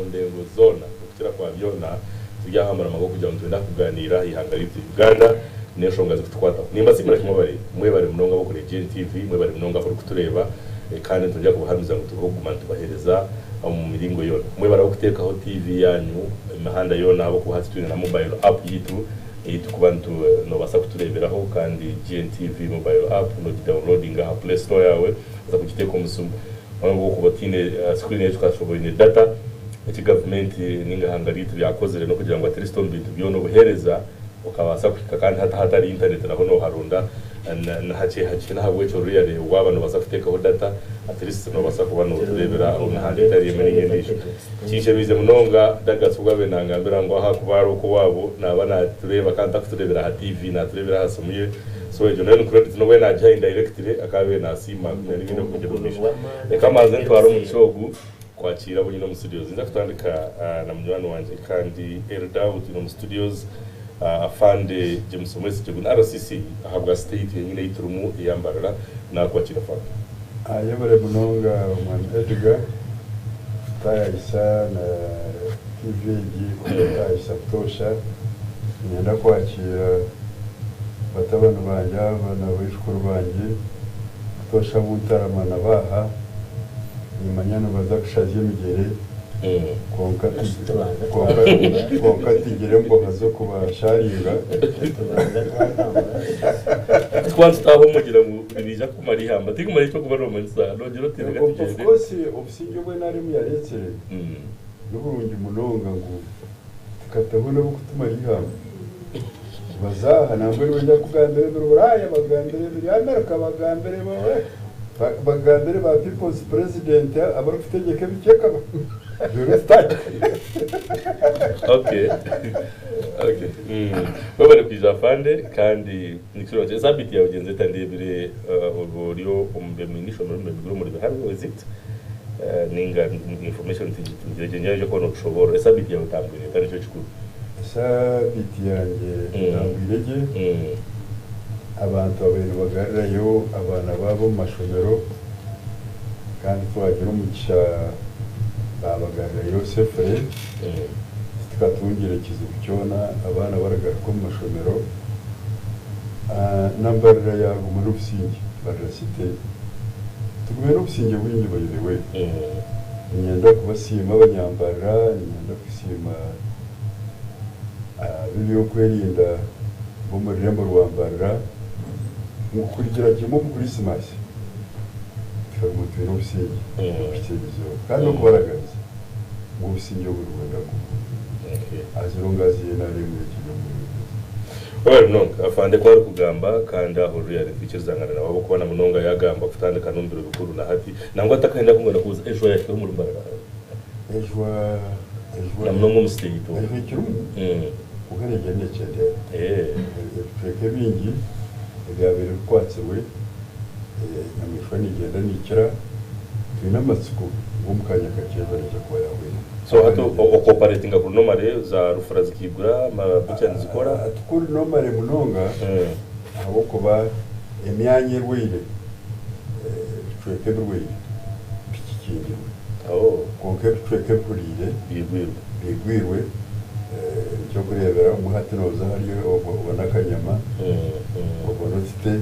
ndengo zoona. Okukira kwa byona, turi aha murama gw'okugira ngu nitwenda kugaaniira aha ihanga ryaitu Uganda n'enshonga zirikutukwataho. Nimbasiimira kimwe abareebi. Mwebare munonga ab'okureeba GNTV, mwebare munonga abarikutureeba kandi nitwongera kubahamiza ngu turiho kuguma nitubaheereza omu miringo yoona. Mwebare abarikuteekaho TV yaanyu emihanda yoona ahabw'okuba hati twine na mobile app yaitu ei turikuba nitu noobaasa kutureeberaho kandi GNTV mobile app nogidownloadinga aha play store yaawe oza kugiteeka omu simu. N'obu okuba otaine screen egi okashuba oine data, eki gavumenti ninga ihanga ryaitu ryakozire n'okugira ngu at least omu bintu byona obuheereza okabaasa kuhika kandi hati ahatari internet naho noharonda ni hakye hakye n'ahabw'ekyo really waaba nobaasa kuteekaho data at least nobaasa kuba notureebera omu mihanda etari emwe ninga endiijo. Kinshemeize munonga Douglas obu abaire nangambira ngu ahakuba ari okw'owaabo naaba natureeba kandi takutureebera aha TV natureebera aha simu ye so egyo nayo ni credit n'obu yaabaire naagiha indirectly akaba abaire nasiima nari nyine kugira omu maisho. Reka mbanze ntware omugisha ogu kwakiira abu nyine omu studios. Ninza kutandika na munywani wangye kandi Elder ou twine omu studios Afande James Mwesigye ogu ni RCC ahabwa state yenyine ei turimu eya Mbarara. Naakwakiira Afande. Ayebare munonga Omwami Edgar kutayayisa na TV egi kutayayisa butoosha. Niinyenda kwakiira batabani bangye aba na baijukuru bangye butoosha abu ntarama nabo aha. Niimanya nibaza kushazya emigyere kwonka kwonka tigire emboha z'okubasharinga. Tikuba nitutaaha omu mugira ngu nibaija kukumara eihamba, tikumanya eky'okuba noomanyisa noogira oti reka Of tugyende. course obusingye obu NRM yareetsire niburungi munonga ngu tukataho n'obukutumara eihamba. Baza aha nambwenu nibaija kukugambira ebiri Buraaya, bakugambire ebiri America, bakugambire Bagambire ba people's president abarikutegyeka ebicweka reero tutandike. Okay. Okay. Webale kwija afande kandi nikirungi. Esabiti yawe egyenze eta ndebire oba ori omu mwine ishomero omu Bemiguru omuri Biharwe is it? Ninga information tingire gye nyaija kuba notushoboorora. Esabiti yawe etambwire eta nikyo kikuru. Esabiti yangye etambwire gye. Abantu ababaire nibagarurayo abaana baabo omu mashomero kandi twagira omugisha baabagarurayo safely, titukatungire kizibu kyona, abaana baragaruka omu mashomero. Na Mbarara yaaguma n'obusingye, Mbarara City tugumire n'obusingye bwingi by the way. Niinyenda kubasiima abanyambarara, niinyenda kusiima ab'eby'okwerinda b'omu rurembo rwa Mbarara ngu kurugira kimwe omu Kurisimasi tukaguma twine obusingye okuhitsya erizooba kandi n'okubaraganiza ngu obusingye obu nibwenda kuguma as long as NRM ekiri omu bwebembezi. Webale munonga Afande ku arikugamba kandi aho really ntwikirizangana nawe ahabw'okuba na munonga yagamba kutandika n'omu biro bikuru na hati nangwa atakahenda kungana kubuza ejwa yahikahi omuri Mbarara? Ejwa ejwa Na munonga omu state omu. Ejwa ekirimu kwonka negyenda nekyendeera. Ebicweka ebingi ebyabaire bikwatsirwe enyamaishwa negyenda neikira. Twine amatsiko ngu omu kaanya kakye enjura neija kuba yahweire. So hati oku operatinga kuri normally za rufura zikaigura, ama butcher nizikora? Tikuri normally munonga ahabw'okuba emyanya erwaire, ebicweka ebirwaire bikikingirwe. Kwonka ebicweka ebihuriire biigwirwe. Eky'okureeberaho, obumwe hati nooza hariya obone akanyama, obone otute,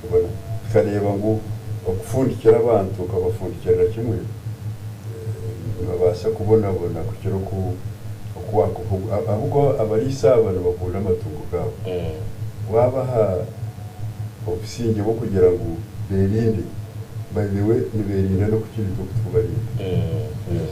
obone. Tukareeba ngu okufundikira abantu okabafundikirira kimwe, nibabaasa kubonabona kukira oku oku waakuba. Ahabw'okuba abariisa aba nibakunda amatungo gaabo. Waabaha obusingye bw'okugira ngu beerinde, by the way nibeerinda n'okukira itwe oku turikubarinda. Yes.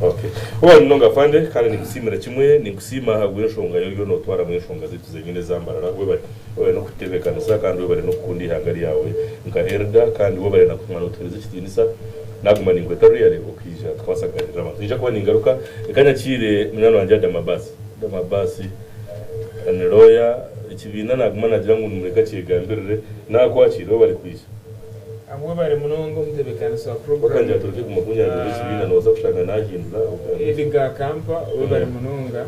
Okay. Webale munonga Afande kandi ninkusiimira kimwe, ninkusiima ahabw'enshonga ei oriyo nootwaramu enshonga zaitu zenyine eza Mbarara. Webale webale n'okututebeekanisa kandi webale n'okukunda eihanga ryawe nka Elder kandi webale na kuguma nootuheereza ekitiinisa. Naaguma ninkweta really okaija tukabaasa kugaaniira n'abantu. Niinyija kuba ningaruka, reka nyakiire munywani wangye Adam Abbas. Adam Abbas ni lawyer, ekibiina naaguma naagira ngu nimureke akyegambirire, naakwakiire webale kwija. Webare munonga omutebekanisa wa Wakangira puroguramu. tureke kuguma kunyanjura ekibiina nooza kushanga nahindura ogambe. Edgar Kampa webare munonga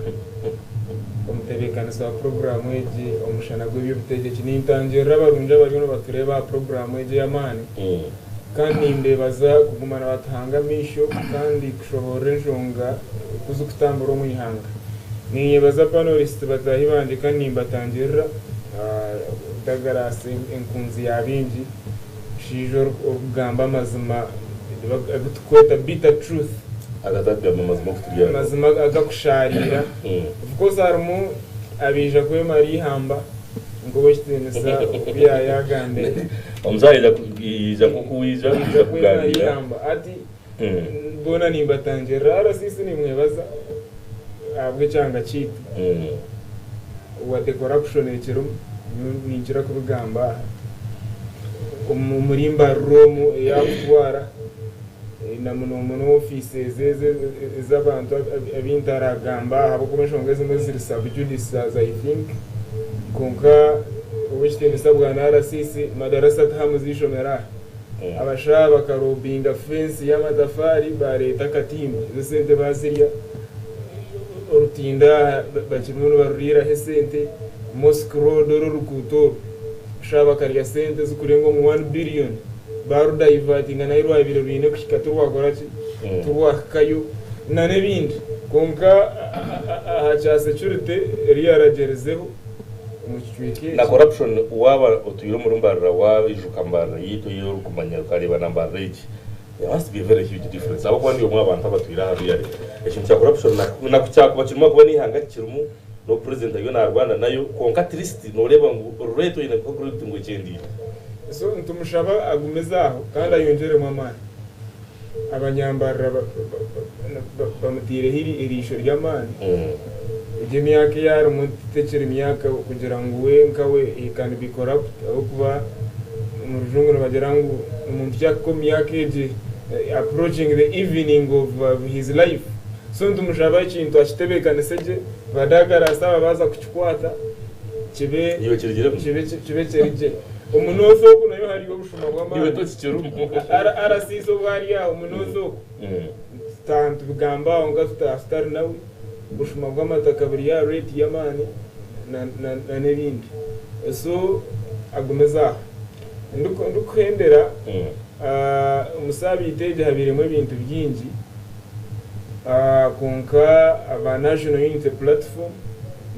omutebekanisa wa puroguramu egi Omushana gw'eby'obutegyeki. Nintangirira abarungi abariyo nibatureeba aha puroguramu egi ey'amaani. Kandi nimbebaza kuguma nibatuhanga amaisho kandi kushoboorora enshonga oku zikutambura omu ihanga. Ninyebaza panelists bataahi bangye kandi nimbatangirira, Douglas enkunzi ya baingi, omushaija orikugamba amazima agu turikweta bitter truth. Agatarikugamba amazima oku turi ago. Amazima agakushaariira. Of course harimu abaija kwemara eihamba nk'owekitiinisa oku yaayagambire. Omuzaire yaija yaija nk'oku waija Aija kwija kwemara kugaaniira. eihamba. Hati boona nimbatangirira. RCC nimwebaza ahabw'ekyanga kyaitu. Wadde corruption ekirimu, nyowe ninkira kubigamba aha. Omuri Mbarara omu eyaakutwara na muno muno ofiisi ezi ez'abantu abu ntaragamba aha ahabw'okuba enshonga ezimwe ziri sub judice as I think kwonka ow'ekitiinisa bwana RCC madarasa tihamuza eishomero aha. Abashaho bakarobinga fensi y'amatafaari baareeta akatimba ezo esente baazirya, orutindo aha bakirimu nibaruriiraho esente, Mosque road oru oruguuto oru abashaho bakarya sente ezirikurenga omu one billion baarudayivatinga nahi rwabaire rwine kuhika tirwakora ki? Tirwahikayo n'ebindi. Kwonka aha kya security eriyo aragyerizeho omu kicweka Na eki. corruption waaba otwire omuri Mbarara waijuka Mbarara yaitu ei orikumanya okareeba na Mbarara egi there must be a very huge difference ahabw'okuba ndi omwe aha bantu abatwire aha Ruyare ekintu kya corruption na ku kyakuba kirimu ahakuba n'eihanga kikirimu n'obu president ariyo naarwana nayo kwonka at least nooreeba ngu rate oine kuha credit ngu ekyendeire. So nitumushaba agumize aho kandi ayongyeremu amaani. Abanyambarara bamuteireho eriisho ry'amaani. Egyo emyaka ei arimu tekiri myaka kugira ngu we nkawe he can be corrupt ahabw'okuba omu rujungu nibagira ngu omuntu kyahika omu myaka egi approaching the evening of his life. So nitumushaba ekintu akitebeekanise gye, ba Douglas aba baaza kukikwata kibe Iwe kirigiremu? kibe kiri gye. Omu North oku nayo hariyo obushuma Iwe bw'amaani. tokikirimu? RCC obu ari aho omu North oku tutaaha nitubigamba aho nka tutaaha tutari nawe, obushuma bw'amataka buri aha rate y'amaani na n'ebindi. So agumize aho. Ndikuhendera, omu saabiiti egi habairemu ebintu bingi kwonka aba National Unity Platform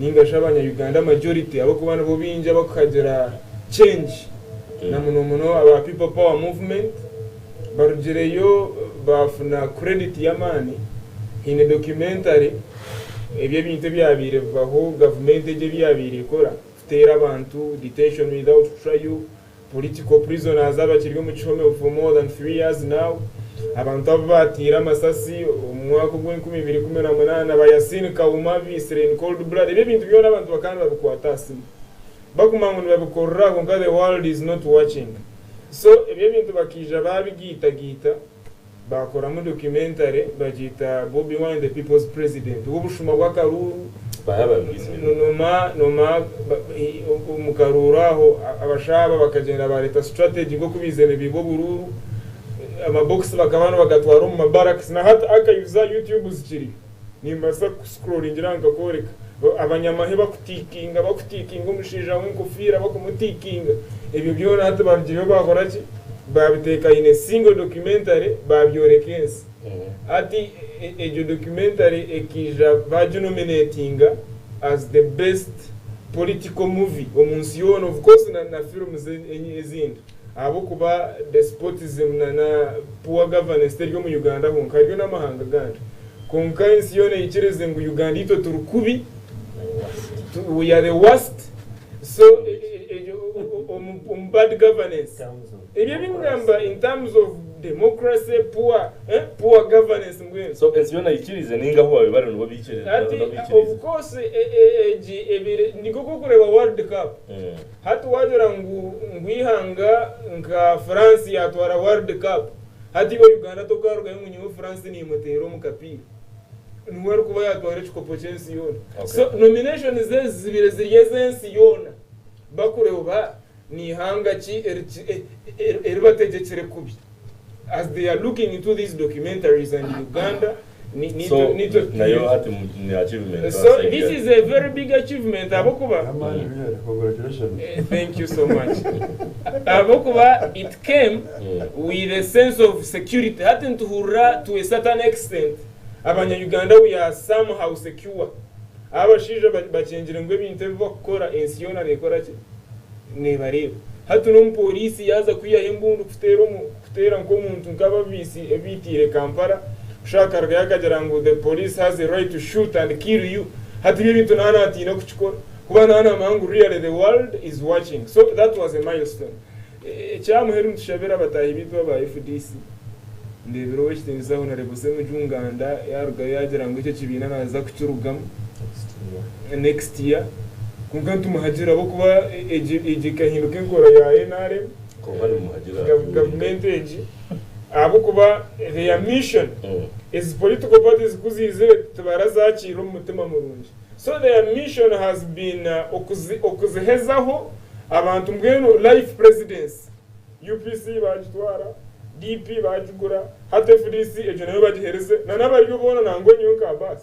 ninga shi abanya Uganda majority ahabw'okuba nibo baingi abakuhagira change na muno muno aba People Power Movement barugireyo baafuna credit y'amaani. Haine documentary eby'ebintu ebyabaire bibaho gavumenti egi ebi yaabaire ekora kuteera abantu, detention without trial, Political prisoners abakiri omu kihome for more than 3 years now, abantu abu baatiire amasasi omu mwaka ogw'enkumi ibiri ikumi na munaana, ba Yasin Kawuma abaitsire in cold blood, ebyo ebintu byona abantu bakaba nibabikwata aha simu baguma ngu nibabikorera aho kwonka the world is not watching. So ebyo ebintu bakaija baabigaitagaita baakoramu documentary bagiita Bobi Wine the People's President, obushuma bw'akaruuru Noma noma omu karuuru aho abashaho aba bakagyenda bareeta strategy nk'oku baizire nibiiba oburuuru, amabokisi bakaba nibagatwara omu mabarracks na hati archives za YouTube zikiriyo nimbaasa kukuscrollingira aha nkakworeka abanyamahe bakutiikinga bakutiikinga omushaija w'enkofiira bakumutiikinga ebyo byona hati barugireyo baakora ki baabiteeka in a single documentary baabyoreka ensi. Hati egyo documentary ekaija baginominatinga as the best political movie omu nsi yoona of course na films ezindi ahabw'okuba despotism na na poor governance teri omu Uganda honka hariyo n'amahanga agandi kwonka ensi yoona eikirize ngu Uganda itwe turi kubi we are the worst so omu bad governance. Ebyo ebi ngamba in terms of democracy, poor eh, poor governance mbwenu. So ensi yoona eyikiriize ninga ahu baabaire bari nibo biikirize Hati nibo biikiriize. of course egi ebaire ni nk'oku orikureeba world cup. Hati waagira ngu ngu eihanga nka France yaatwara world cup, hati iwe Uganda tokaarugayo ngu nyowe France niimuteera omu kapiira. Niwe arikuba yaatwara ekikopo ky'ensi yoona. Okay. So nominations ezi zibaire ziri ez'ensi yoona bakureeba Ni ihanga ki eribategyekire kubi? As they are looking into these documentaries and Uganda So nayo hati ni achievement. So this is a very big achievement ahabw'okuba Amaani really, congratulations. Thank you so much. Ahabw'okuba it came with a sense of security. Hati nituhurira to a certain extent abanya-Uganda we are somehow secure. Abashaija bakyengire ngu ebintu ebi bakukora ensi yoona neekora ki? Neebareeba. Hati n'omupoliisi yaaza kwihaho embundu kuteera omu kuteera nk'omuntu nk'ababiisi ebiitiire Kampala, oshusha akarugayo akagira ngu the police has a right to shoot and kill you. Hati ebyo ebintu naaba naatiina kukikora kuba naaba naamanya ngu really the world is watching. So that was a milestone. Ekya muheru nitushabira abataahi baitu aba FDC. Ndeebire ow'ekitiinisa Honourable Ssemujju Nganda yaarugayo yaagira ngu ekyo ekibiina naaza kukirugamu next year. Kwonka nitumuhagira ahabw'okuba egi egi ekahinduka enkora ya NRM Kwonka nimumuhagira. Gavumenti egi ahabw'okuba their mission ezi political parties ku ziizire tibarazakiire omu mutima murungi. So their mission has been okuzihezaho abantu mbwenu life presidency. UPC baagitwara, DP baagigura, hati FDC egyo nayo bagihereze na n'abariyo boona nangwa nyowe nka Abbas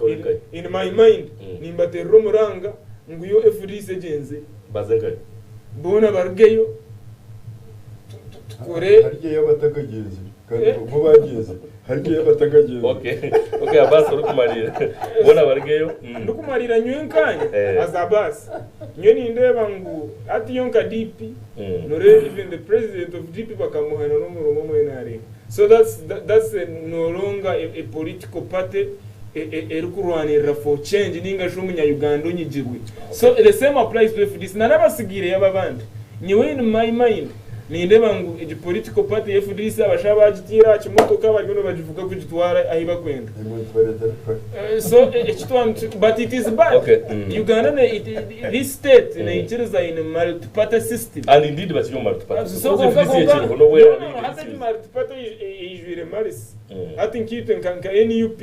Ori nkahi? in my mind nimbateerera omuranga ngu yo FDC egyenze Baze nkahi? boona barugeyo tukore. Haryeyo abatakagyenzire kandi bo bagyenzire. Haryeyo abatakagyenzire. Okay. Okay, Abbas orikumarira. Boona barugeyo. Ndikumarira nyowe nkanye as Abbas nyowe nindeeba ngu hati yo nka DP Noreeba even the president of DP bakamuhana n'omurimo omu NRM. So that's that's no longer a, a political party erikurwanirira for change ninga shi omunya Uganda onyigirwe. So the same applies to FDC. Na n'abasigaireyo aba abandi. Nyowe in my mind nindeeba ngu egi political party ya FDC abashaija abagitiire aha kimotoka bariyo nibagivuga kugitwara ahi bakwenda. Imwe nitubareetera kufa. So ekitwa but it is bad. Okay. Uganda ne, it, this state neikiriza in multi party system. And indeed bakiri omu multi party. So Because kwonka FDC kwonka ekiriho n'obu no eraabe no eine hati egi issues. multi party eijwire malice. Hati nkaitwe nka nka NUP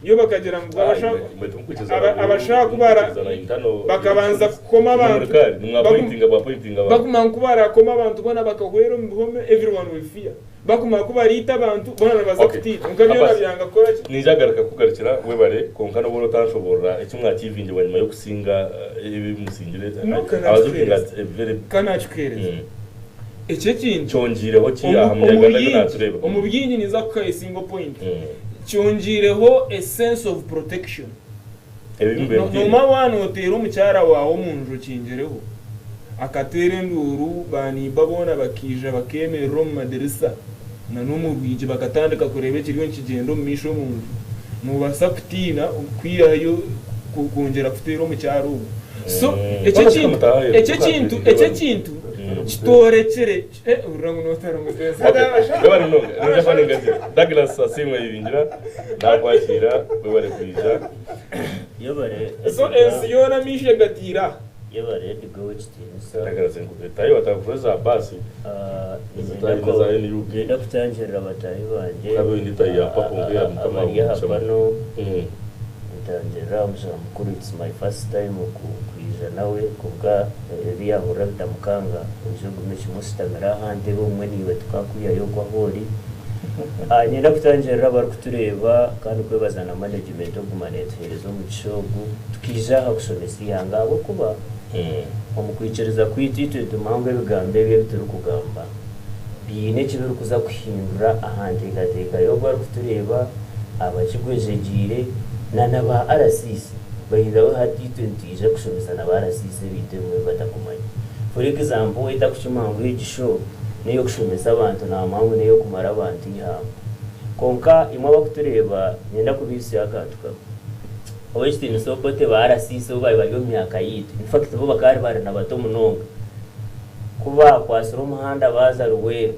yo bakagira ngu Ah, abasha imwe timukwikirizana abashaka kubara timukwikirizana internal bakabanza elections. kukoma abantu Nimurikari, nimwapointinga bwapointinga abantu. bakumanya ku barakoma abantu boona bakahwera omu bihome everyone will fear. Bakumanya ku bariita abantu boona nibaza Okay. kutiina. Kwonka byona Abbas. byanga kukora ki? Ninja garuka kugarukira webare kwonka nobu otanshoborora eki mwakivinge bwanyima y'okusinga ebi musingire. No, I was looking kana at a very Ka nakikuheereza. Ekyo ekintu Kyongiireho ki aha munyarwanda ariyo natureeba? Omu bingi ninza kukuha a single point. Kyongiireho a sense of protection. Ebi mbibe ntiine. Noomanya waaba nooteera omukyara waawe omu nju okingireho, akateera enduuru baaniiba boona bakaija bakeemerera omu madirisa na n'omu rwigi bakatandika kureeba ekiriyo nikigyenda omu maisho omu nju, noobaasa kutiina kwihayo kwongyera kuteera omukyara ogwo. So ekyo ekintu ekyo ekintu ekyo ekintu kitoorekire eh hurira ngu nootara omuteesa. Okay, webare munonga. Ninja kuba ningagira. Douglas Asiimwe Ibingira nakwakiira webare kwija. Yebare So ensi yoona amaisho egatiire aha. Yebare Edgar ow'ekitiinisa. Douglas nkubetayo watakuhweza basi. Niinyenda niinyenda kutangirira bataahi bangye abari aha pano, ntangirire aha mushana mukuru it's my first time kwija nawe kwonka ebi yaahurira bitamukanga oije ogume kimwe oshutamire aha ntebe obumwe naiwe tukakwihayo okwo ahu ori. Niinyenda kutangirira abarikutureeba kandi kwebaza na management okuguma neetuheereza omugisha ogu tukaija aha kushomesa eihanga ahabw'okuba Omu kwikiriza kwaitu itwe nitumanya ngu ebigambo ebi ebi turikugamba biine eki birikuza kuhindura aha nteekateeka y'ogwo arikutureeba, abakigwejegyeire, na na ba RCC. By the way hati itwe nitwija kushomesa na ba RCC ebintu ebimwe ebi batakumanya. For example waita kukimanya ngu egi show n'ey'okushomesa abantu naamanya ngu n'ey'okumara abantu eihamba. Kwonka imwe abakutureeba niinyenda kubaitsya akantu kamwe. Ow'ekitiinisa Obote ba RCC obu baabaire bari omu myaka yaitu, in fact bo bakaba bari na bato munonga, ku baakwatsire omuhanda baaza Luweero,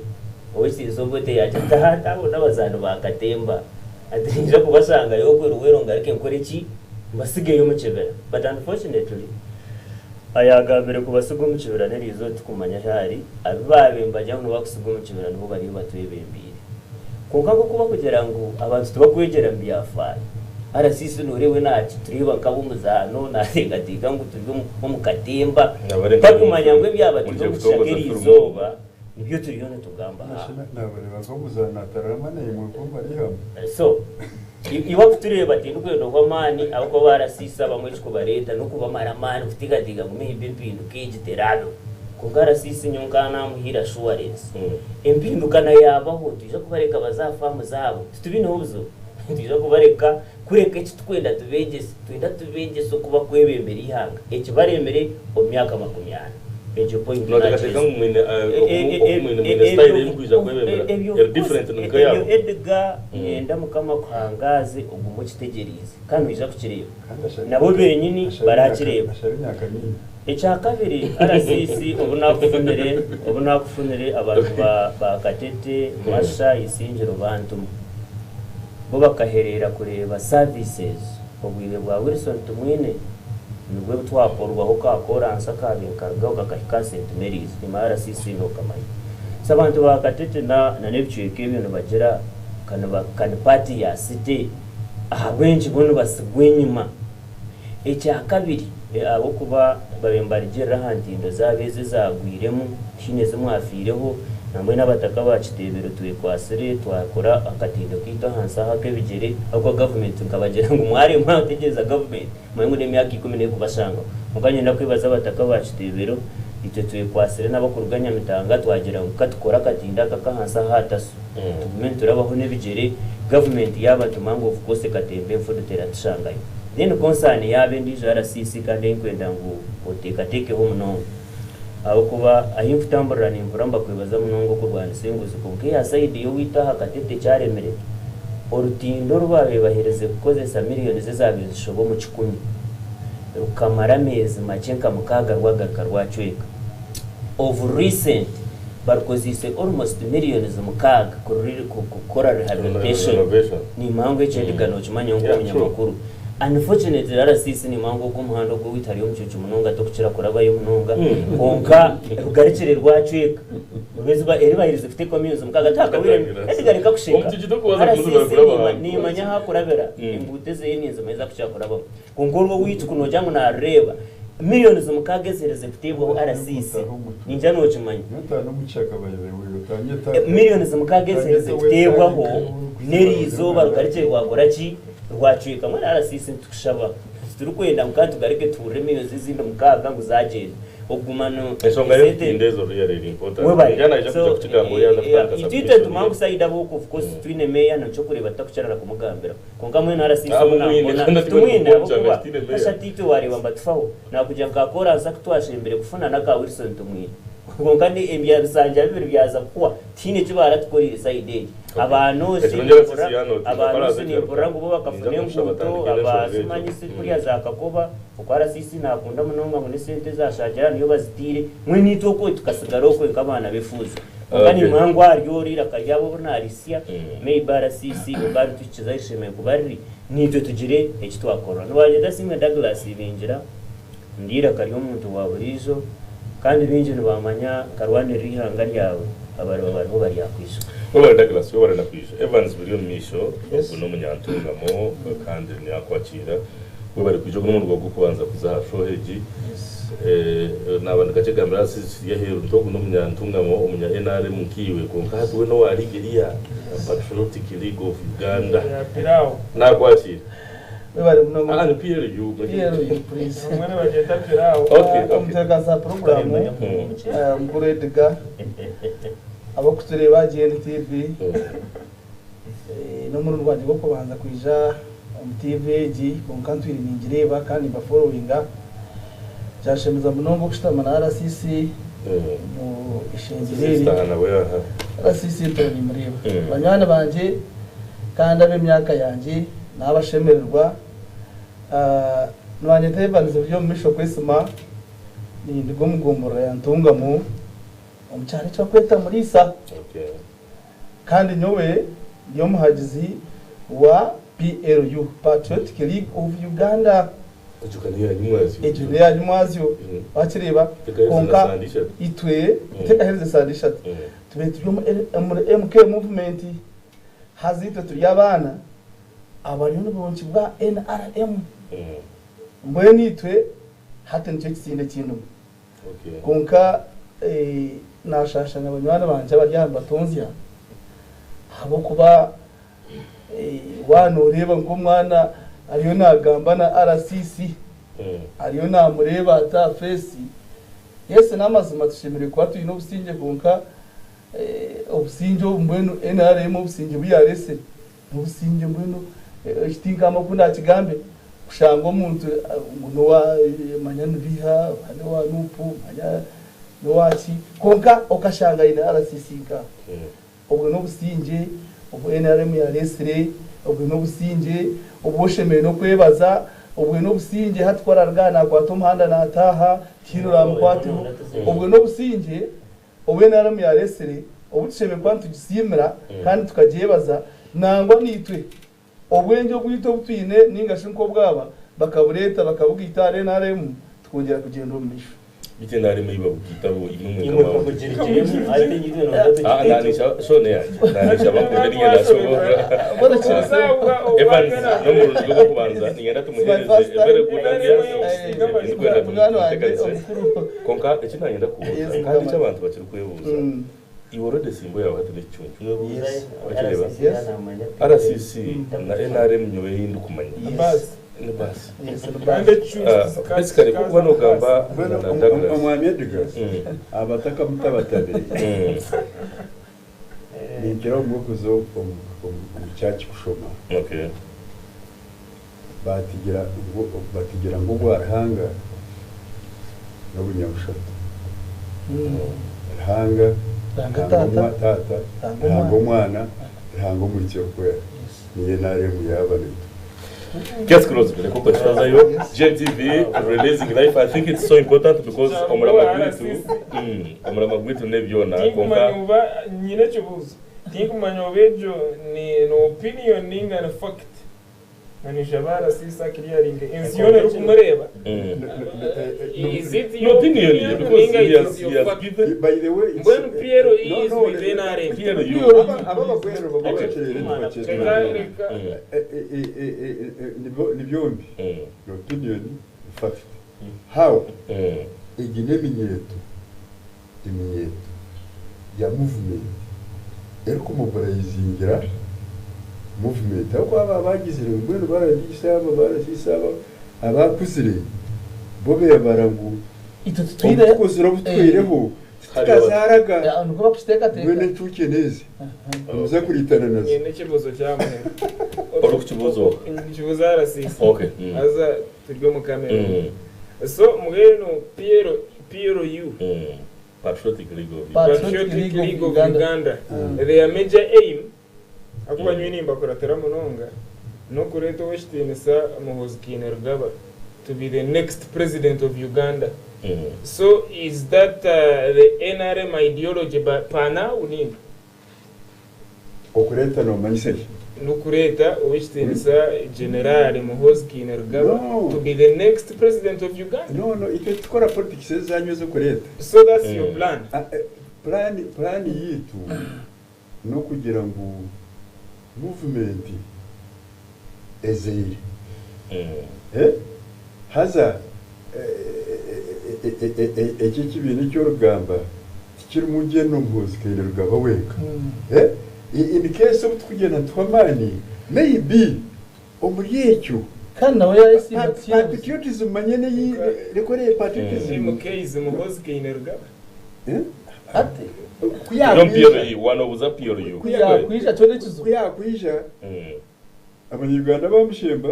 Ow'ekitiinisa Obote yaagira ati, Hati abo n'abazaani ba katemba, ati niinyija kubashangayo okwe Luweero ngaruke nkore ki? Mbasigeyo omu kibira. But unfortunately, ayaagambire kubasiga omu kibira n'eriizooba titukumanya ahu ari, abu baabaire nibagira ngu nibo barikusiga omu kibira nibo bariyo batwebembeire. Kwonka nk'oku barikugira ngu abantu tibakwegyera mu byafaayo, RCC nooreeba we naakitureeba nk'ab'omuzaano, naateekateeka ngu turi omu katemba, tarikumanya ngu ebyaba turi omu kishaka eriizooba nibyo turiyo nitugamba aha. Naabareeba nk'omuzaano atararama naimwe nk'omu bari hamwe. So, Iwe akutureeba tindikwenda ohwe amaani ahabw'okuba ba RCC abamwe ekikubareeta n'okubamara amaani kuteekateeka ngu maybe empinduka egi teraabeho. Kwonka RCC nyowe nkaba naamuhaire assurance. Empinduka na yaabaho nitwija kubareka baze aha faamu zaabo, titubiineho obuzibu. Nitwija kubareka kureka eki turikwenda tubeegyese, nitwenda tubeegyese oku bakwebembera eihanga ekibaremire omu myaka 40. Egyo point Nooteekateeka naagiheza. ngu mwine oku mwine mwine style ei murikwija kwebembera Ebyo eri different nk'eyaabo? Ebyo Edgar niinyenda Mukama akuhangaaze ogume okitegyereize kandi noija kukireeba. Kandi ashabe Nabo benyini ashabe emyaka baraakireeba. ashabe emyaka mingi. Ekyakabiri RCC obu nakufunire obu nakufunire abantu ba ba Katete, Masha, Isingiro bantuma. Bo bakahereera kureeba services obwire bwa Wilson Tumwine nibwo twakorwaho ka koransi akaabaire nikarugaho kakahika aha St Mary's nyima RCC nokamanya. So abantu ba Katete na na n'ebicweka ebyo nibagira ka niba ka ni part ya city ahabw'enki bo nibatsigwa enyima. Ekyakabiri, ahabw'okuba babaire nibarugirira aha ntindo zaabo ezi ezaagwiremu, tihaine ezi mwafiireho, na mbwenu abataka ba Kiteebero twekwatsire twakora akatindo kaitu ahansi aha ak'ebigyere, ahabw'okuba gavumenti nkabagira ngu mwaremwa kutegyereza gavumenti, mumanye ngu n'emyaka ikumi n'ekubashangaho. Kwonka niinyenda kwebaza abataka ba Kiteebero, itwe twekwatsire n'abakuruga Nyamitanga twagira ngu ka tukore akatindo aka ak'ahansi aha aha Taso, tugume niturabaho n'ebigyere, gavumenti yaaba nitumanya ngu of course ekatemba enfudu teratushangayo. Then concern yaaba endiijo RCC kandi ei nkwenda ngu oteekateekeho munonga ahabw'okuba ahi nkutamburira nimpurira nibakwebaza munonga okurwanisa enguzi kwonka eya side y'owaitu aha Katete ekyaremire orutindo oru baabaire baherize kukozesa millions ezaabaire nizishoba omu kikumi rukamara ameezi makye nka mukaaga rwagaruka rwacweka. Of recent barukozeise almost millions 6 kukora rehabilitation. Nimanya ngu ekyo Edgar nokimanya nk'omunyamakuru. Unfortunately RCC nimanya ngu ogwo omuhanda ogw'owaitu hariyo omucuucu munonga tokukira kurabayo munonga kwonka rugarukire rwacweka. Orweziba eri baherize kuteekaho millions 6 tihakahwire Edgar reka kusheka. RCC nimanya ahu akurabira enguuto ezeye ninzimanya ezi akukira kurabamu. Kwonka orwo owaitu ku noogira ngu naarureeba, millions 6 eziherize kuteebwaho RCC, ningira nookimanya. Millions 6 eziherize kuteebwaho n'eriizooba rugarukye rwakora ki? Rwacweka. Mbwenu RCC nitukushaba, titurikwenda ngu kandi tugaruke tuhurire millions ezindi 6 ngu zaagyenda. Okuguma no Enshonga esente y'orutindo ezo really eri important. Webale. Ningira naija So, kuija kukigamba obu yaaza kutandika itwe submission tumanya ye. ngu side ahabw'oku of course twine meeya nikyokureeba tutakukyara na kumugambiraho. Kwonka mbwenu RCC Ah, obu mumwine naamubona kandi ati titumwine bari kukwonkyanga ahabw'okuba kitiine meeya. kasha tiitwe waareeba mbatufaho naakugira nka kooransi aku twashembire kufuna n'aka Wilson Tumwine. Kwonka ni ebya bisanja bibiri byaza kuhwa tihaine eki baaratukoreire sayidi egi. Okay. Aba Noosi Ekyo nongyera nimpurira RCC yaanotinga aba ku Noosi araaze nimpurira kugaruka ngu bo bakafuna ninza kumushaba enguuto, atandike aba n'enshonga egyo. simanyisi kuriya za Kakoba okwo RCC naakunda munonga ngu n'esente ezi ashaagira niyo baziteire mbwenu itwe okwo tukasigara okwe nk'abaana b'efuuzi. Kwonka nimanya ngu ahari ori eiraka ryabo obu naarihitsya, maybe RCC oku arituhikiza ahu rishemereire kuba riri, naitwe tugire eki twakorera. Nibaanyeta Asiimwe Douglas Ibingira, ndi eiraka ry'omuntu wa buriijo, kandi baingi nibaamanya nkarwanirira eihanga ryawe, abariba bariho baryakwijuka. Webare Douglas, webare na kwija. Evans biri omu maisho, ogu n'omunyantungamo kandi niakwakiira. Webare kwija ogu n'omurundi gwawe gw'okubanza kuza aha show egi. Naaba nikakyegambira aha si kiri aheeru nti ogu n'omunyantungamo omunya NRM nkaiwe kwonka hati we n'owa league eriya Patriotic League of Uganda. Ya pilau. Naakwakiira. Webare munonga. Ah, ni PLU. PLU please. Abamwe nibagyeta pilau. Okay, okay. Omutebeekanisa wa puroguraamu Mukuru Edgar, abarikutureeba aha GNTV, N'omurundi gwangye gw'okubanza kwija omu tiivi egi kwonka ntwire ningireeba kandi nimbaforowinga. Kyanshemeza munonga okushutama na RCC omu ishengyero eri. RCC ntuura nimureeba. Banywani bangye kandi ab'emyaka yangye naabashemererwa. Nibanyeta Evans Buryomumisho Kwesima, ninduga omu gomborora ya Ntungamo omu kyaro eki barikweta Muriisa. Kandi nyowe ndi omuhagizi wa PLU, Patriotic League of Uganda. Egyo ka n'eya nyimwazyo. Egyo n'eya nyimwazyo, wakireeba? Tekahereza na Kwonka sande ishatu. itwe tekahereza esande ishatu. Tubaire turi omuri MK movement, haza itwe turi abaana abariyo nibonkibwa NRM. Mbwenu itwe hati nikyo ekitsinde eki ndimu. Kwonka naashaasha na banywani bangye abari aha nibatonzya ahabw'okuba Waaba nooreeba nk'omwana ariyo naagamba na RCC, ariyo naamureeba ati aha feesi, yes n'amazima tushemereire kuba twine obusingye kwonka obusingye obu mbwenu NRM obusingye bu yaareetsire n'obusingye mbwenu eki tinkamba oku ndaakigambe kushanga omuntu ngu n'owa manya ni biiha oba n'owa Nup manya n'owaaki kwonka okashanga aine RCC nk'aha. Obwo n'obusingye obu nrm yareetsire, obwo n'obusingye obu oshemereire n'okwebaza, obwo n'obusingye hati ku araruga aha naakwata omuhanda naataaha tihaine oraamukwateho, obwo n'obusingye obu nrm yareetsire obu tushemereire kuba nitugisiimira kandi tukagyebaza nangwa naitwe obwengye obwaitu obu twine nainga shi nk'obwaba bakabureeta bakabugaita ahari nrm tukongyera kugyenda omu maisho. Beitu NRM ei babugaita bo imwe mwenka Imwe mwabugira. kamugirigiremu hati itwe noza Ah, tugiteekye. shone yangye nanisha bakunda niinyenda nashoboorora. Evans n'omurundi gwe gw'okubanza niinyenda tumuheereze a very good ambiance ei ndikwenda tumuteekanise. Kwonka eki nayenda kubuuza kandi eki abantu bakirikwebuuza, iwe already esimbo yaawe hati n'ekicuncu. Wakireeba? RCC na NRM nyowe ei ndikumanya ni baasi. Basically ku orikuba noogamba Mbwenu na Douglas. Omwami Edgar abatakamutabatabire ninkira obumwe kuza omu church kushoma batigira ngu batigira ngu obwa Ruhanga n'obunyabushatu. Ruhanga, Ruhanga Ruhanga Taata, Taata, Ruhanga Ruhanga Omwana. Omwana, Ruhanga Omwitsyo Orikwera. Niyo NRM yaaba naitwe. Case closed. Reka okwo tutazayo. GNTV releasing life. I think it's so important because omurama gwaitu, omurama gwaitu n'ebyona kwonka Tinkumanya oba nyine ekibuuzo. Tinkumanya oba egyo ni ni opinion ninga ni fact. Na nishaba RCC akiriyaringe. Ensi yoona erikumureeba. Is it No your opinion opinion because ninga he it has is he your has fact? given By the way, it's, Mbwenu Piero no, is no, with NRM. Piero you. Aba bakwero Okay. babakyerere Reka reka ni byombi ni opinion ni fact how egi n'eminyeeto eminyeeto ya movement erikumobilizingira movement ahabw'okuba aba abagizire ngu mbwenu barariisa aba barasiisa aba abakuzire bo beebara ngu Itwe tutwire obutukozire obutwireho titikazaaraga nibwo bakukiteekateeka. mbwenu encuukye n'ezi nimuza kuriitana nazo. Nyine ekibuuzo kyamuheru. Orikukibuuza oha? Nikibuuza RCC. Okay. Haza turi omu kamera. So mbwenu PL PLU Patriotic League of Patriotic Patriotic League of League of Uganda. Uganda. Their major aim akuba nyowe nimbakuratira munonga n'okureeta ow'ekitiinisa Muhoozi Kainerugaba to be the next president of Uganda. So is that the NRM ideology pana uninga? Okureeta noomanyisa ki? N'okureeta ow'ekitiinisa General Muhoozi Kainerugaba No. to be the next president of Uganda. No, no, itwe titukora politics ezanyu ez'okureeta. So that's your plan. Ah, plan plan yitu n'okugira ngu movement ezeire. Eh? Haza eki ekibiina eky'orugamba tikirimu General Muhoozi Kainerugaba wenka. Eh? In case obu tukugyenda nituha amaani maybe omuri ekyo Kandi nawe yayesimba tikiine buzibu. Patriotism manye neyi rekore patriotism. MK is Muhoozi Kainerugaba. Eh? Ati No PLU, wanobuza PLU. kuyakwija kyo n'ekizibu. Kuyakwija Abanyarwanda bamushemba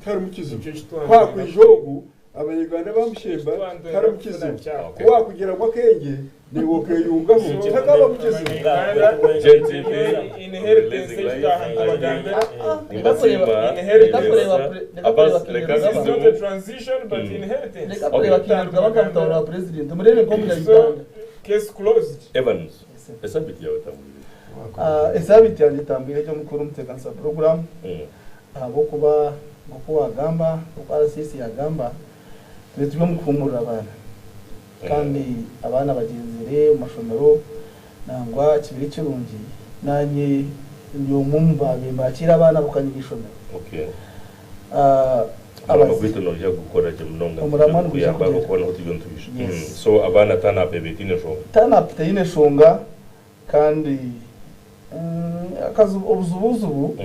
tiharimu kizibu. Ekyo kitwantwara. Kwakwija ogu Abanyarwanda bamushemba tiharimu kizibu. Okay. Kuwakugira ngu akenge naiwe okeyungaho takaba mukizibu. GNTV Inheritance releasing life. ekitahantubagambira. Nimbasimba. Inheritance. Reka Abbas, kureba reka It's Kainerugaba. not a transition but inheritance. Reka kureba Kainerugaba akamutahura wa president murebe nk'omunya So Uganda. case closed. Evans, esabiti yawe etambwire. Ah, esabiti yangye etambwire gye omukuru omuteekanisa program ahabw'okuba nk'oku wagamba nk'oku RCC yagamba turi turi omu kuhumurira abaana kandi abaana bagyenzire omu mashomero nangwa kibiri kirungi nanye ndi omwe omu baabaire mbakiira abaana bakanyira ishomero. Ah, Omurimo abazi gwaitu noija kugukora gye munonga Omurimo nigwija kuyamba kugyenda. ahabw'okuba niho turiyo nitwija. Yes. So abaana turn-up eba etaine nshonga. Turn-up teine nshonga kandi akazu obuzubuzubu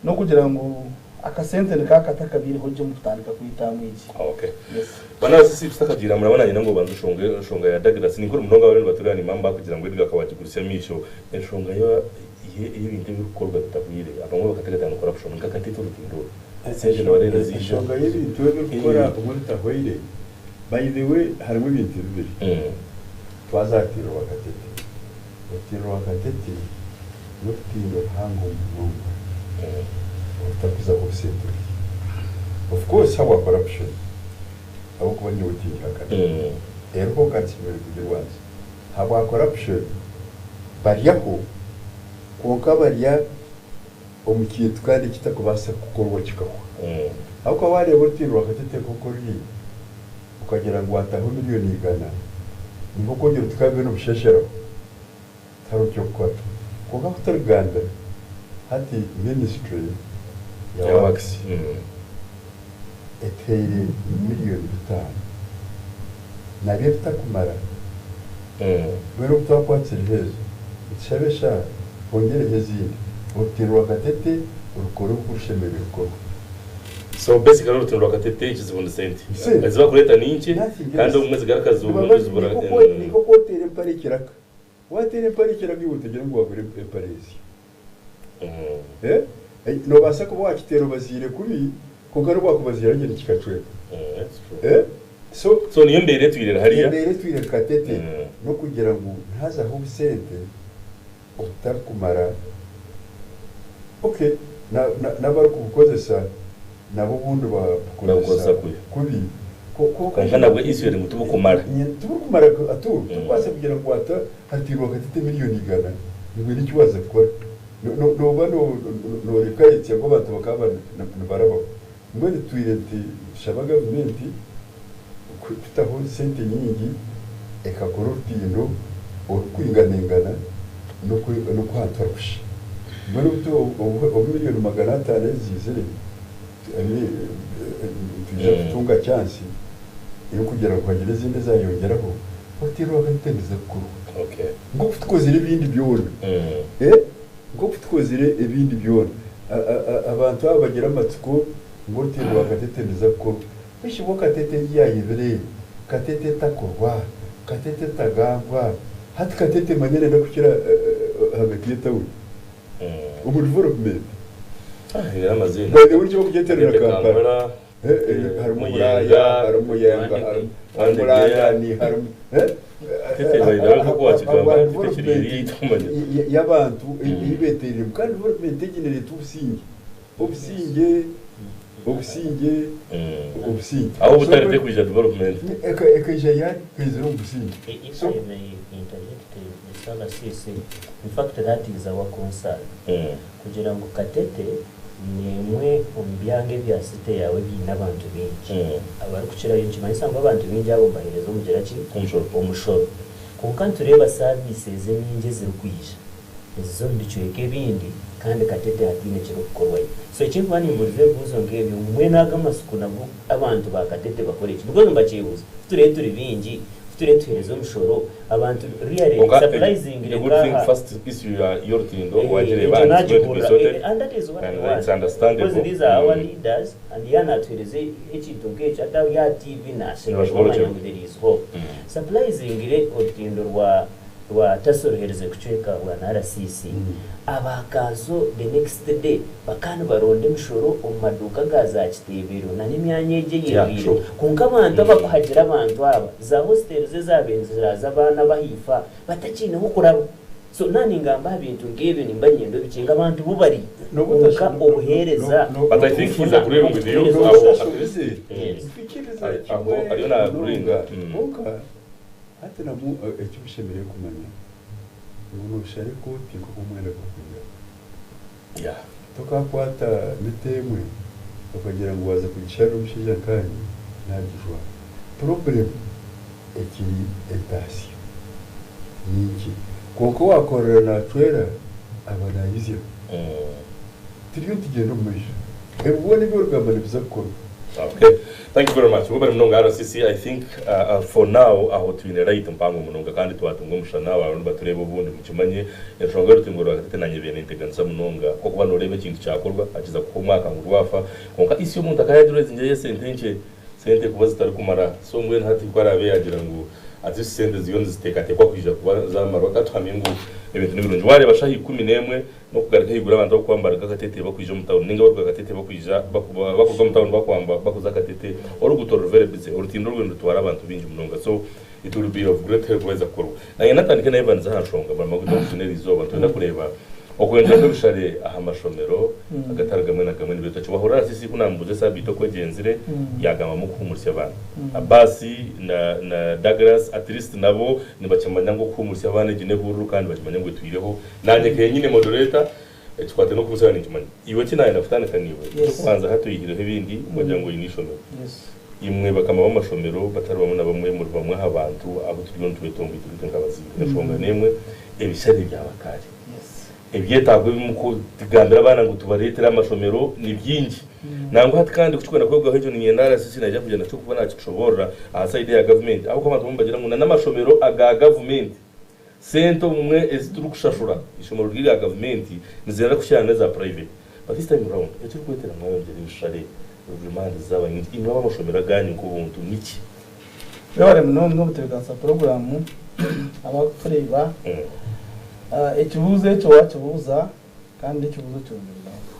N'okugira ngu akasente nikakatakabiireho gye omu kutandika kw'etaamu egi. Okay. Yes. Bana sisi tutakagiira murabona nyina ngu obanze oshonge enshonga ya Douglas ni nkuru munonga abariyo nibatureba nimba kugira ngu Edgar akawagigurisya amaisho enshonga y'ebintu ebirikukorwa bitahwire abamwe bakateekateeka ngu corruption nka Katete orutindo oru sente nibareeba ziija. Enshonga y'ebintu ebirikukora obumwe bitahweire, by the way harimu ebintu bibiri. Twaza aha rutindo rwa Katete. Orutindo rwa Katete n'orutindo ruhango munonga orutakuzaho obusente bwingi. Of course habwa corruption ahabw'okuba nyowe tingihakana. Eriho kandi nshemereire kugirwanisa. Habwa corruption baryaho kwonka barya omu kintu kandi ekitakubaasa kukorwa kikahwa. Ahabw'okuba waareeba orutindo rwa Katete nk'oku ruri, okagira ngu waataho miriyoni igana, ni nk'okwongyera oti ka bibe nibusheesheraho, tihariho ky'okukora. Kwonka ku turikugambira hati minisitule ya Works etuhaire miriyoni bitaano, nabyo ebitakumara, mbwenu obu twakwatsireho ezo, nitushabe eshaaha twongyereho ezindi, orutindo rwa Katete rukore oku rushemereire kukorwa. So basically orutindo rwa Katete ekizibu ni sente. Sente. Ezibakureeta ni nkye Nothing kandi else. obumwe zigaruka Nibaba zibura. ni nk'oku oteera empare ekiraka. Wateera empare ekiraka iwe otagira ngu wagura empare ensya. Eh? Nobaasa kuba wakiteera obaziire kubi kwonka n'obu wakubaziira gye nikikacweka. That's true. Eh? So So niyo mbeera etwire eri hariya. Embeera etwire eri Katete n'okugira ngu nihazaho obusente obutarikumara. Okay, n'abarikubukozesa nabo obundi Babukozesa babukozesa kubi. kubi. Kwonka Kwonka nabwo issue eri ngu tibukumara. Tiburikumara at all. Torikubaasa kugira ngu waata hatiirwe Katete miriyoni igana ngu haine eki waaza kukora. Nooba nooreka etsya ngu abantu bakaba nibarabaho. Mbwenu twire nitushaba gavumenti kutaho sente nyingi ekakora orutindo orukwinganaingana n'oku ahantu harikushusha. Mbwenu obu miriyoni 500 ezi ziizire, nitwija kutunga chansi y'okugira ngu hagire ezindi ezayongyeraho, orutindo rwa Katete niruza kukorwa. Nk'oku tukozire ebindi byona. Nk'oku tukozire ebindi byona. Abantu aba bagira amatsiko ngu orutindo rwa Katete niruza kukorwa. Bishi bwo Katete egi yayebire, Katete etakorwa, Katete etagambwa. Hati Katete manya nenda kukira ahagati y'etawuni omu development. Eine amaziina. By the way nikyo barikugyeterera Katete Kampala. Kampala, Harimu Muyenga, Muraya, harimu Muyenga, harimu Wandegeya. Murangani, harimu Katete by the way nk'oku wakigamba Katete kiri eri tumanya. y'abantu ei beetereiremu kandi development egi nereeta obusingye. Obusingye, obusingye, obusingye. Aho obutari tekwija development. Ekaija yari ekaizira omu busingye. If So I may interject, Mr. RCC, in fact that is our concern. Kugira ngu Katete n'emwe omu byanga ebya city yaawe ebiine abantu baingi. Abarikukirayo nikimanyisa ngu abantu baingi abo nibaheereza omugira ki? Omushoro. Omushoro. Kwonka nitureeba services enyingi ezirikwija niziza omu bicweka ebindi kandi Katete hataine ekirikukorwayo. So ekinkuba nimbuuriza ebibuuzo nk'ebyo ngu mbwenu ago amasuku nago abantu ba Katete bakore ki? Because nibakyebuuza ku turebe turi baingi, ku turebe tuheereza omushoro, abantu really Kwonka surprisingly the good thing nkaha first issue ya y'orutindo Eh, wagireeba ekyo and it's going to be nagihurira. sorted. And that is what I And want. it's understandable. Because these are our leaders and yanatuhereza ekintu nk'ekyo ata ya TV Nibashobora nashemanya ngu there is hope. Surprisingly orutindo rwa tasorohereze kucweka rwa RCC. Abakanso the next day bakaba nibaronda emishoro omu maduuka ga za Kiteebero na n'emyanya egi Yeah, eyerwire. true. Kwonka abantu abakuhagira abantu aba za hostels ezabaire ziraaza abaana bahiifa batakiineho kuraba. So nangamba aha bintu nk'ebyo nimba nyenda obikinga abantu bo bari kwonka obuheereza But I think he's agreeing with you. Obuheereza Aho- Obutashobize. Yes. Nitwikiriza Aho kimwe ariyo na-agreeing. munonga. Kwonka hati nabwo eki bushemereire kumanya ngu nooshara ekooti nk'oku omwenda gurikwingana. Tokakwata mita emwe okagira ngu waaza kugisharira omushaija nkaanye naagijwara. Problem ekiri entaasyo ni nkye. Kwonka owaakorera naacwera aba naayizya. Turiyo nitugyenda omu maisho. Ebi byona ebi orikugamba nibiza kukorwa. Okay. Thank you very much. Webale munonga RCC. I think for now aho twine light mpango munonga kandi twatunga omushana abantu nibatureba obundi mukimanye enshonga y'orutingo rwa Katete nanye ebaire nenteganisa munonga ahabw'okuba noreeba ekintu kyakorwa hakiza kuhwa omwaka ngu rwafa kwonka isi omuntu akayagira ezi esente nkye sente kuba zitarikumara so mbwenu hati ku araabe yaagira ngu at least sente ziriyo niziteekateekwa kwija kuba zaamarwa ka tuhamye ngu ebintu nibirungi. Waareeba shaaha 11 n'okugaruka ahaiguru abantu abakwambara nk'akateteeyi bakwija omu tawuni ninga abarikuruga Katete bakwija bakuruga omu tawuni bakwamba bakuza Katete oruguuto ruri very busy orutindo orwe nirutwara abantu baingi munonga so it will be of great help rwaheza kukorwa. Naanye natandike na Evans aha nshonga murama gwaitu ogutwine eriizooba nitwenda kureeba Okwongyera kw'ebishare aha mashomero agatari gamwe na gamwe nibireetwa ki? Wahurira RCC ku naamubuuza esaabiiti oku egyenzire, yaagambamu okuhuumurisya abaana. Abbas na na Douglas at least nabo nibakimanya ngu okuhuumurisya abaana egi n'ehururu kandi nibakimanya ngu etwireho. Naanye kenyine moderator, ekikwataine n'okuhuumurisya abaana ninkimanya. Iwe eki naayenda kutandika naiwe, eky'okubanza hati oihireho ebindi wagira ngu oine eishomero. Imwe bakama b'amashomero batari bamwe na bamwe muri bamwe aha bantu abu turiyo nitwetomboita itwe nk'abazaire. Enshonga n'emwe, ebishare byaba kare. Ebyetaago ebi mukutugambira abaana ngu tubareetere aha mashomero ni bingi. Nangwa hati kandi kukikwenda kwegaho ekyo niinyenda RCC naija kwija nakyo kuba nakitushoboorora aha side eya gavumenti ahabw'okuba abantu abamwe nibagira ngu na n'amashomero aga gavumenti sente obumwe ezi turikushashura eishomero riri erya gavumenti nizenda kukira n'eza private. But this time round ekirikwetera mwayongyera ebishare demand zaaba nyingi imwe ab'amashomero agaanyu nk'obuntu niki? Webare munonga obutebekanisa puroguramu abakutureeba. Ekibuuzo ekyo wakibuuza kandi n'ekibuuzo kirungi munonga.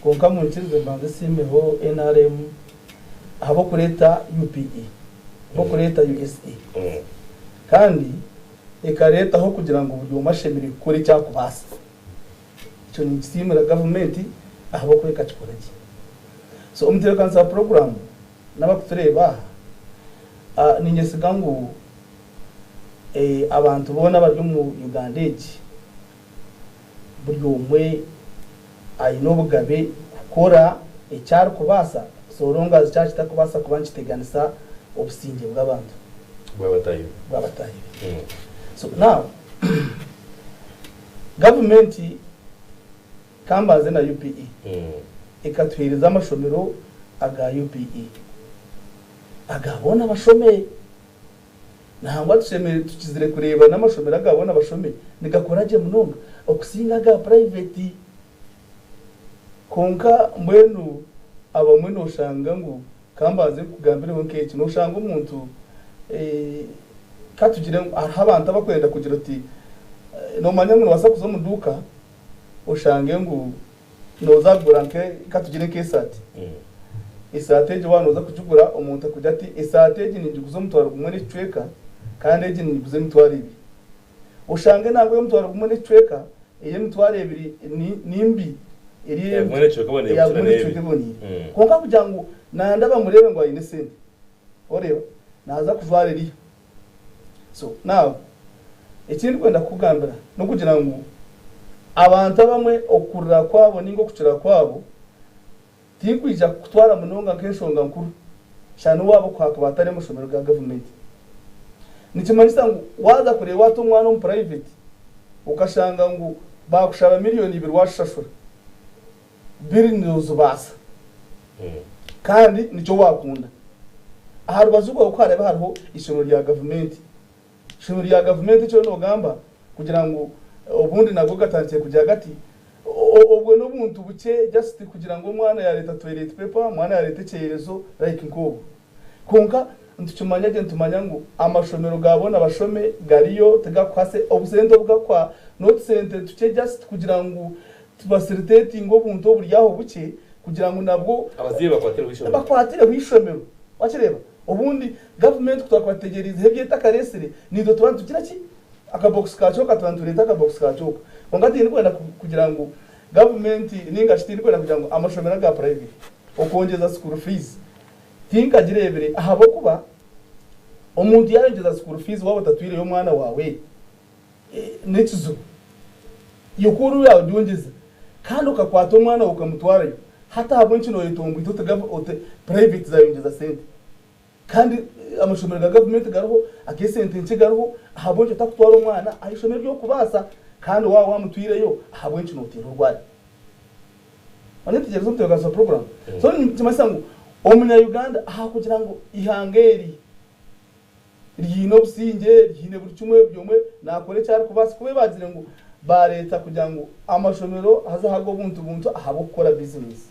Kwonka munkirize mbanze nsiimeho nrm ahabw'okureeta UPE, ahabw'okureeta USA. Kandi ekareetaho kugira ngu buri omwe ashemereire kukora eki arikubaasa. Ekyo ninkisiimira gavumenti ahabw'okuba ekakikora gye. So omutebeekanisa wa puroguraamu n'abarikutureeba aha, niinyesiga ngu abantu boona abari omu Uganda egi buri omwe aine obugabe kukora eki arikubaasa so long as kyaba kitarikubaasa kuba nikiteganisa obusingye bw'abantu. Bw'abataahi be. Bw'abataahi be. So now Gavumenti kambanze na UPE ekatuheereza amashomero aga UPE aga boona bashome. Nangwa tushemereire tukizire kureeba n'amashomero aga boona bashome nigakora gye munonga okusinga aga purayiveti. Kwonka mbwenu abamwe noshanga ngu kambanze nkugambireho nk'eki, noshanga omuntu katugire ngu hariho abantu abakwenda kugira oti nomanya ngu nobasa kuza omu duuka oshange ngu noza kugura katugire nk'esaati, esaati egyo waaba noza kugigura omuntu akugira ati esaati egi ningiguza omutwaro gumwe n'ekicweka kandi egi ningiguza emitwaro ebiri. Oshange nangwa ey'omutwaro gumwe n'ekicweka, ey'emitwaro ebiri ni mbi, eri Eya gumwe n'ekicweka ebonire eya kukira gumwe n'ekicweka n'ebiri. ebonire. Kwonka kugira ngu nanda bamureebe ngu aine esente, oreeba, naaza kujwara eriya. So now, eki ndikwenda kukugambira n'okugira ngu abantu abamwe okurira kwabo ninga okukira kwabo tinkwija kukutwara munonga nk'enshonga nkuru shana owaabo ku haakuba hatari amashomero ga gavumenti. Nikimanyisa ngu waaza kureeba wata omwana omu purayiveti okashanga ngu baakushaba miriyoni ibiri waashashura, biri noozibaasa kandi nikyo waakunda. Aha rubaju rwawe ku haraabe hariho eishomero rya gavumenti, Eishomero rya gavumenti eki oriyo noogamba kugira ngu obundi nago gatandikire kugira gati, obwo n'obuntu bukye just kugira ngu omwana yaareeta toilet paper, omwana yaareeta ekyeyerezo like nk'obwo. Kwonka nitukimanya gye nitumanya ngu amashomero ga boona bashome gariyo tigakuha obusente obugakuha n'otusente tukye just kugira ngu tufacilitatinge obuntu oburi aho bukye kugira ngu nabwo Abazaire bakwatireho eishomero. bakwatireho eishomero. Wakireeba? Obundi gavumenti ku twakuba tutegyereizeho ebi etakareetsire, naitwe tuba nitugira ki? Akabokisi ka kyoka tuba nitureeta akabokisi ka kyoka. Kwonka tindikwenda kugira ngu gavumenti nainga shi tindikwenda kugira ngu amashomero aga purayiveti okwongyeza school fees tinkagireebire ahabw'okuba omuntu yaayongyeza school fees waaba otatwireyo omwana waawe n'ekizibu. Iwe ku ori yaagyongyeza kandi okakwata omwana waawe okamutwarayo, hati ahabw'enki nooyetomboita oti oti private zaayongyeza sente? Kandi amashomero ga gavumenti gariho, ag'esente nkye gariho, ahabw'enki otakutwara omwana aha ishomero ery'okubaasa kandi waaba waamutwireyo ahabw'enki nooteera orwari? Onyetegereza omutebeekanisa wa puroguraamu? So nikimanyisa ngu. Omunya-Uganda aha kugira ngu eihanga eri riine obusingye, riine buri kimwe, buri omwe naakora eki arikubaasa kuba bagire ngu baareeta kugira ngu amashomero haze ah'ag'obuntu buntu ahabw'okukora bizinesi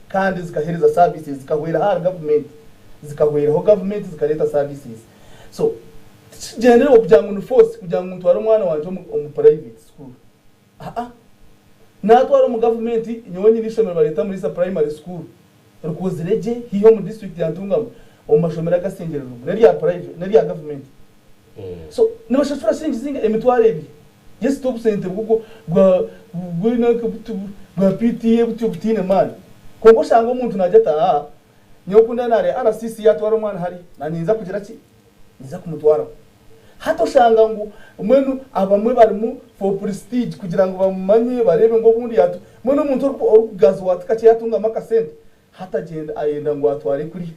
kandi zikaheereza services zikahwera ahari gavumenti zikahweraho gavumenti zikareeta services. So tikigyendererwa kugira ngu ni force kugira ngu ntware omwana wangye omu private school. Aa Naatwara omu gavumenti nyowe nyine eishomero bareeta Muriisa Primary School rikozire gye haihi omu disiturikiti ya Ntungamo omu mashomero agasengyererwamu n'erya private n'erya gavumenti. So nibashashura shiringi zinga? 20,000. Yes t'obusente bwo bwa bwa bwa PTA butyo butaine maani. Kwonka oshanga omuntu naagira ati aa nyowe ku ndaba naareeba RCC yaatwara omwana hariya naanye ninza kugira ki? Ninza kumutwaraho. Hati oshanga ngu mbwenu abamwe barimu for prestige kugira ngu bamumanye bareebe ngu obundi yatu mbwenu omuntu orikugaziwa ati kakye yatungamu akasente hati agyenda ayenda ngu atware kuriya.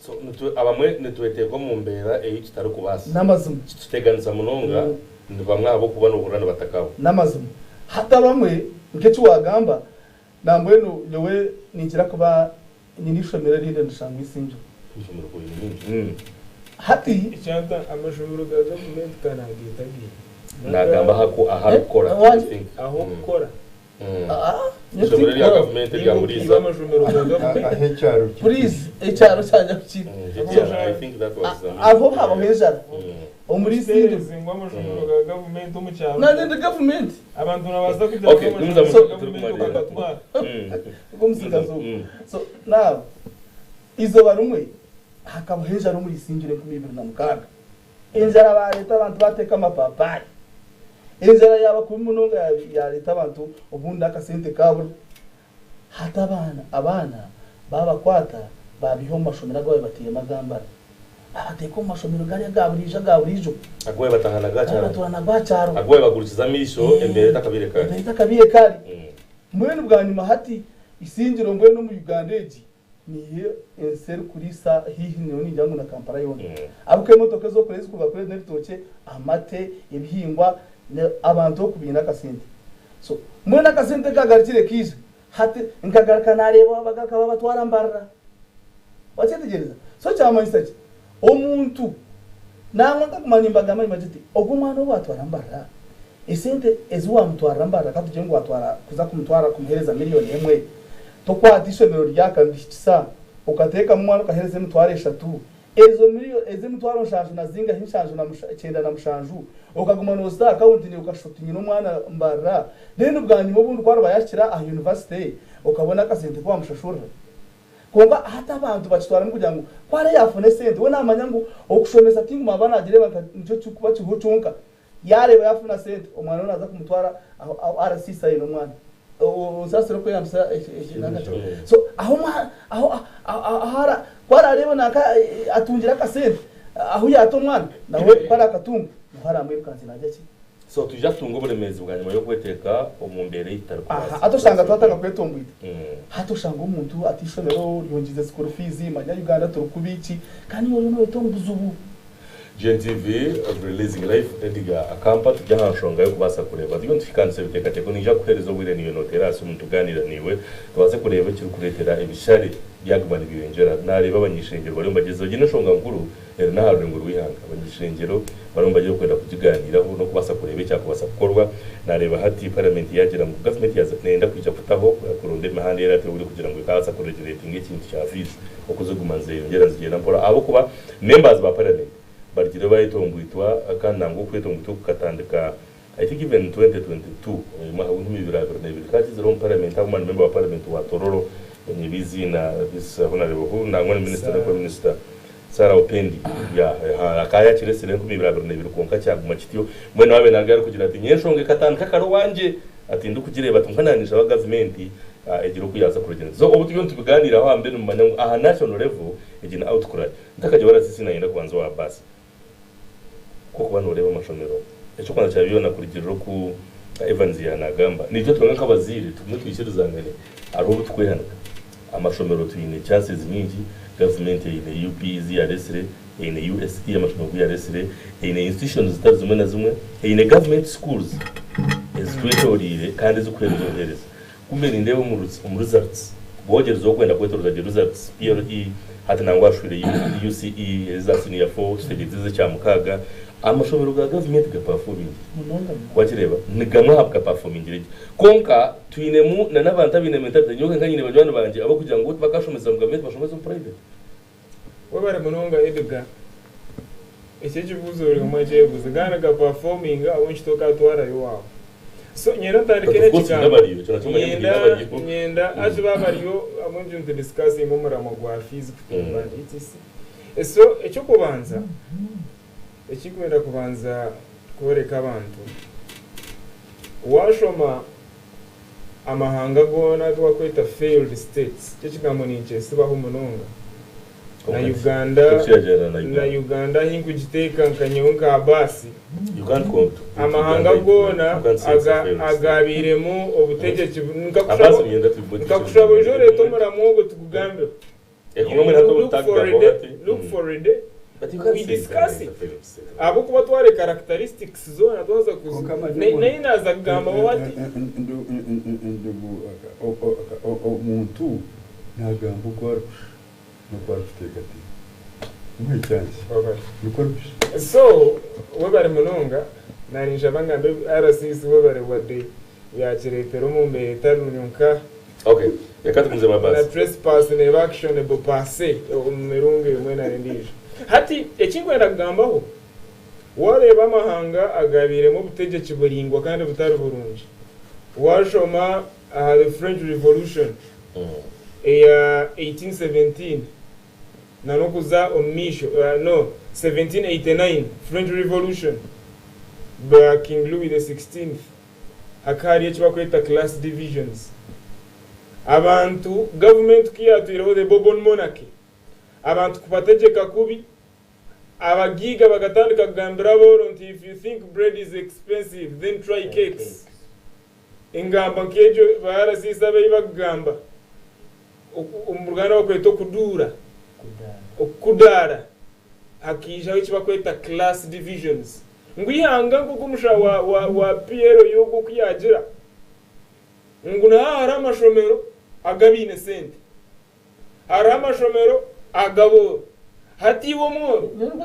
So nitwe abamwe nitweteeka omu mbeera ei tutarikubaasa. N'amazima. Kituteganisa munonga ni bamwe ahabw'okuba noohurira nibatakaho. N'amazima. Hati abamwe nk'eki waagamba nambwenu nyowe ninkira kuba nyine eishomero erindi nirishangwa Isingiro. Eishomero ku oine mingi. Hati. Ekyanta amashomero ga gavumenti ka nageeta ge. Nagamba aha ku ahu arikukora I think. Ah'okukora. Eishomero erya gavumenti erya Muriisa. Amashomero ga gavumenti. Ahu ekyaro kiri. Please ekyaro kyangye ahu kiri. I think that was. Aho habaho enjara. Omuri Isingiro. Kiteereze ngu amashomero ga gavumenti omu kyaro. Nanye ndi gavumenti. Abantu nibabaasa kugira ngu amashomero ga gavumenti okagatwara. Ogwo omutsigazi ogwo. So now eizooba rimwe hakabaho enjara omuri Isingiro 2006. Enjara baareeta abantu baateeka amapaapaari. Enjara yaaba kubi munonga yaareeta abantu obundi akasente kaabura. Hati abaana abaana baabakwata baabiiha omu mashomero agu baabaire batairemu agambara. Baabateeka omu mashomero gari aga buriijo aga buriijo. Agu baabaire bataaha nago aha kyaro. Baabaire batuura nago aha kyaro. Agu baabaire bagurikiza amaisho embeera etakabaire kare. Embeera etakabaire kare. Mbwenu bwanyima hati Isingiro mbwenu omu Uganda egi niyo ensi erikuriisa haihi nyowe ningira ngu na Kampala yoona. Ahabw'okuba emotoka ez'okurya ezirikuruga kuri n'ebitookye, amate, ebihingwa, abantu oku baine akasente. So mbwenu akasente kagarukire kaija hati nkagaruka nareeba bagaruka babatwara Mbarara. Wakyetegyereza? So kyamanyisa ki? Omuntu nangwa nkaguma nimbagamba nimbagira nti ogu omwana ou watwara Mbarara, esente ezi wamutwarira Mbarara katugire ngu watwara kuza kumutwara kumuhereza miriyoni emwe, tokwata eishomero ryaka nirihikisa okateekamu omwana okahereza 30,000, ezo miriyoni ezo 700,000 na zingahi nshanju na kyenda na mushanju okaguma nozita aha akawunti naiwe okashusha oti nyine omwana Mbarara, then bwanyima obundi ku ariba yahikire aha yunivasite okabona akasente ku wamushashurira. Kwonka hati abantu bakitwaramu kugira ngu ku are yaafuna esente, we naamanya ngu okushomesa tinguma aba naagireeba nka nikyo kirikuba kiriho kyonka. Yaareeba yaafuna sente, omwana we naaza kumutwara ahu RCC aine omwana. Onsaasire okweyambisa ekinanka kyo. So ahu omwana ahu ahu ara ku araareebe nanka atungire akasente, ahu yaata omwana nawe ku araakatunga, niho araamwirukanzya naagira ki? So twija kutunga oburemeezi bwanyima y'okweteeka omu mbeera ei tutarikubaasa. Aha, hati oshanga twatandika kwetomboita. Hati oshanga omuntu ati eishomero ryongyize school fees, manya Uganda turi kubi ki, kandi iwe oriyo noyeta omu buzibu. GNTV Releasing Life Edgar Akampa turi aha nshonga y'okubaasa kureeba turiyo nituhikaanisa ebiteekateeko niinyija kukuheereza obwire naiwe nooteera ahansi omu tugaaniira naiwe tubaase kureeba ekirikureetera ebishare byaguma nibyeyongyera naareeba abany'ishengyero bariyo nibagyezaho egi n'enshonga nkuru Eri n'aha rurengo rw'eihanga. Abany'ishengyero barimu nibagira okwenda kugigaaniiraho n'okubaasa kureeba ekyakubaasa kukorwa. Naareeba hati Paramenti yaagira ngu gavumenti yaaza neeyenda kwija kutaho kuronda emihanda ei eraateebwe kugira ngu ekabaasa kuregireetinga ekintu kya fees oku zirikuguma nizeyongyera nizigyenda mpora ahabw'okuba members ba Paramenti barugire baayetombwitwa kandi nangwa okwetombwitwa kukatandika I think even 2022 omwaka gw'enkumi ibiri abiri n'ebiri kaakizire omu Paramenti ahabw'okuba ni member wa Paramenti wa Tororo nyebwa eiziina this honourable nangwa ni minister nakuba minister Sarah Opendi yeah akaba yakiresire 2022 kwonka kyaguma kityo. Mbwenu waaba naruga arikugira ati nyowe enshonga ekatandika kare owangye ati ndikugireeba ati kwonka naninshaba gavumenti egire oku yaaza kurugira. So obu turiyo nitubiganiiraho aha mbe nimumanya ngu aha national level egi ni outcry. Ntakagira RCC nayenda kubanza owa bus kw'okuba noreeba amashomero eky'okubanza kya byona kurugirira oku Evans yaanagamba naitwe twena nk'abazaire tugume twikirizangane hariho obu tukwehanika. Amashomero twine chances nyingi, gavumenti eine UPE ezi yaresire, eine USE amashomero agu yaresire, eine institutions zitari zimwe na zimwe, eine government schools ezitwetoreire kandi ezikuhereza obuhereza. Kumbe nindeeba omu results Bwogyerezaho kwenda kwetoroza gye results, PLE, hati nangwa hashwire UCE, eza senior four, tutegyereize ez'ekyamukaaga. Amashomero ga gavumenti gapafomingire. Munonga munonga. Wakireeba? Ni gamwe aha gapafomingire gye. Kwonka twinemu na n'abantu abaine mentality, nyowe nka nyine banywani bangye abarikugira ngu bo tibakashomesa omu gavumenti bashomesa omu private. Webare munonga Edgar. Eki ekibuuzo buri omwe akyebuuze. Gaana ga performinga ahabw'enki tokatwarayo owaawe? So nyenda ntandike But of course n'ekigambo. twine abariyo, ekyo nakyo manya ngu Nyenda twine abariyo. nyenda aje baaba bariyo ahabw'enki nitu discussinga omuramwa gwa fees kutumba and etc. So eky'okubanza ekinkwenda kubanza kworeka abantu, waashoma amahanga goona agu barikweta failed states, eki ekigambo ninkyesibaho munonga, na Uganda na Uganda ahi nkugiteeka nka nyowe nka Abaasi, amahanga goona agaabairemu obutegyeki, nkakushaba oije oreete omuramwa ogwo tugugambeho. Look for a day, we discuss it. Ahabw'okuba tware characteristics zoona twaza kuzi Kwonka manya naye naaza kugambaho ati. Omuntu naagamba oku arikushusha n'oku arikuteekateeka. Muhe chance. Nikwo arikushusha. So webare munonga naninshaba ngambe RCC webare wadde yakireetera omu mbeera etari nka Okay, reka tugumize na Abaasi. trespass neeba actionable per se omu mirungo emwe nari endiijo. Hati eki nkwenda kugambaho, waareeba amahanga agaabairemu obutegyeki buraingwa kandi butari burungi, waashoma aha the French Revolution eya 1817 na n'okuza omu maisho, no, 1789 French Revolution ba King Louis the 16th, Hakaba hariyo eki barikweta class divisions. Abantu, gavumenti ku yaatwireho the Bourbon monarchy, abantu kubategyeka kubi, abagaiga bakatandika kugambira abooro nti if you think bread is expensive then try cakes. Engamba nk'egyo ba RCC abu ei barikugamba, omu Ruganda bakweta okuduura, okukudaara. Hakaijaho eki barikweta class divisions. Ngu eihanga nk'oku omushaho wa, wa, wa PLU ogwo oku yaagira, ngu naha hariho amashomero ag'abaine sente, hariho amashomero ag'abooro. Hati iwe omworo, no, no, no,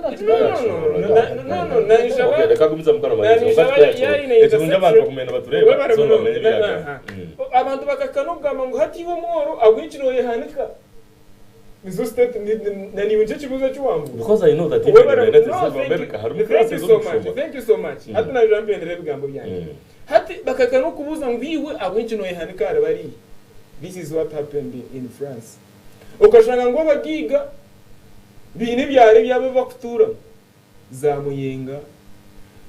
na, no, no, nanshaba, Okay, reka agumize mukama na manyizo. ninshaba Kwonka yaayine ekirungi abantu interception, bakumenya nibatureeba, webare so munonga. nibamanya ebi Na, yaagamba. aha. Abantu bakahika n'okugamba ngu hati iwe omworo, ahabw'enki nooyehanika? Nizo state na niiwe nikyo kibuuzo eki wambuuza. Because I know that even in the United States of America harimu Thank you classes so much, z'okushoma. thank you so much. Hati naija mpendera ebigambo byangye. Hati bakahika n'okubuuza ngu iwe ahabw'enki nooyehanika ahari bariya? This is what happened in France. Okashanga ngu abagaiga baine ebyaro ebyabo ebi bakutuuramu, za Muyenga,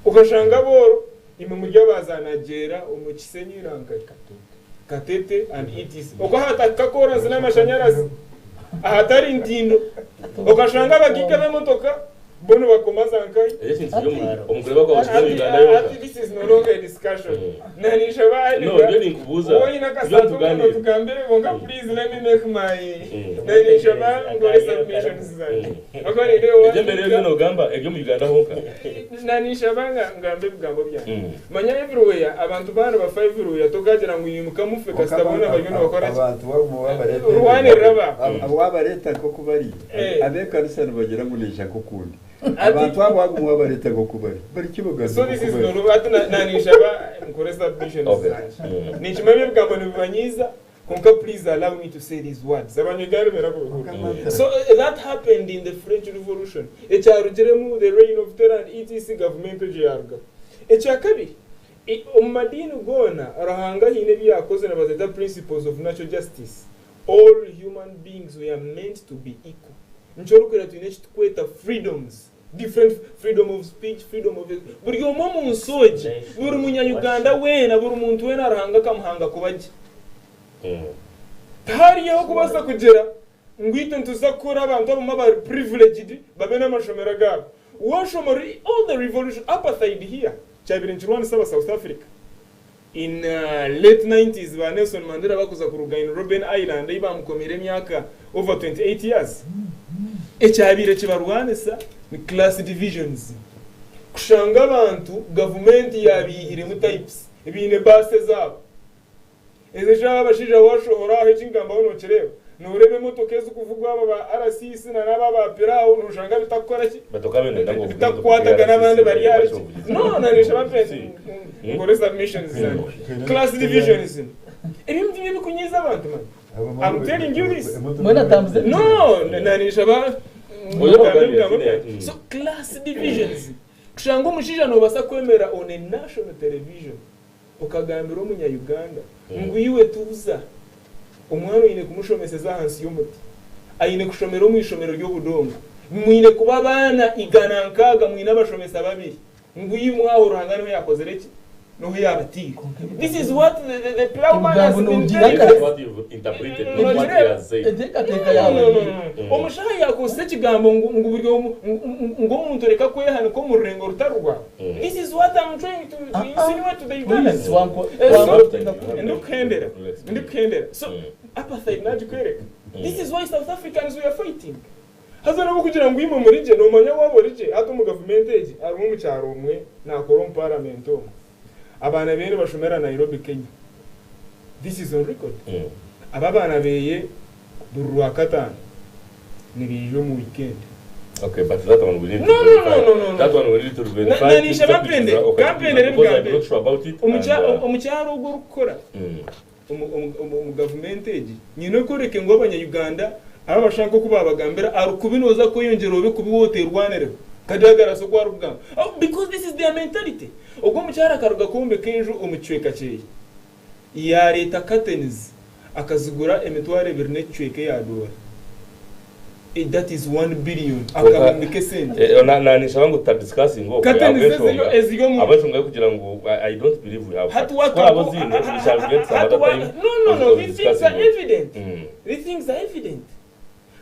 okashanga abooro imwe muri aba za Nagyera omu Kisenyi Rankai. Katete and etc. Okwo ahatahika koransi n'amashanyarazi, ahatari ntindo, okashanga abagiga b'emotoka bo nibakoma za nkahi. Ekyo ekintu kiri omu omu kureeba kwawe kiri omu Uganda yonka. Hati this is no longer a discussion. Nanishaba No, Edgar, nyowe ninkubuuza. wowe oine Turiyo akasaati omu nitugaaniira. otugambire kwonka please let me make my nanishaba nkore submissions zangye. Ahakuba nindeeba Eby'embeera ebyo noogamba ebyo omu Uganda honka. Nanishaba nga ngambe ebigambo byangye. Manya everywhere abantu baaba nibafa everywhere tokagira ngu nyimuka mufe kasita boona bariyo nibakora ki? Abantu baguma wabareeta Rwanirira ba. Wabareeta nk'oku bari, Eh. ab'ekanisa nibagira ngu naija nk'okundi. Ati- Abantu abo waguma wabareeta nk'oku bari, bari kibagamba So this nk'oku is bari. no hati nanishaba nkore submissions Okay. zangye. Ninkimanya ebigambo nibibanyiiza kwonka please allow me to say these words. Abanyuganda barakubihuurira. So that happened in the French Revolution. Ekyarugiremu the reign of terror and etc government egyo yarugaho. Ekyakabiri, omu madiini goona Ruhanga haine ebi yakozire nibazeeta principles of natural justice. All human beings we are meant to be equal. Nikyo orikureeba twine eki turikweta freedoms. Different freedom of speech, freedom of buri omwe omu nsi egi, buri munya-Uganda weena, buri muntu weena Ruhanga akamuhanga kuba gye. Tihariyo okubaasa kugira ngu itwe nituza kukora abantu abamwe abari privileged babe n'amashomero agaabo. Washoma all the revolution, apartheid here, kyabaire nikirwanisa aba South Africa in late nineties ba Nelson Mandela bakuza kuruga in Robben Island ei bamukomeire emyaka over 28 years. Ekyabaire kibarwanisa ni class divisions. Kushanga abantu gavumenti yabaihiremu types, baine baasi ezaabo. Ezi eshaaha abashaija washohora aho eki ngambaho nokireeba. Noreeba emotoka ezikuvugwa aba ba RCC na n'aba aba Pilau noshanga bitakukora ki? Bitakukwatagana abandi bari ahari ki? No, na neshaba mpe nkore submissions zangye. Class divisions. Ebintu nibyo ebikunyiiza abantu man. I'm telling you this. Mbwenu atambuza ebigyere. No, na neshaba ngambe ebigambo byangye. So class divisions. Kushanga omushaija nobasa kwemera on a national television. Okagambira omunya Uganda ngu iwe tuuza, omwana oine kumushomeseza ahansi y'omuti, aine kushomera omu ishomero ry'obudongo, mwine kuba abaana 160 mwine abashomesa babiri, ngu imwe aho Ruhanga niho yakozire ki? Niho yabataire. This is what the plough man has Ebigambo been nobigira telling kare. us. What you've interpreted, not what he Nokireeba? has said. Enteekateeka No, yaawe no, no, eri. no, no. Omushaho yakozesa ekigambo ngu ngu buri omu ngu ngu omuntu reka kwehanika omu rurengo rutari rwawe. This is what I'm trying to Ah, ah. insinuate to the Ugandans. Please, wanko- Eh, so- wanko- Ndikuhendera. Ndikuhendera. So apartheid nagikwereka. This is why South Africans were fighting. Haza nobu kugira ngu imwe muri gye nomanya waaba ori gye hati omu gavumenti egi harimu omukyara omwe nakora omu parliament omwe. Abaana beye nibashomera Nairobi Kenya. This is on record. Aba abaana beye buri rwakataano nibaija omu weekend. Okay, but that one we need No, to no, verify. no, no, no, no. That one we need to verify. Na- nanisha bampende, kampendere Because I'm ebigambo. not sure about it. Omukyara ogu orikukora And, omu gavumenti egi nyine okworeka ngu abanya-Uganda aba bashusha nk'oku babagambira arikubi nooza kweyongyera obe kubi waaba oteerwanireho. Kajagarasi oku arikugamba. Oh, because this is their mentality. Ogwo omukyara akaruga kwombeka enju omu kicweka kyeye. Yaareeta curtains akazigura 20,000 n'ekicweka eya doora. That is 1 billion. Akahumbi k'esente. Nanishaba ngu tuta discussing okwo Curtains eziri omu ahabw'enshonga y'okugira ngu I don't believe we have Hati facts. waka Kora abo zine, we shall get some other time No, no, no, of these things discussing are it. evident. These things are evident.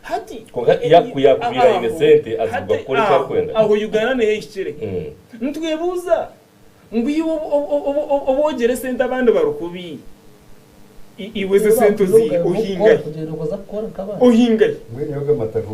Hati Konka yakuyakwira aine sente azigwa hati kukora eki arikwenda. Aho Uganda niho ehikire. Nitwebuuza ngu iwe obu ogira esente abandi barikubi iwe ezi esente ohingahi? Kugira ngu oza kukora nk'abandi. Ohingahi? Mbwenu iwe amataka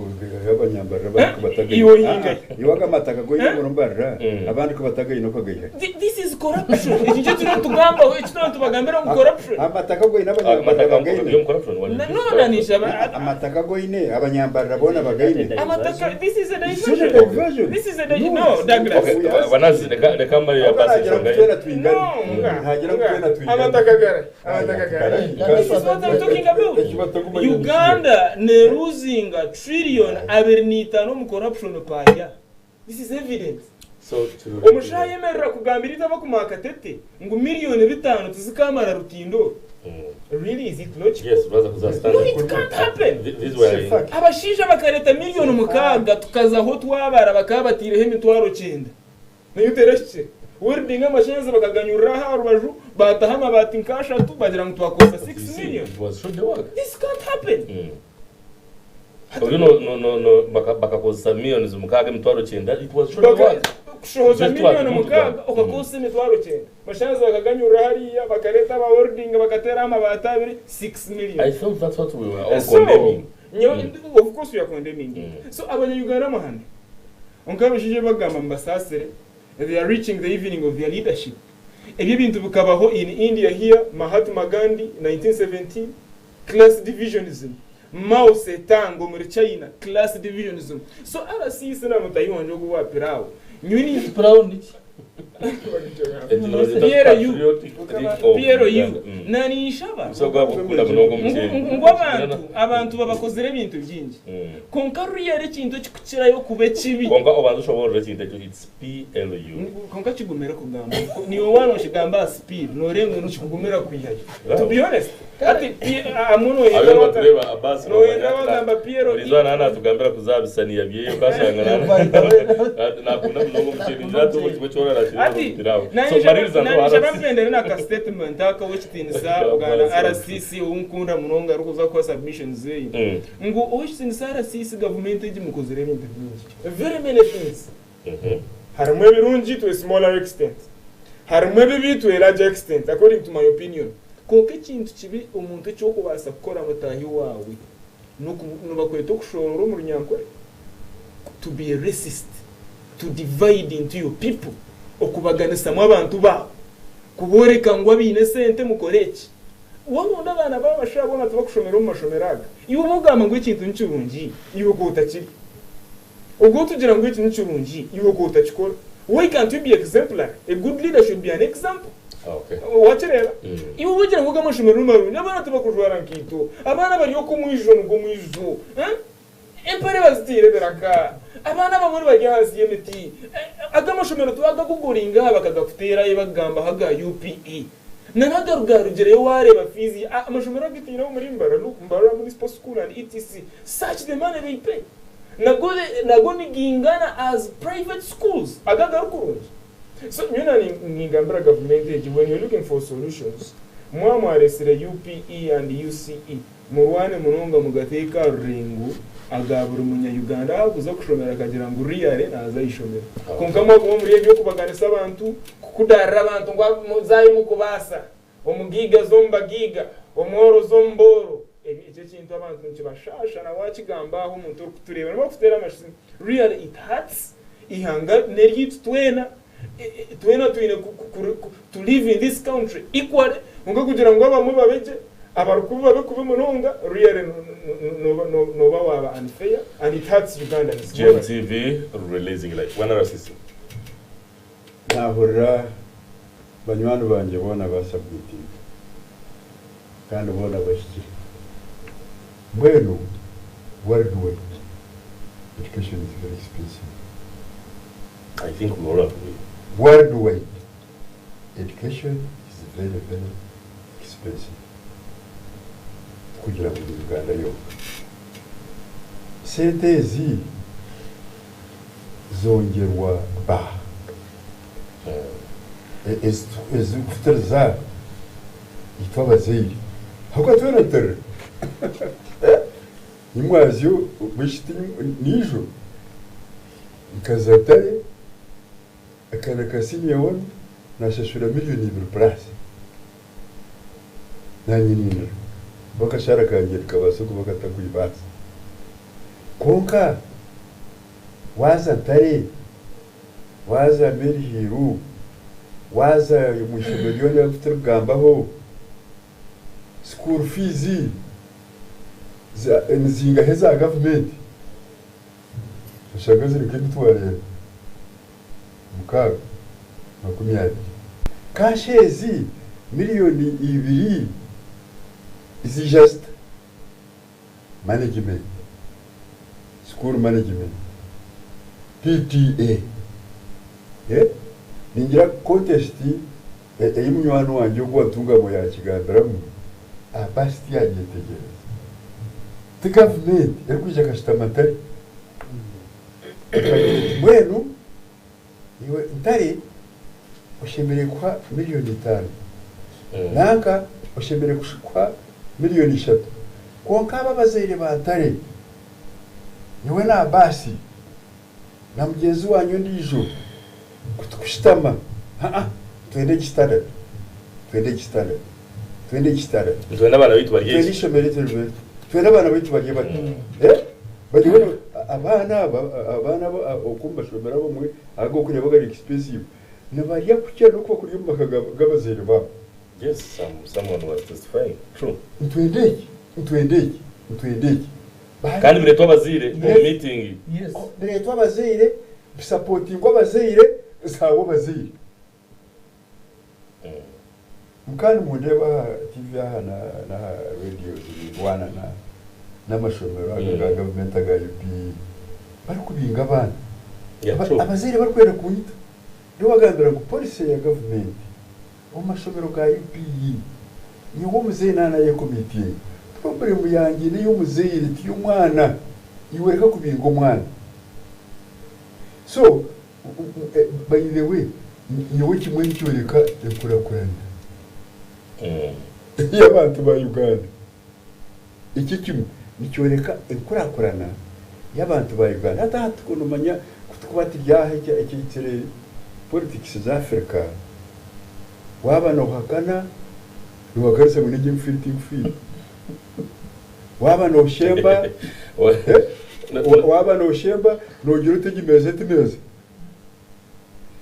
y'abanyambarira abandi kubatagaine. Iwe ohingahi? Iwe amataka goine Eh? omu mbarira abandi kubatagaine okagaiha. This is corruption. Eki nikyo turiyo nitugambaho, eki turiyo nitubagambira ngu corruption. Amataka goine abanyambarira Amataka bagaine. byo corruption what Na- is No, corruption? nanisha Amataka goine abanyambarira boona bagaine. amataka, this is a It's not a diversion. diversion. This is a no, Douglas. Okay, banazi reka mare ya Ahubwo basi nagira ngu ensonga ye. twena twingane. No, nga, Ntagira ngu nga. twena twingane. Amataka gara, amataka gara. This is what I'm talking about. Uganda neruzinga trillion 25 omu corruption per year. This is evidence. So Omushaho ayemerera kugambira itaba kumakatete ngu 5 miliyoni tizikamara rutindo. Really, is it logical? Yes, brother, kuza stand. No, it can't happen. This way. Abashaija bakareta 6 miliyoni tukazaho twabara bakaba batiireho 90,000. Nayo terahikire. Welding amashanyarazi bakaganyurira aha rubaju bataho amabaati nk'ashatu bagira ngu twakosa 6 million. It was should the work. This can't happen. Oyo no bakakozesa 6 millions 90,000, it was should the work. Kushohoza Just miliyoni what- 6 okakosa 90,000. Amashanyarazi bakaganyurira hariya bakareta aba welding bakateraho amabaati abiri 6 million. I thought that's what we were all So, condemning. Of course we are condemning it. So abanya-Uganda muhane onkabashije bagamba mubasasire, they are reaching the evening of their leadership. Ebyo ebintu bikabaho in India here, Mahatma Gandhi 1917, class divisionism. Mao Zedong omuri China, class divisionism. So RCC na mutahi wanje oguwapirawo nyuni Brown niki? PLU. PLU nanishaba ngu abantu babakozire ebintu bingi konka ruyera ekintu ekikukirayo kuba ekibi. Konka obanza ushoborera ekintu ekyo, it's PLU. Konka kigumire kugamba niwe wana okigamba aha speed norenga nikikugumira kwihayo, to be honest. Ati amwe Abe batureba Abbas. Noyenda bagamba PLU. Buri nana atugambira kuzabisaniya byeyo ukasanga nakunda munonga omuceeri ngira ati kimwe kyorara Ati kiri so maririza ndo nanisha RCC. Bampendere naka statement aka wekitinisa bwana RCC onkunda munonga arikuza kuha submissions zeyi ngu owekitinisa RCC, gavumenti egi mukozire ebintu bingi, very many things. Harimu ebirungi to a smaller extent, harimu ebibi to a larger extent, according to my opinion. Konka ekintu kibi omuntu ekyokubaasa kukora mutahi waawe nibakweta okushorora omu runyankore, to be a racist, to divide into your people, okubaganisamu abantu baabo, kubooreka ngu abaine sente mukore eki. Waronda abaana b'abashaija boona tibakushomera omu mashomero aga. Iwe oba ogamba ngu ekintu ni kirungi, iwe k'otakirya. Obwo otugira ngu eki ni kirungi, iwe k'otakikora. Why can't you be exemplary? A good leader should be an example. Wakireeba? Iwe oba ogira ngu aga amashomero ni marungi, abaana tibakujwara nkaito, abaana bari oku omwijuzo nigwo mwijuzo. Empare baziteire ebiraka, abaana abamwe nibari ahansi y'emiti. Aga amashomero twagaguguringa aha bakagakuteerayo bakugambaho aga UPE. Nana agarugireyo wareeba fees, amashomero agitiineho omuri Mbarara, look Mbarara Municipal School and etc. Search the money they pay. Nago, nago nigingana as private schools aga agari kurungi. So nyowe na ningambira gavumenti egi, when you're looking for solutions, mwaba mwaresire UPE and UCE, murwane munonga mugateeka aha rurengo aga buri munya Uganda ahakuza kushomera akagira ngu really naaza ah'ishomero. Kwonka mwaguma omuri eby'okubaganisa abantu, kukudarira abantu ngu muzayo mukubaasa, omugiiga aza omu bagiiga, omworo aza omu booro, ekyo ekintu abantu nikibashaasha na wakigamba aho omuntu orikutureeba nibakuteera amasimu. Really it hurts, eihanga n'eryaitu twena, twena twine to live in this country equally, kwonka kugira ngu abamwe babe gye, abarikubi babe kubi munonga, really nooba waaba unfair and it hurts Ugandans. GMTV releasing life. Bwana RCC. Nahurira banywani bangye boona basubmitinga kandi boona bahikire. Mbwenu worldwide education is very expensive. I think we all agree. Worldwide education is very very expensive. Kugira ngu ni Uganda yonka. Sente ezi zongerwa ba ezikufutiriza itwe abazaire ahabw'okuba twena tutarira nimwazyo bwishiti niijo nkaza ntare akaana ka senior one nashashura miliyoni 2 plus nanye nindira akashara kangye nikabaasa kuba katakwibaasa kwonka waza ntare waza Maryhill waza omu ishomero ryona eri turikugambaho school fees nizingahi eza gavumenti oshanga ziri nk'emitwaro 6, 20 cash ezi miliyoni 2 ziija zita management school management PTA ningira contest ei munywani wangye ogu Ntungamo yakigambiramu Abasi tiyagyetegyereza ti gavumenti erikwija akashutama ntare mbwenu iwe ntare oshemereire kuha miliyoni 5 nanka oshemereire kuha miliyoni 3 kwonka aba abazaire ba ntare nyowe na Abasi na mugyenzi wanyu ondiijo kutukushutama haa twende egi standard twende egi standard twende egi standard Twende abaana baitu barye twende eki. Ishomero eri twende abaana baitu barye bati bari abaana aba abaana aba oku mumashomero abamwe agokureba gari expensive nibarya kukira n'oku bakurya omu maka g'abazaire baabo. Yes, someone was testifying. True. Ntwende eki ntwende eki ntwende eki Kandi biretwa abazaire omu meeting. Bireetwa abazaire bisupportingwa abazaire zaabo abazaire kandi mundeeba aha TV aha n'aha radio zirindwana na n'amashomero aga ga gavumenti aga UPE barikubinga abaana. True. Abazaire barikwenda kunyita nibo bagambira ngu policy ya gavumenti omu mashomero ga UPE nyowe omuzeeyi naanayecommittinga problem yangye n'ey'omuzaire tiy'omwana iwe reka kubinga omwana. So by the way nyowe kimwe nikyoreka enkurakurana y'abantu ba Uganda eki kimwe nikyoreka enkurakurana y'abantu ba Uganda hati aha tukunomanya kutukuba turi aha ekiri politics za Africa waaba nohakana nohakanisa ngu negi enkufiire tinkufiire waaba noshemba waaba noshemba nogira oti egi meeza eti meeza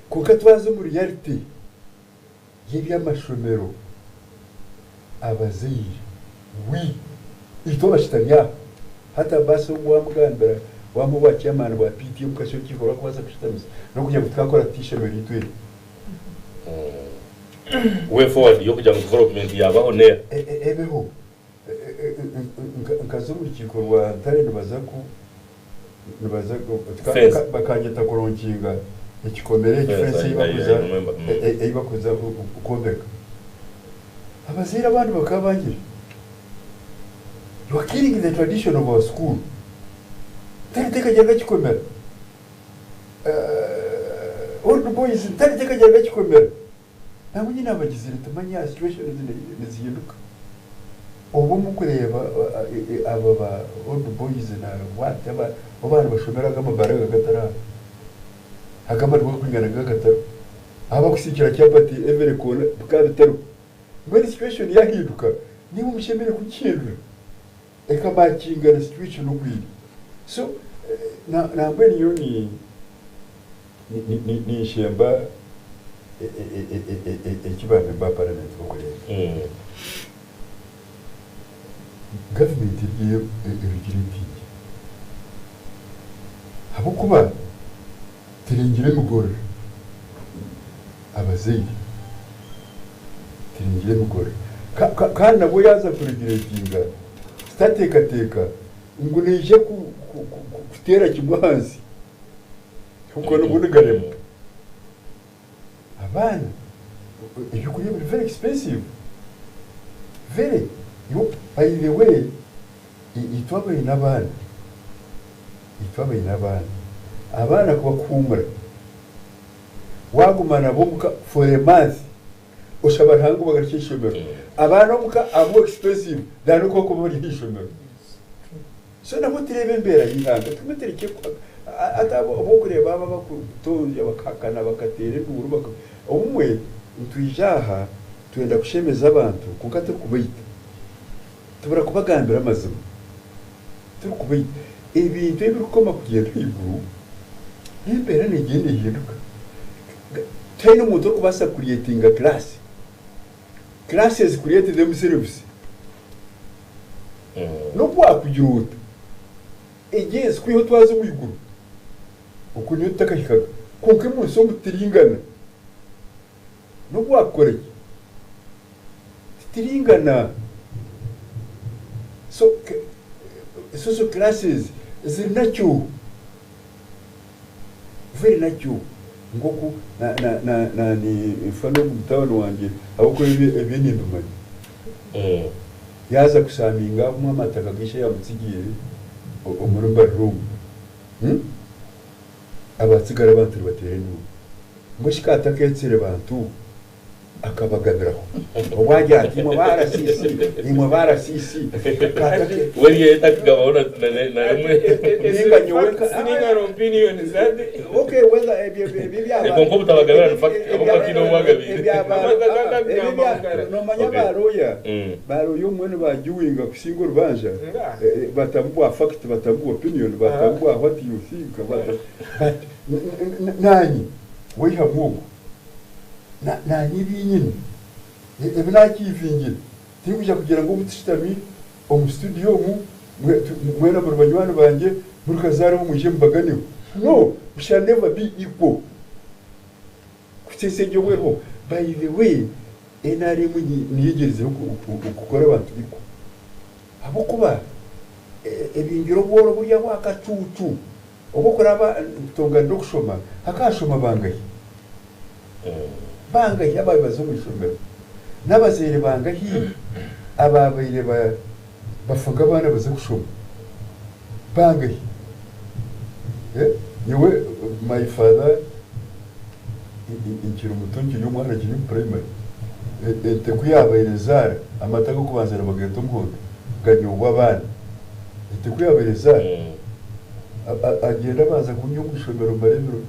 kwonka twaza omu reality y'eby'amashomero. Abazaire we itwe abashutami aha hati Abaasi ogu wamugambira wamuha obwa chairman bwa PTM kasha orukiiko rwakubaasa kushutamisa n'okugira ngu tukakora tuta eishomero ryaitu eri. Way forward y'okugira ngu development yabaho neeha? Ebeho. Nkaza omu rukiiko rwa Ntare nibaza ku nibaza Fence. bakanyeta kuronkinga ekikomera eki Fence, fence ei I- I bakuza remember. Ei bakuza kwombeka. Abazaire abandi bakaba bangire you are killing the tradition of our school. Ntare tekagira kikomera. Old boys Ntare tekagira kikomera. Nabwo nyine abagizire tumanya situation nizihinduka. Obu mukureeba aba ba old boys na what aba abaana bashomera aga amabaraga gatari aha. Aga amariba gakwingana nk'agataro. Ahu bakusiikira chapati every corner bikaba bitariho. Mbwenu situation yahinduka niiwe omushemereire kugihindura ekamatchinga na situation oku eri. So nambwenu nyowe ni ninshemba eki ba member ba parliament bakureeba. Gavumenti eriyo erugire etiingi ahabw'okuba terengire emigorora abazaire terengire emigorora kandi nabwo yaaza kureguretinga tutateekateeka ngu neija kuteera kimwe ahansi ahabw'okuba nabwo nigarema. Abaana ebyokurya biri very expensive very by the way itwe abaine abaana itwe abaine abaana abaana kubakuhuumura waaguma nabo omuka for a month oshaba Ruhanga obagarukye aha ishomero. Abaana omuka are more expensive than oku barikuba bari aha ishomero. So nabwo tureebe embeera y'eihanga tugume turekye hati abu okureeba aba abakutonzya bakahakana bakateera enduuru baka obumwe nitwija aha twenda kushemeza abantu kwonka turikubaita tubura kubagambira amazima turikubaita ebintu ebirikukoma kugyenda ahaiguru n'embeera neegyenda ehinduka. Tihaine omuntu orikubaasa kucreatinga class. Classes create themselves. N'obu waakugira ota egi ensi kwiha otwaza omu iguru okwo niyo tutakahikaga kwonka omu nsi omu tituringana. N'obu waakukora ki tituringana. So social classes ziri nakyo very nakyo nk'oku na na na na ni nfa n'ogu mutabani wangye ahabw'okuba ebye nimbimanya. Yaaza kushaminga amwe amataka g'ishe yamutsigiire omuri Mbarara omu. Abatsigara abantu nibateera enduuru. Mbwenu shi ka atakeetsire bantu akabagabiraho. Obu agira ati imwe ba RCC, imwe ba RCC, ka atake We niyo akugabaho na rimwe. Ninga nyowe Ninga opinion zade. Okay, whether ebyo byaba Ego nko butabagabira ni fact, abo bakina omwagabire. Nomanya baroya baroya omwe nibagiwinga kusinga orubanja. Nga. Batabubwa fact, batabubwa opinion, batabubwa what you think, but nanye weihamu ogwo nanye ebinyine ebi nakivingire tinkuja kugira ngu obu tushutami omu studio omu mwena muri banywani bangye muri kazaara mwije mubaganeho. No, we shall never be equal kutsesa egyo bweriho. By the way, NRM niyegyerizeho kukora abantu equal ahabw'okuba ebingiro obworo burya bwakacuucu oba okuraba tutonganire okushoma hakashoma bangahi bangahi ababaire baza omu ishomero n'abazaire bangahi ababaire bafaga abaana baze kushoma bangahi. Nyowe my father nkiri muto nkiri omwana nkiri omu primary ente ku yabaire ezaara amata g'okubanza nibageta omuhondo ganyobwa abaana. Ente ku yabaire ezaara agenda abanza kunywa omu ishomero mara ebiro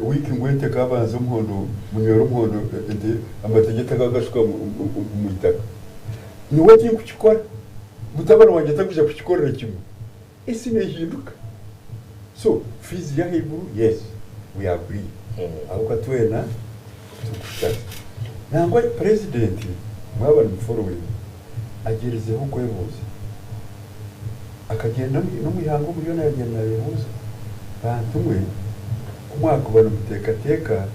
wiiki ngu ente kabanza omuhondo munywere omuhondo ente amata ge tagagashuka mu itaka. Nyowe tinkukikora, mutabani wangye takuja kukikorera kimwe. Esi nehinduka. So fees y'ahaiguru, yes, we agree ahabw'okuba twena tukushutami. Nangwa president mwaba nimufollowing agyerizeho kwebuuza. Akagyenda n'omu ihanga omu ryona yaagyenda naayebuuza, Bantu mwe, ku mwakuba nimuteekateeka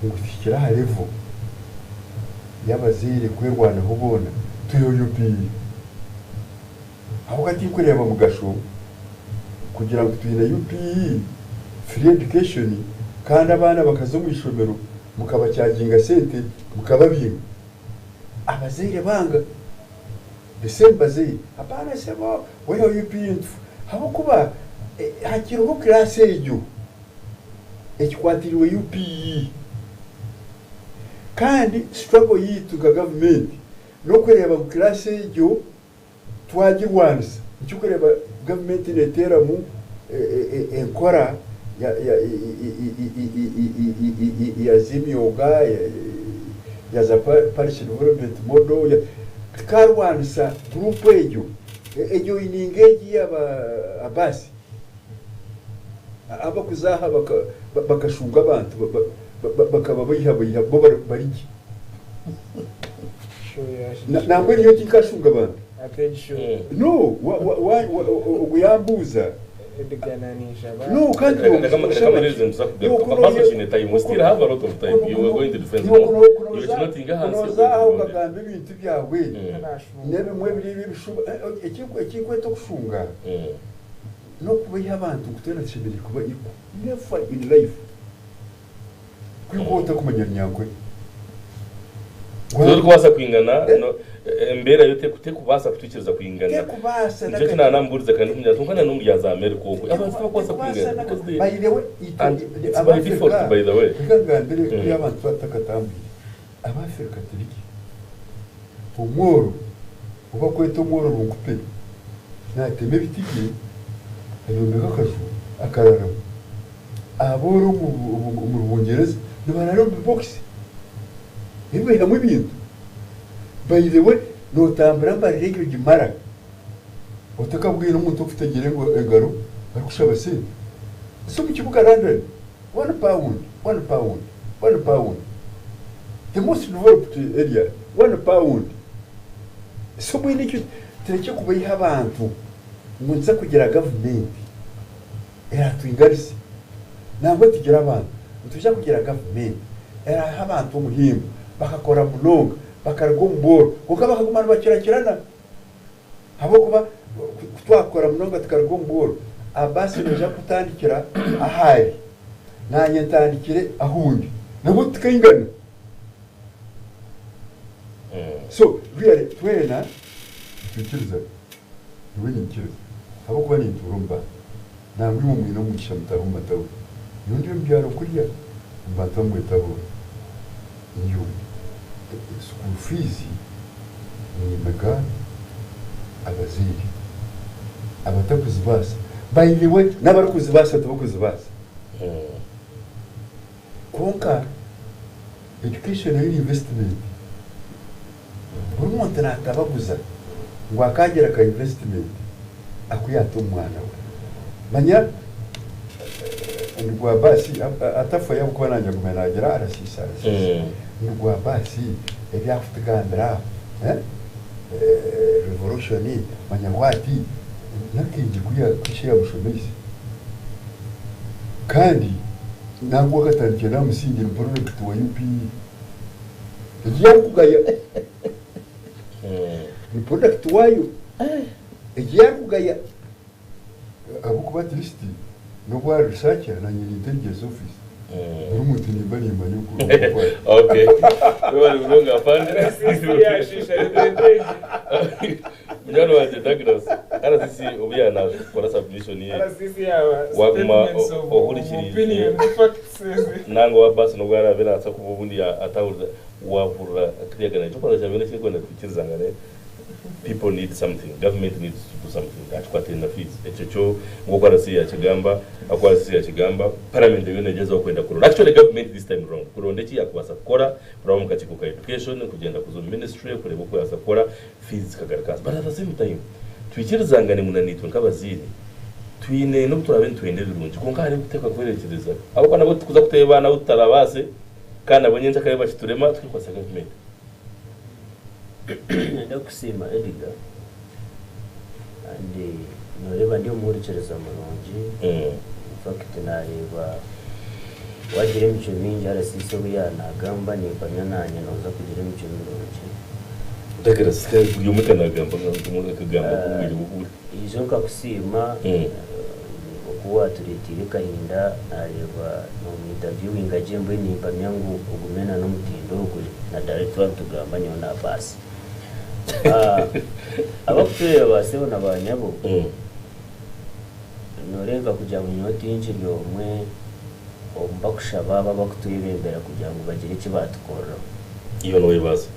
ngu tuhikire aha level y'abazaire kwerwanaho boona, twiheho UPE. Ahabw'okuba tinkureeba mugasho kugira ngu twine UPE, free education, kandi abaana bakaza omu ishomero mukabakyaginga sente mukababinga. Abazaire banga. The same bazaire. Apaana sebo, weho UPE nitufa. Ahabw'okuba hakiriho class egyo ekikwatiriirwe UPE. Kandi struggle yaitu nka gavumenti n'okureeba ngu class egyo Twagirwanisa nikyo orikureeba gavumenti neteeramu enkora ya z'emyoga, ya za parish development model, tukarwanisa guruupu egyo ejoyininga egi eyaba Abaasi abakuza aha bakashunga abantu bakababeihabeiha bo bari gye. Nangwa nyowe tinkashunga bantu. No, ogu yambuuza. No, kandi Kunoza aha okagamba ebintu byawe n'ebimwe biri eby'ebishuba. Ekinkweta okushunga n'okubeiha abantu ngu twena tushemereire kuba equal. Never in life. Kwonka otakumanya runyankore. Torikubaasa kwingana, embeera yo tekubaasa kutwikiriza kwingana. Tekubaasa. Nikyo eki naanambuurize kare ndikugira nti kwonka na n'omu bya za America okwe, abantu tibakubaasa kwingana because they, By the way, and it's by default by the way. Reka ngambire kuri abantu tutakatambwire. Abafirika turi gye. Omworo, ou bakweta omworo runkupe, naatema ebiti bye, ayombeka akaju akararamu. Abooro omuri Bungyereza nibarara omu bibokisi ebi baihamu ebintu. By the way, nootambura mbarira egyo ogimara otakabwine omuntu okutegyire engaro arikushaba sente. Si omu kibuga London, one pound, one pound, one pound. The most developed area, one pound. So mbwenu ekyo turekye kubeiha abantu ngu nituza kugira gavumenti. Eraatwingarise. Nangwa tugire abantu, nitwija kugira gavumenti eraahe abantu omuhimbo, bakakora munonga, bakaruga omu bworo, kwonka bakaguma nibakirakirana. Ahabw'okuba ku twakora munonga tukaruga omu bworo, Abaasi naija kutandikira ahu ari, naanye ntandikire ahu ndi. Nabwo tukaingana. So really twena nitwikirizana. Nyowe ninkiriza ahabw'okuba nintuura omu bantu. Nangwa imwe mwine omugisha mutaaha omu matawuni. Nyowe ndi omu byaro kuriya omu bantu abu mweta abooro. Niyo ndi. School fees niimiga abazaire abatakuzibaasa. By the way n'abarikuzibaasa tibakuzibaasa. Kwonka education nayo ni investment. Buri muntu naatabaguza ngu akaagira ka investment aku yaata omu mwana we. Manya ndigwa baasi atafayo ahabw'okuba naanye aguma naagira arasiisa arasiisa. Ndigwa baasi ebi arikutugambira revolution manya what n'akaingi ku ishe yaamushomeise. Kandi nangwa akatandikira n'aha musingi ni product wa UPE. Egi yarikugaya ni product waayo egi yarikugaya ahabw'okuba at least n'obu ari researcher nanye ni intelligence office buri muntu nimba nimanya oku oku ari. Okay. Webale munonga afande. RCC yashiisha representation. Munywani wangye Douglas, RCC obu yaanakora submission ye RCC yaba waguma statements of ohurikiriize opinion facts ezi. nangwa wa basi n'obu araabe naabaasa kuba obundi atahurira Wahurira akiriyagana ekyokubanza kya byona ekirikwenda twikirizangane people need something government needs to do something aha kikwataine na fees ekyo kyo nkoku RC yakigamba aku RCC yakigamba parliament eriyo negyezaho kwenda kuronda actually government this time round kuronda eki yakubaasa kukora kuraba omu kakiiko ka education kugyenda kuza omu ministry kureeba oku yabaasa kukora fees zikagaruka ahansi but at the same time twikirizangane ngu nanaitwe nkabazaire twine nobu turaabe nitwenda ebirungi kwonka hariho ebituteekwa kwerekyereza ahabw'okuba nabwo titukuza kuteeba abaana abu tutarabaase Kandi nabwo nyenkya akare bakiturema tukekwatsa gavumenti. Niinyenda kukusiima Edgar kandi nooreeba ndi omuhurikiriza murungi. In fact naareeba waagira emicwe mingi RCC obu yaaba naagamba nimpamya naanye nooza kugira emicwe mirungi. Otagira buri omwe ka naagamba omwe akagamba obwire bwe. Ijo nkakusiima oku waatureeteire Kahinda naareeba noomu interviewinga gye mbwenu nimpamya ngu ogume na n'omutindo ogwe naddala twaba nitugamba nyowe naapaasa. Abakutureeba ba sebo na ba nyabo, nooreebeka kugira ngu nyowe tinkiri omwe omu bakushaba abo abakutwebembera kugira ngu bagire eki baatukoreraho. Iwe nooyebaza.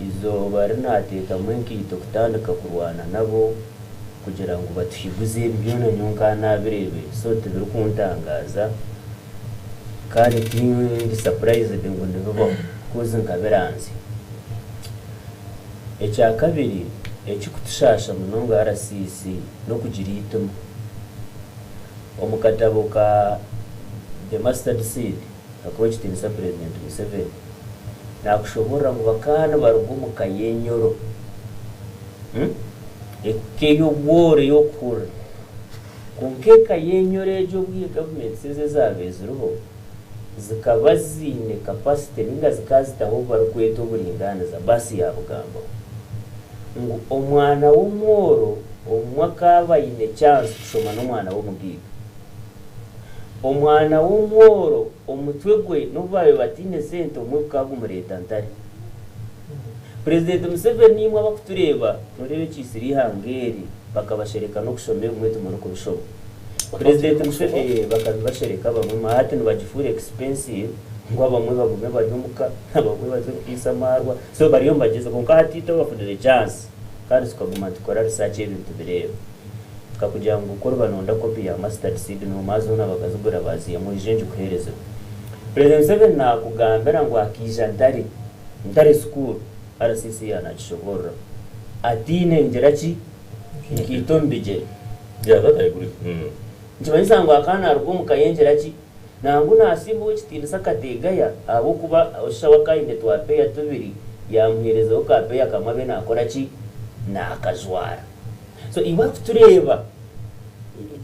Eizooba ri naateekamu enkaito kutandika kurwana nabo kugira ngu batuhiguze ebi byona nyowe nkaba naabireebire so tibirikuntangaaza kandi tindi surprised ngu nibibaho coz nkabiranzya. Ekyakabiri ekikutushaasha munonga RCC n'okugira eitima. Omu katabo ka The Mustard Seed ak'Owekitiinisa Purezidenti Museveni naakushoboorora ngu bakaba nibaruga omu ka y'enyoro, eka ey'obworo ey'okuhurira. Kwonka eka y'enyoro egyo obwire gavumenti ezi ezaabaire ziriho zikaba ziine capacity nainga zikaba zitaho obu barikweta oburingaaniza, baasi yaabugambaho ngu omwana w'omworo obumwe akaaba aine chance kushoma n'omwana w'omugaiga. Omwana w'omworo omutwe gwe n'obu baabaire bataine sente obumwe gukaba gumureeta ntare. Purezidenti Museveni naimwe abakutureeba noreeba ekiitsire eihanga eri bakabashereka n'okushoma ebimwe timurikubishoma. Purezidenti Museveni eeh bakabibashereka abamwe hati nibagifuura expensive ngu abamwe bagume bari omuka abamwe baze kutiisa amaarwa so bariyo nibagyeza kwonka hati itwe abafunire chance kandi tukaguma nitukora research ebintu tubireeba. Nkakugira ngu ku oriba noyenda kopi ya mustard seed noomanya zoona bakazigura baaziihamu oije ngikuheereze. President Museveni naakugambira ngu akaija Ntare, Ntare school, RCC yaanakishoboorora ataine ngira ki? Nkaito omu bigyere. Yeah, that I agree. Nikimanyisa ngu akaba naaruga omu ka y'engira ki? Nangwa naasiima ow'ekitiinisa Kategaya ahabw'okuba oshusha we akaba aine twapeeya tubiri yaamuheerezaho kaapeeya kamwe abe naakora ki? Naakajwara. So iwe arikutureeba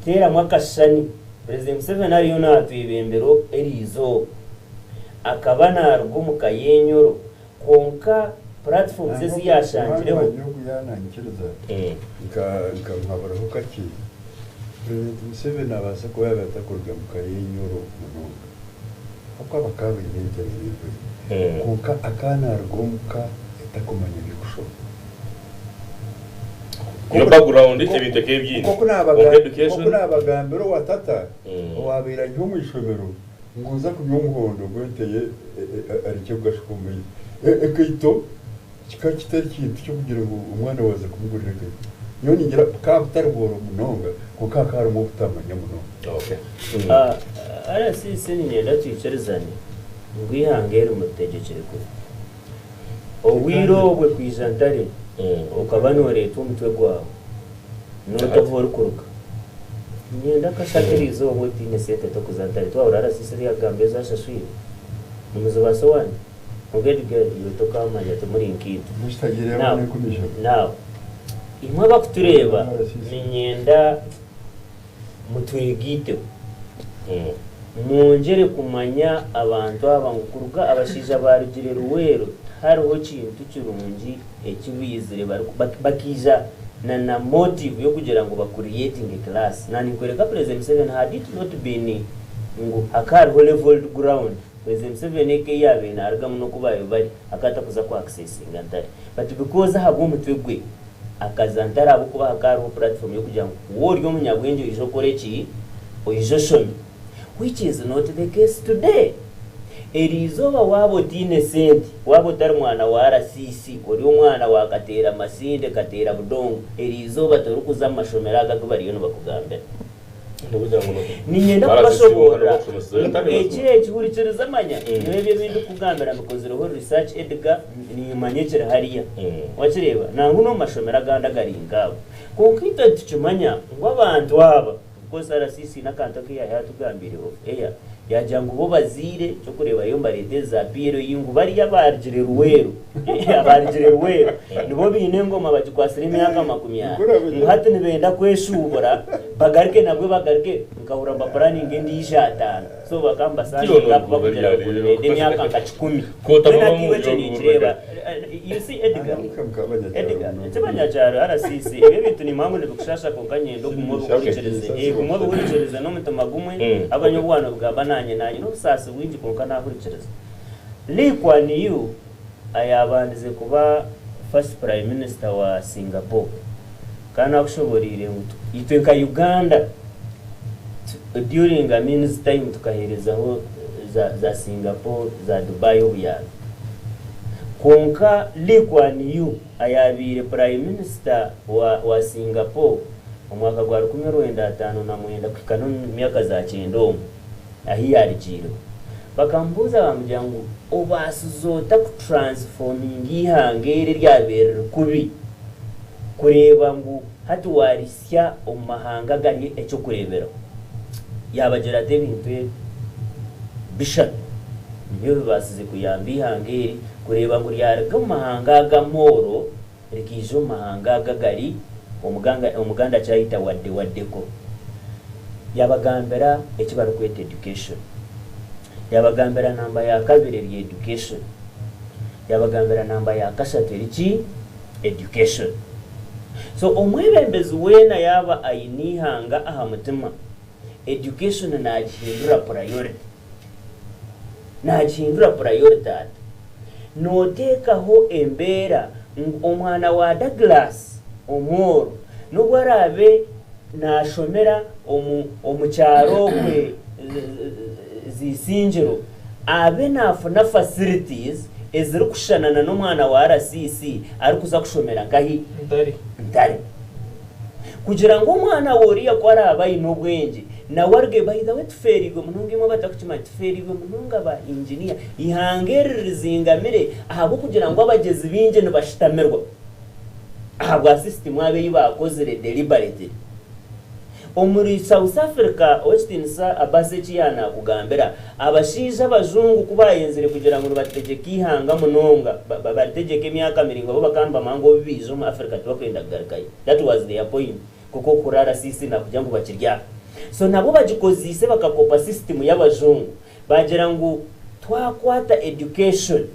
teeramu akashushani President Museveni ariyo natwebembera eriizooba akaba naruga omu kayenyoro kwonka platforms ezi yashangireho. Nangwa ogu yanankiriza nkamuhaburaho kakye, President Museveni nabaasa kuba yaaba atakuruga mu kayenyoro munonga ahabw'okuba bakaba baine ente n'ebindi kwonka akaba naruga omuka etakumanya by'okushoma. Iyo background ebintu ekebyine. Nk'oku Kwonka education nk'oku naabagambira owa tata owaabaire ari omu ishomero ngu nza kunywa omuhondo gw'ente ye arekye kugashuka omu maizi. Ekaito kikaba kitari kintu ky'okugira ngu omwana waaza kumugurira ekaito. Nyowe ningira bukaba butari bworo munonga kwonka hakaba harimu obutamanya munonga. Okay. RCC niinyenda twikirizane ngu eihanga eri muritegyekyere kubi. Obwire obwe kwija Ntare okaba noreetwa omutwe gwawe nota ahu orikuruga. Niinyenda akashatu eriizooba otaine sente tokuza Ntare. Tiwahurira RCC eriyakugamba ezi ashashwire? Nimuzibaasa owaanyu? Kwonka Edgar iwe tokamanya timuri nkaitwe. Now, now imwe abakutureeba niinyenda mutwegaiteho. Mwongyere kumanya abantu aba ngu kuruga abashaija baarugire Luweero tihariho kintu kirungi eki baizire bakaija na na motive y'okugira ngu ba creatinge class. Na ninkworeka President Museveni had it not been ngu hakaba hariho leveled ground, President Museveni eka ei yaabaire naarugamu n'oku baabaire bari akaba atakuza ku accessinga Ntare but because ahabw'omutwe gwe akaza Ntare ahabw'okuba hakaba hariho platform y'okugira ngu waaba ori omunyabwengye oije okore ki? Oije oshome. Which is not the case today. Eriizooba waaba otaine sente, waaba otari mwana wa RCC, ori omwana wa Kateera Masinde, Kateera Budongo, eriizooba torikuza mu mashomero ago agu bariyo nibakugambira. Niinyenda kubashoboorora ngu eki eki, hurikiriza manya, nyowe ebi ebi ndikukugambira mbikozireho research Edgar, niimanya ekiri hariya. Wakireeba? Nangwa n'omu mashomero agandi agari nk'ago. Kwonka itwe nitukimanya ngu abantu aba, because RCC n'akantu aku yaatugambiire off air, Yaagira ngu bo bazaire, eky'okureeba mbareeta ezi za PLU ngu bariya abaarugire Luweero, abaarugire Luweero nibo baine engoma bagikwatsire emyaka 20, ngu hati nibenda kweshuubura bagaruke nabwe bagaruke, nkahurira nibapuraninga endiijo ataano. So bakaba nibasaninga up bakugira ngu nibenda emyaka nka 100. Mbwenu hati iwe ekyo ninkireeba. You see Edgar, Edgar, ti banyakyaro RCC, ebi ebintu nimanya ngu nibikushasha kwonka nyenda ogume obihurikirize. Guma obihurikirize n'omutima gumwe, ahabw'okuba nyowe waaba nobigamba naanye nanyine obusaasi bwingi kwonka nahurikiriza. Lee Kuan Yew ayabandize kuba first Prime Minister wa Singapore, kandi nakushoboreire ngu itwe nka Uganda during Amin's time tukaherezaho za Singapore, za Dubai obuyambi. Kwonka Lee Kuan Yew ayabaire Prime Minister wa Singapore omwaka gwa 1959 kuhika n'omu myaka za kyenda omwo ahi yarugiireho, bakamubuuza bamugira ngu obaasize ota kutransforminga eihanga eri eryabaire riri kubi kureeba ngu hati warihitsya omu mahanga agari eky'okureeberaho? Yaabagira ati ebintu ebi bishatu nibyo bibaasize kuyamba eihanga eri kureeba ngu ryaruga omu mahanga aga amooro rikaija omu mahanga aga agari Omuganda akyayeta wadde waddeko. Yaabagambira eki barikweta education. Yaabagambira namba ya kabiri eri education. Yaabagambira namba ya kashatu eri ki? Education. So omwebembezi weena yaaba aine eihanga aha mutima, education naagihindura priority. Naagihindura priority ata? Nooteekaho embeera ngu omwana wa Douglas omworo n'obu araabe naashomera omu kyaro okwe Zisingiro, abe naafuna facilities ezirikushushana na n'omwana wa RCC arikuza kushomera nkahi? Ntare. Kugira ngu omwana wa oriya ku araabe aine obwengye nawe aruge, by the way tufeereirwe munonga imwe abatakukimanya, tufeereirwe munonga ba engineer. Eihanga eri rizingamire ahabw'okugira ngu abagyezi baingi nibashitamirwa ahabwa system abo ei baakozire deliberately. Omuri South Africa, Ow'ekitiinisa Abbas eki yaanakugambira, abashaija abajungu ku baayenzire kugira ngu nibategyeka eihanga munonga, baritegyeka emyaka miraingwa, bo bakaba nibamanya ngu obu baija omu Africa tibakwenda kugarukayo. That was their point. Nk'oku orikuhurira RCC naakugira ngu bakiri aha. So nabo bagikoziise bakakopa system y'abajungu, baagira ngu twakwata education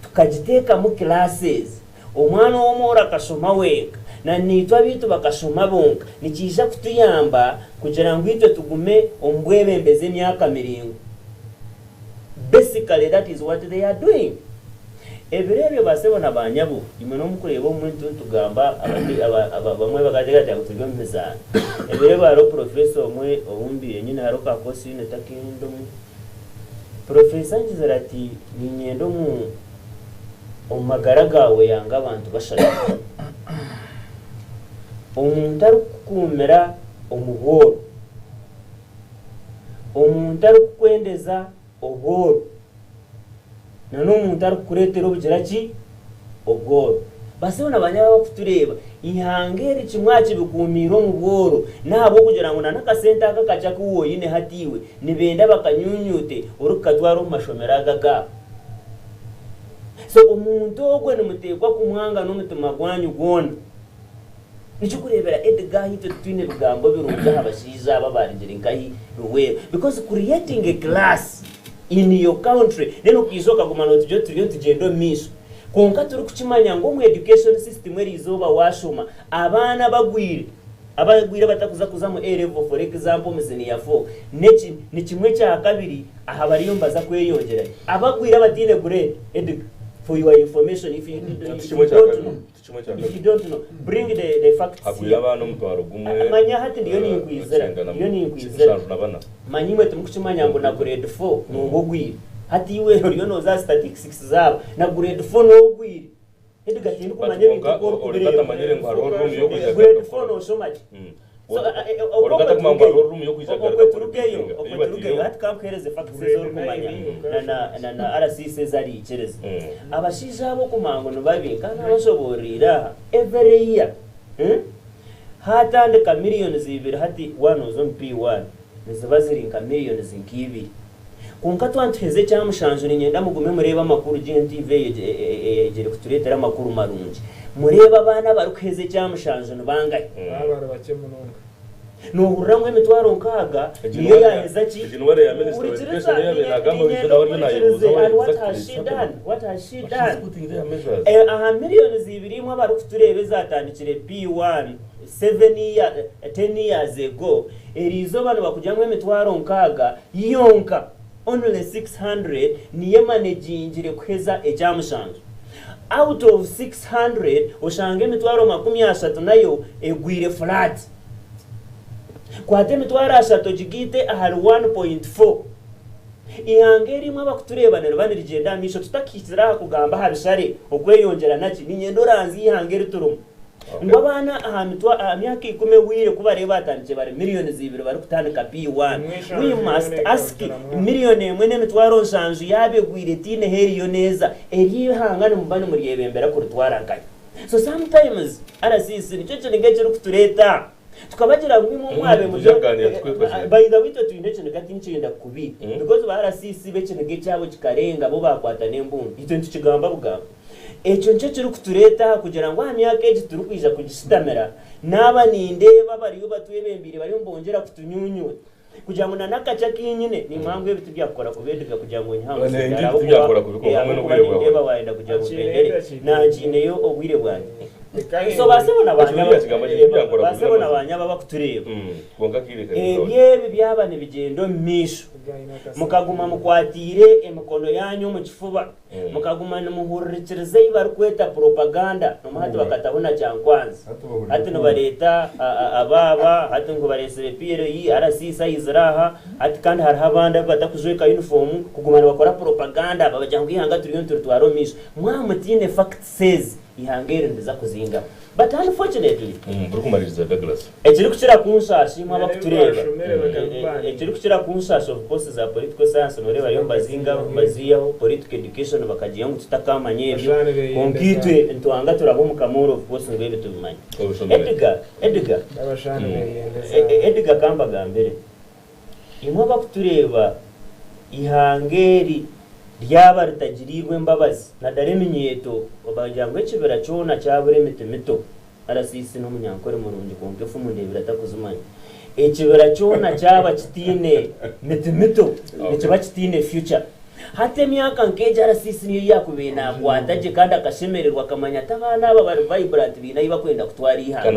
tukagiteekamu classes, Omwana ow'omworo akashoma wenka, na naitwe abaitu bakashoma bonka, nikiija kutuyamba kugira ngu itwe tugume omu bwebembezi emyaka miraingwa. Basically that is what they are doing. Ebiro ebyo ba sebo na ba nyabo, imwe n'obu mukureeba obumwe nitugamba abamwe bakateekateeka ngu turi omu mizaano. Ebiro ebyo hariho professor omwe ou mbaire nyine hariho ka course unit aku ndimu, professor angizire ati niinyenda omu. Omu magara gaawe yanga abantu bashatu, omuntu arikukukuumira omu bworo, omuntu arikukwendeza obworo, n'omuntu arikukureetera obugira ki? Obworo. Basebo na banyabo abarikutureeba, eihanga eri kimwe aha kibikuumiire omu bworo n'ahabw'okugira ngu n'akasente aka akakye aku oine hati iwe nibenda bakanyuunyuute orikukatwara omu mashomero ago agaabo. So omuntu ogwe nimuteekwa kumwanga n'omutima gwanyu gwona. Nikyo kureebera Edgar aha itwe titwine bigambo birungi aha bashaija aba abaarugire nkahi Luweero because creating a class in your country then okaija okaguma nootugira oti turiyo nitugyenda omu maisho kwonka turikukimanya ngu omu education system eriizooba waashoma abaana abagwire abagwire abatakuza kuza mu A level for example omu senior four neki ni kimwe kya kabiri Aha bariyo nibaza kweyongyerayo abagwire abataine grade Edgar for your information if you Ti kimwe kya don't kabiri know ti kimwe kya if you kabiri don't know bring the the facts hagwire here abaana omutwaro gumwe manya hati ndiyo ninkwizira kyenda na ndiyo ninkwizira 74. manya imwe timukukimanya ngu na grade 4 nooba ogwire hati iwe oriyo nooza aha statistics zaabo na grade 4 noogwire Edgar But tindikumanya ebintu kwonka oku oreka orikubireeba atamanyire ngu hariho room y'okwija grade kugaruka 4 nooshoma ki So, Oreka okwe atakumanya ngu hariho turugeyo room y'okwija okwe kugaruka turugeyo kurepeatinga. okwe Ei turugeyo bataireho. hati kankuheereze facts ezi orikumanya na na na na RCC ezi ariikiriza. Abashaija abo okumanya ngu ni babi nka nabashoboororeire aha every year haatandika millions ibiri hati waaba nooza omu P1 niziba ziri nka millions nka ibiri. Kwonka twaba nituheza ekya mushanju niinyenda mugume mureebe amakuru GNTV egire kutureetera amakuru marungi. Mureebe abaana abarikuheza ekya mushanju ni bangahi? Baaba bari bakye munonga. Noohurira ngu emitwaro nkaaga Egi niyo niwe yaaheza ki? egi niwe ya Minister wa Hurikiriza, Education yabaire nagamba niinyenda beitu nawe ariyo ohurikirize nayebuuza why and what exactly has is she happening. done? What has she But done? she's putting there measures. Eh, aha millions ibiri imwe abarikutureeba ezaatandikire P1 7 year, 10 years ago, eriizooba nibakugira ngu emitwaro nkaaga yonka, only 600, niyo emanegingire kuheza ekya mushanju. Out of 600, oshange emitwaro 30 nayo egwire flat. Kwata emitwaro ashatu ogigaite ahari 1.4. Eihanga erimwe abakutureeba niriba nirigyenda aha maisho tutakihikire aha kugamba aha bishare okweyongyera naki, niinyenda oranzye eihanga eri turimu. Ngu abaana aha mitwa aha myaka ikumi ehweire ku barebe batandikire bari millions ibiri barikutandika P1. We must ask million emwe n'emitwaro nshanju yaaba egwire etiineho eriyo neeza, eryo eihanga nimuba nimuryebembera kuritwara nkahi? So sometimes RCC nikyo kiniga ekirikutureeta tukabagira ngu imwe mwabe muri Nituija kugaaniira tukwetwa by the way itwe twine ekiniga tinkyenda kukubiita because ba RCC bo ekiniga ekyabo kikarenga bo baakwata n'embundu itwe nitukigamba bugamba. Ekyo nikyo kirikutureeta aha kugira ngu aha myaka egi turikwija kugishutamira naaba nindeeba bariyo batwebembeire bariyo nibongyera kutunyunyuuta kugira ngu na n'akakye aku nyine nimanya ngu ebi tibyakukora kuba Edgar kugira ngu onyihe aha musiri ahabw'okuba nindeeba waayenda kugira ngu mpendere naankiineyo obwire bwangye. So baasebo na baanyabo abakutureeba, ebyo ebi byaba nibigyenda omu maisho mukaguma mukwatiire emikono yaanyu omu kifuba, Mukaguma nimuhuririkiriza ei barikweta propaganda, nomu hati bakataho na Kyankwanzi. Hati nibareeta abaaba, hati ngu bareetsire PLE, RCC aizire aha, hati kandi hariho abandi abu batakujweka yunifoomu, kuguma nibakora propaganda babagira ngu eihanga turiyo nituritwara omu maisho. Mwaba mutaine facts ezi, eihanga eri niriza kuzingama. But unfortunately. Burikumariiriza Douglas. Ekirikukira kunshaasha imwe abakutureeba, ekirikukira kunshaasha of course za political science noreeba bariyo nibazinga nibaziihaho, political education bakagiihaho ngu tutakamanya ebyo, kwonka itwe nitwanga turaba omu kamoori of course ngu ebi tubimanye. Edgar, Edgar, Edgar kambagambire, imwe abakutureeba eihanga eri ryaba ritagiriirwe embabazi nadara eminyeeto bagira ngu ekibira kyona kyabura emiti mito. RCC n'omunyankore murungi kwonka efumu ndeebire atakuzimanya. Ekibira kyona kyaba kitaine miti mito nikiba kitaine future. Hati emyaka nk'egi RCC niyo yaakubaire naakwata gye kandi akashemererwa akamanya ati abaana aba bari vibrant baine ahi barikwenda kutwara eihanga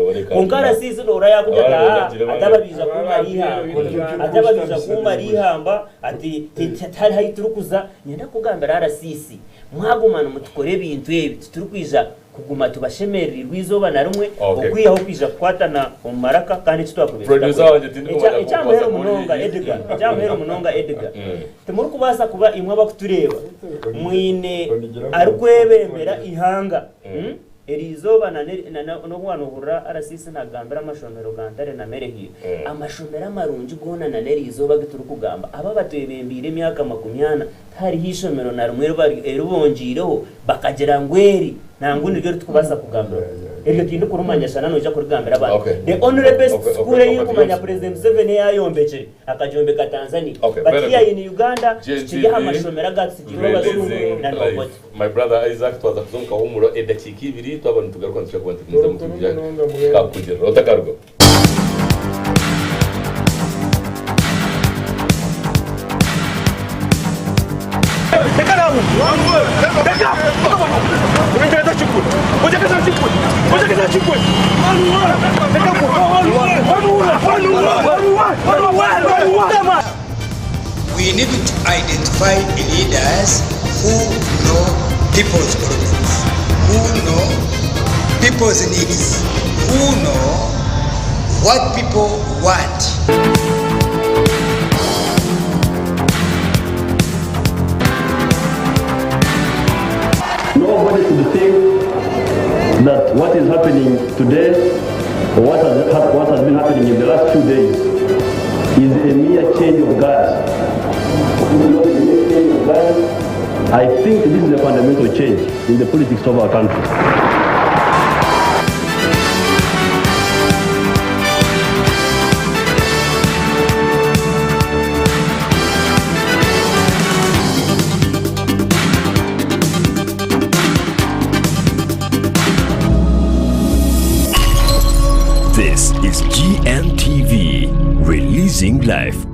eri. Kwonka RCC nohurira yaakugira ati haa ati aba baija kummara eihamba, ati aba baija kummara eihamba, ati tihariho ahi turikuza. Niinyenda kukugambira RCC, mwaguma nimutukora ebintu ebi titurikwija Kuguma tubashemerereirwe eizooba na rimwe, okwihaho kwija kukwatana omu maraka kandi eki twakubaire Producer tutakora. wangye tindikumanya ku Eky'amuheru okubaasa kuri munonga Edgar, eky'amuheru munonga Edgar, timurikubaasa kuba imwe abakutureeba mwine arikwebembera eihanga eriizooba na n'obu waanohurira RCC nagambira amashomero ga Ntare na Merehiire, amashomero amarungi goona na n'eriizooba agu turikugamba, abo abatwebembeire emyaka makumyana Tihariho eishomero na rimwe eri bongyeireho bakagira ngu eri nangwa niryo riturikubaasa kugambiraho. Eryo tindikurimanya shana noija kurigambira abantu. The only best school ei ndikumanya President Museveni ei ayombekire akagyombeka Tanzania. But here in Uganda tukiri aha mashomero agaatutsigyeirwe abajungu na Obote. My brother Isaac twaza kuza omu kahuumuro edakiika ibiri twaba nitugaruka nitwija kuba nitugumizamu nitwija kukugirira otakarugaho. We need to identify leaders who know people's problems, who know people's needs, who know what people want. Nobody should think that what is happening today or what has, what has been happening in the last few days is a mere change of guard. It is not a mere change of guard. I think this is a fundamental change in the politics of our country. life.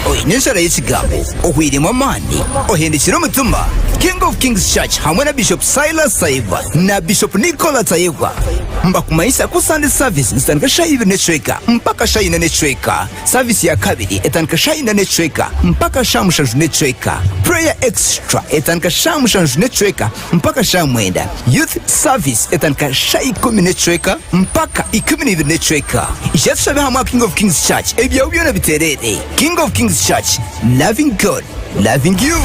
Oine enjara y'ekigambo, ohweiremu amaani, ohendekire omutima? King of Kings Church hamwe na Bishop Silas Tayebwa na Bishop Nicola Tayebwa nibakumanyisa ku Sunday service nizitandika eshaaha ibiri n'ekicweka mpaka shaaha ina n'ekicweka. Service ya kabiri etandika shaaha ina n'ekicweka mpaka shaaha mushanju n'ekicweka. Prayer extra etandika shaaha mushanju n'ekicweka mpaka shaaha mwenda. Youth service etandika shaaha ikumi n'ekicweka mpaka 12 n'ekicweka. Ija tushabe hamwe aha King of Kings Church ebyawe byona bitereere. King of Kings Church, loving God, loving you.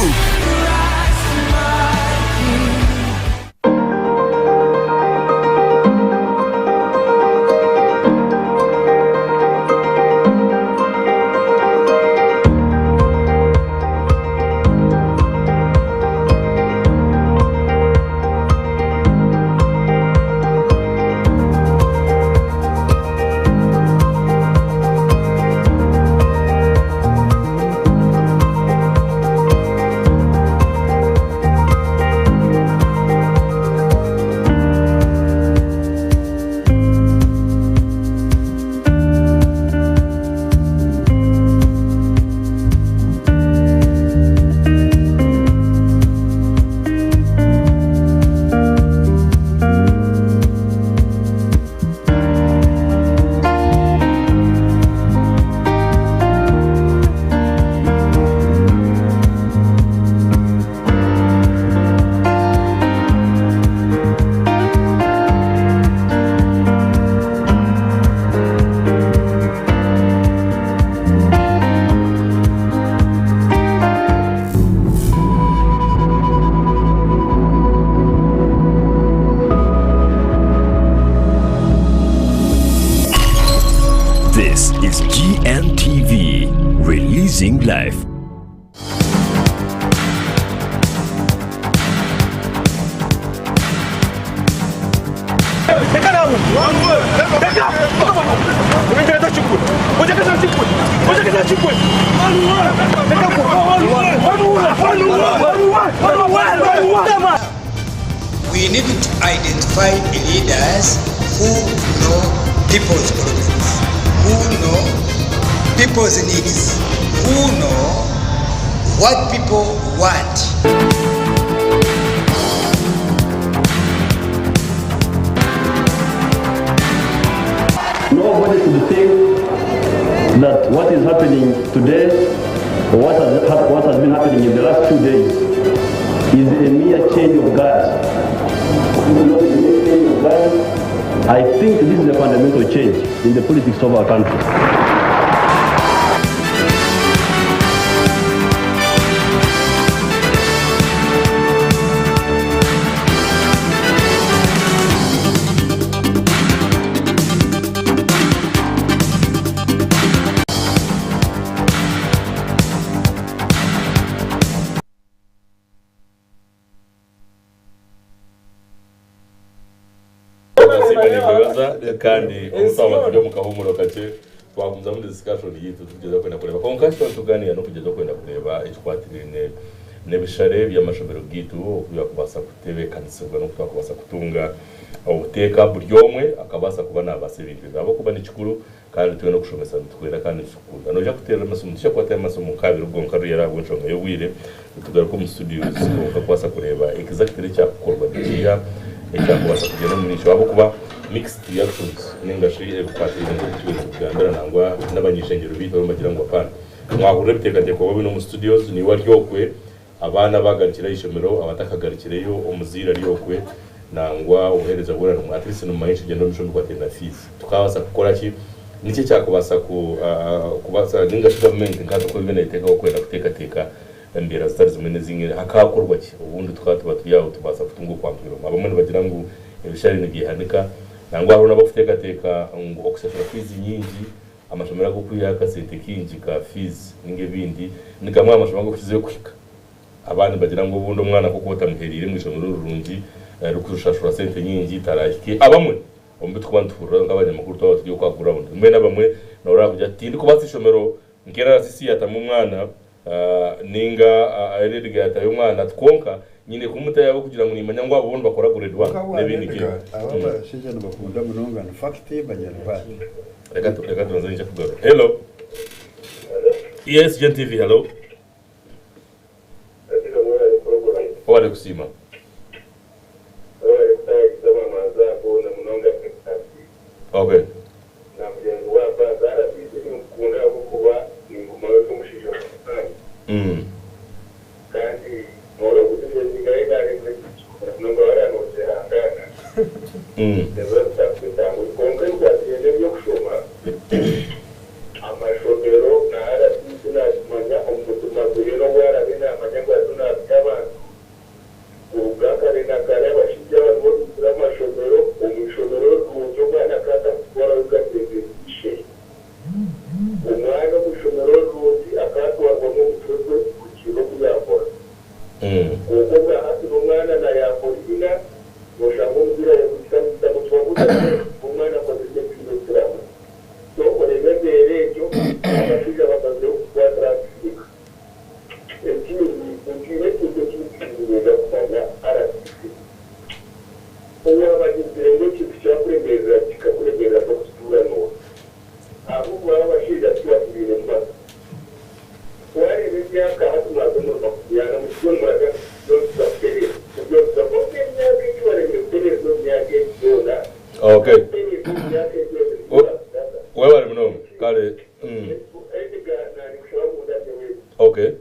This is GNTV, releasing life. We need to identify leaders who know people's problems, who know people's needs, who know what people want. Nobody should think that what is happening today or what has been happening in the last few days is a mere change of guard. Not a mere change of guard. I think this is a fundamental change in the politics of our country. Nasiima ninkwebaza kandi obu twaba turi omu kahuumuro kakye twagumizamu discussion yaitu turikugyezaho kwenda kureeba kwonka eki twaba nitugaaniira n'okugyezaho kwenda kureeba ekikwatiraine n'ebishare by'amashomero gaitu oku byakubaasa kutebeekanisibwa n'oku twakubaasa kutunga obuteeka buri omwe akabaasa kuba naabaasa ebintu ebi ahabw'okuba ni kikuru Kandi twena okushomesa nitukwenda kandi nitukukunda. Noija kuteerera amasimu, nitwija kukwatayo amasimu nk'abiri gonka ruyera ahabw'enshonga y'obwire, nitugaruka omu studios kwonka kubaasa kureeba exactly ekyakukorwa nikiiha ekyakubaasa kugyenda omu maisho ahabw'okuba mixed reactions nainga shi ebikwatiraine nk'oku tubaire nitugambira nangwa n'abany'ishengyero baitu abamwe nibagira ngu apaana. Mwahurira ebiteekateeko obu bine omu studios, niiwe ari okwe, Abaana abagarukire aha ishomero, abatakagarukireyo, omuzaire ari okwe, nangwa obuheereza bwona nimwo at least nimumanya ekigyenda omu maisho omu bikwatiraine na fees. Tukaabaasa kukora ki? Niki ekyakubaasa ku kubaasa nainga shi gavumenti nka hati oku eriyo neeteekaho kwenda kuteekateeka embeera zitari zimwe n'ezimwe, hakaakorwa ki? Obundi tukaba tuba turi aho tubaasa kutunga okwanguhirwamu. Abamwe nibagira ngu ebishare nibyehanika. Nangwa hariho n'abarikuteekateeka ngu okushashura fiizi nyingi, amashomero ag'okwihayo akasente kaingi ka fiizi ninga ebindi, ni gamwe aha mashomero ag'okukizayo kuhika. Abandi nibagira ngu obundi omwana ku orikuba otamuhereire omu ishomero rirungi erikushashura sente nyingi taraahike. Abamwe omu bi turikuba nituhurira nk'abanyamakuru twaba turi okwo aha ground, mbwenu abamwe noorora arikugira ati tindikubaasa ishomero nka RCC yaatamu omwana ninga Edgar yaatayo omwana ati kwonka nyine kumutayo ahabw'okugira ngu niimanya ngu abo bo nibakora grade one Kwonka n'ebindi nk'ebyo. Edgar, aba abashaija nibakunda munonga ni fact banyari bati. Reka reka tubanze nyija kugaruka. Hello. Yes, Gen TV, hello. Webale kusiima. Okay. Amashomero na RCC nakimanya omu mutima gwe n'obu araabe naamanya ngu ariyo naabiha abantu. Kuruga kare na kare abashaija aba nibo baizire amashomero, omu ishomero rirungi omwana akaza kutwarayo kasente ishe. Omwana omu ishomero rirungi akaatwarwamu omutwe gwe kurugiirira oku yaakora. Kwonka obwa hati n'omwana nayaakora ina noshanga omuzaire ayehurikisa ngu ntamukibabuza omwana akozire ekintu ekiraho. So oreeba embeera egyo abashaija bamazireho kukwatira aha kisiika. Ekindi, nkiine ekintu ekindi eki niinyenda kumanya RCC. Owaaba agizire ngu ekintu kyakuremeerera kikakuremeerera n'okukituura n'oha? Ahabw'okuba aba abashaija titwatubairemu bato. Wareeba emyaka hati mwaza omuri makumyana mukigo nimuraga ngu nituza kutereeza, nituza kwonka emyaka egi baremire kutereeza omu myaka egi yoona. Okay. Webale munonga. Kale. Okay.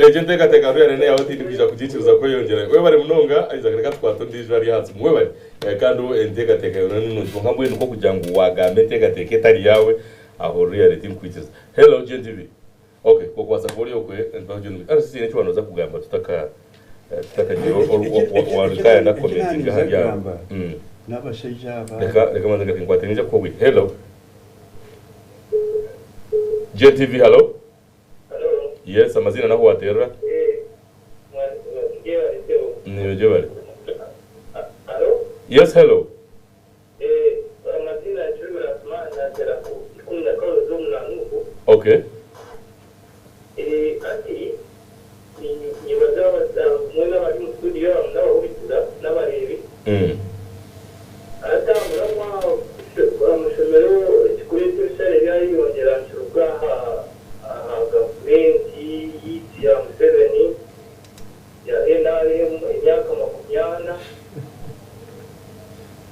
Egyo enteekateeka Ruyare n'eyaawe tindikwija kugiikiriza kweyongyerayo. Webare munonga Isaac reka tukwate ondiijo ari aha simu. Webare kandi enteekateeka yoona ni nungi kwonka mbwenu ku orikugira ngu waagamba enteekateeka etari yaawe aho Ruyare tinkukwikiriza. Hello GNTV. Ok okubaasa kuba ori okwe RCC haine eki waaba nooza kugamba tutaka tutakagira waaba Eki kukomentinga ahari naaniza aho. kugamba n'abashaija aba. Reka reka mbanze nkwate nyija kukuha obwire. Hello GNTV hello. Yes amaziina n'ahu wateerera. Niiwe gyebare. Yes hello. Okay.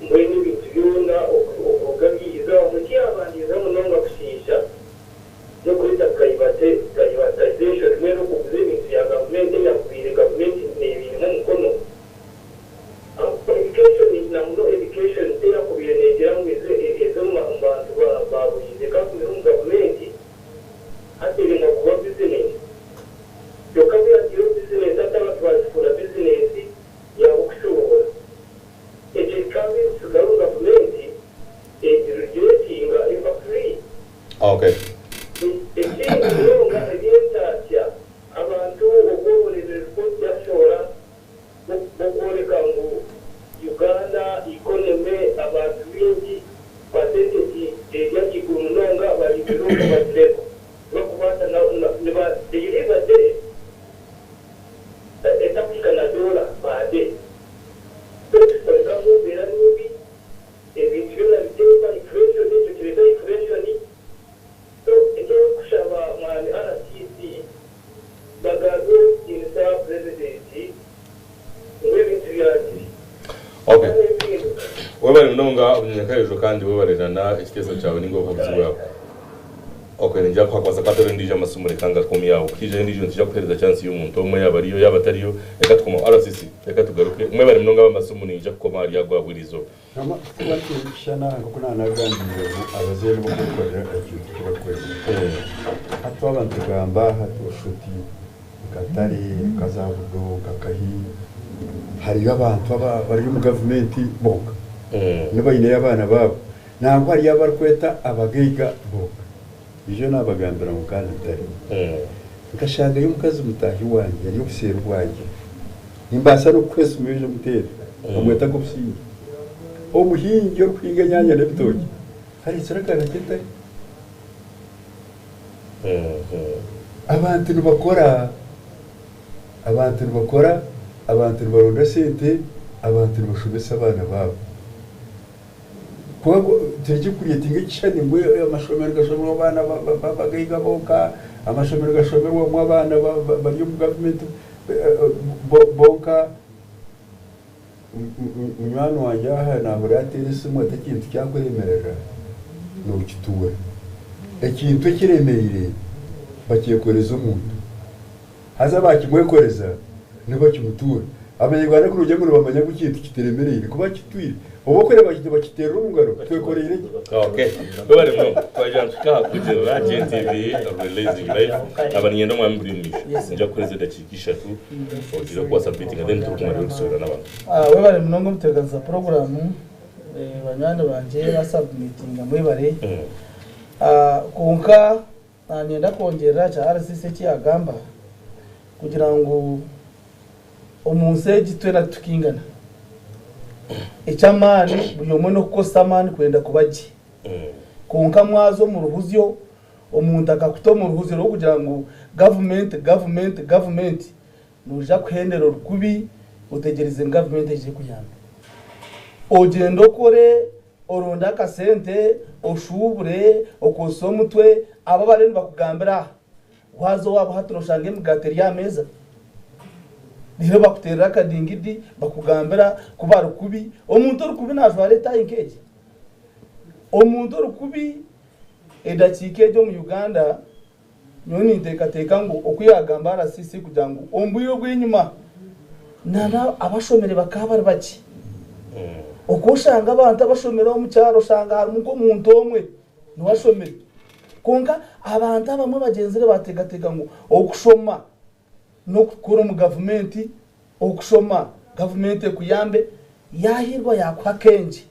Mbwenu ebintu byona okuruga byiza omu kyabandiize munonga kushiisha n'okureeta privatization mbwenu okuguza ebintu bya gavumenti ebyakubaire gavumenti nebiihamu omukono. Education na muno education teyakubaire negira ngu eze omu bantu ba buriijo ekagumire omu gavumenti hati eremwa kuba bizinesi. Kyonka kuyataireho bizinesi hati abantu bagifuura bizinesi yaaba okushuubura. Ekyo kikaba nikitsigara omu gavumenti egiregyetinga eba free. Okay. Ekindi munonga eby'entaasya abantu obu obureebire ripooti yashohora bw'okworeka ngu Uganda economy abantu baingi percentage eri ahaiguru munonga bari below poverty level tibakubaasa na niba they live a day etakuhika na doola per day. So ekikworeka ngu embeera ni mbi, ebintu byona biteekwa, inflation ekyo kireeta inflation. So eki ndikushaba mwami RCC bagambire owekitiinisa purezidenti ngu ebintu byangire. Okay. Webale munonga Omunyakayojo kandi webale na na ekiteeso kyawe ninga obuhabuzi bwawe. Okay, ningira ku hakubaasa kuba hatariho endiijo amasimu reka ngakomye aho. Ku haijaho endiijo nitwija kuheereza chance y'omuntu omwe yaaba ariyo yaaba atariyo reka tukome aho. RCC reka tugaruke. Mwebare munonga ab'amasimu niinyija kukoma ahari ago ahabw'erizooba. Hama kuba nitweyikishana nk'oku naanagambire ngu abazaire nibo kwekorera ekintu eki barikwenda. Hati twaba nitugamba hati oshusha oti nka Ntare, nka za Budo, nka Kahi, hariyo abantu abari omu gavumenti bonka nibo baineyo abaana baabo. Nangwa hariyo abarikweta abagaiga bonka. Ijo naabagambira ngu kandi Ntare. Nkashangayo omukazi mutaahi wangye ari obuseeri bwangye. Nimbaasa n'okukuha esimu oije omuteere. Bamweta Kobusingye. Omuhingi orikuhinga enyaanya n'ebitookye areetsire akaana ke Ntare. Abantu nibakora, abantu nibakora, abantu nibaronda sente, abantu nibashomesa abaana baabo. Kwonka tureke kureetinga ekishushani ngu amashomero gashomerwamu abaana b'abagaiga bonka, amashomero gashomerwamu abaana bari omu gavumenti bonka. Munywani wangye aha naahurira ateera esimu ati ekintu kyakuremerera nookituura. Ekintu ekiremeire bakyekoreza omuntu. Haza baakimwekoreza nibo bakimutuura. Abanyarwanda kurugira ngu nibamanya ngu ekintu kitiremereire ku bakitwire oba okureeba nibakiteerera omu ngaro twekoreire gye. Okay. Webare munonga. Twagira ngu tuhike aha kugyerera GNTV Releasing Life. Naba niinyenda omwami guri omu maisho. Ningira kukuhereza edakiika ishatu ogire oku wasubmitinga then turikumara orikusohora n'abantu. Webare munonga omutebeekanisa puroguraamu. Banywani bangye basubmitinga mwebare. Kwonka Nanyenda kwongyerera aha kya RCC eki yagamba kugira ngu omunsi egi twena titukaingana. Eky'amaani buri omwe n'okukozesa amaani kwenda kuba gye. Kwonka mwaza omu ruhuzyo omuntu akakuta omu ruhuzyo rw'okugira ngu gavumenti, gavumenti, gavumenti, Noija kuhendera ori kubi otegyereze ngu gavumenti eije ekuyambe. Ogyende okore, oronde akasente, oshuubure, okozese omutwe, abo abariyo nibakugambira aha, waaza owaabo hati noshanga emigaati eri aha meeza. Reero bakuteerera akadingidi bakugambira ku bari kubi. Omuntu ori kubi naajwara etaayi nk'egi? Omuntu ori kubi edakiika egi omu Uganda Nyowe ninteekateeka ngu oku yaagamba RCC kugira ngu omu bwire obw'enyima nana abashomire bakaba bari bakye. Oku oshanga abantu abashomire omu kyaro oshanga harimu nk'omuntu omwe niwe ashomire. Kwonka abantu abamwe bagyenzire baateekateeka ngu okushoma n'okukora omu gavumenti, okushoma gavumenti ekuyambe, yaahiirwa yaakuha akengye.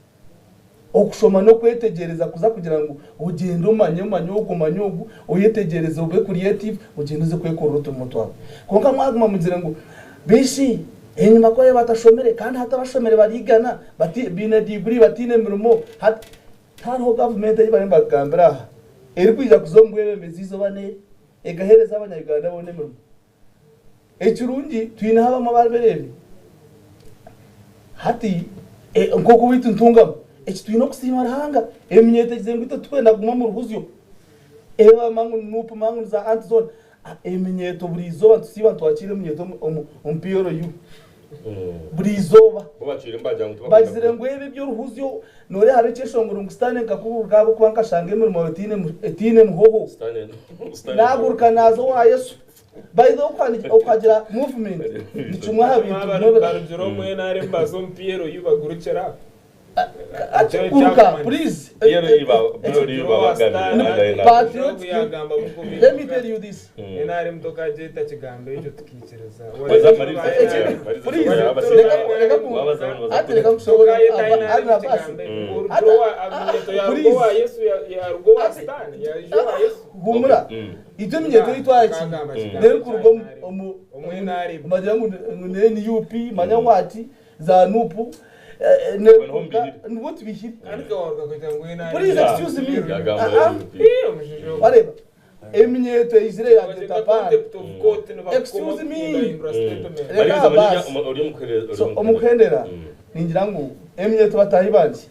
Okushoma n'okwetegyereza kuza kugira ngu ogyende omanye omanye ogu omanye ogu, oyetegyereze obe creative ogyende oze kwekorera oturimo twawe. Kwonka mwaguma mugire ngu bishi enyima ku baabaire batashomire kandi hati abashomire bari igana bati baine diguri bataine mirimo hati tihariho gavumenti ei bariyo nibagambira aha erikwija kuza omu bwebembezi eizooba n'eri ekaheereza abanya Uganda boona emirimo. Ekirungi twineho abamwe abaribereebe hati nk'oku beitu Ntungamo eki twine okusiima Ruhanga eminyeeto egize ngu itwe titurikwenda kuguma omu ruhuzyo eba mangu ni nup mangu ni za anti zoona eminyeeto buri izooba nitusiiba nitwakiira eminyeeto omu PLU buri izooba bagizire ngu ebi eby'oruhuzyo noreeba hariho ekyeshongoro ngu sitaane nkakuburuka ahabw'okuba nkashanga emirimo yawe etaine muhoho naguruka naaza owa Yesu. By the way okuhagira movement ni kimwe aha bintu bimwe bi. Barugire omu NRM baza omu PLU bagurukire aho. Ati guruka please. Patriotic let me tell you this. NRM tokagyeta kigambo ekyo tukaikiriza. Please reka ku ati reka nkushoborore Abbas. Please humura. Itwe eminyeeto ei twakiire n'erikuruga omu bagira ngu ni NUP manya what za nup nibwo tubihire. Please excuse me wareeba eminyeeto eizire yagyeta paana excuse me reka aha baasi so omu kuhendera ningira ngu eminyeeto bataahi bangye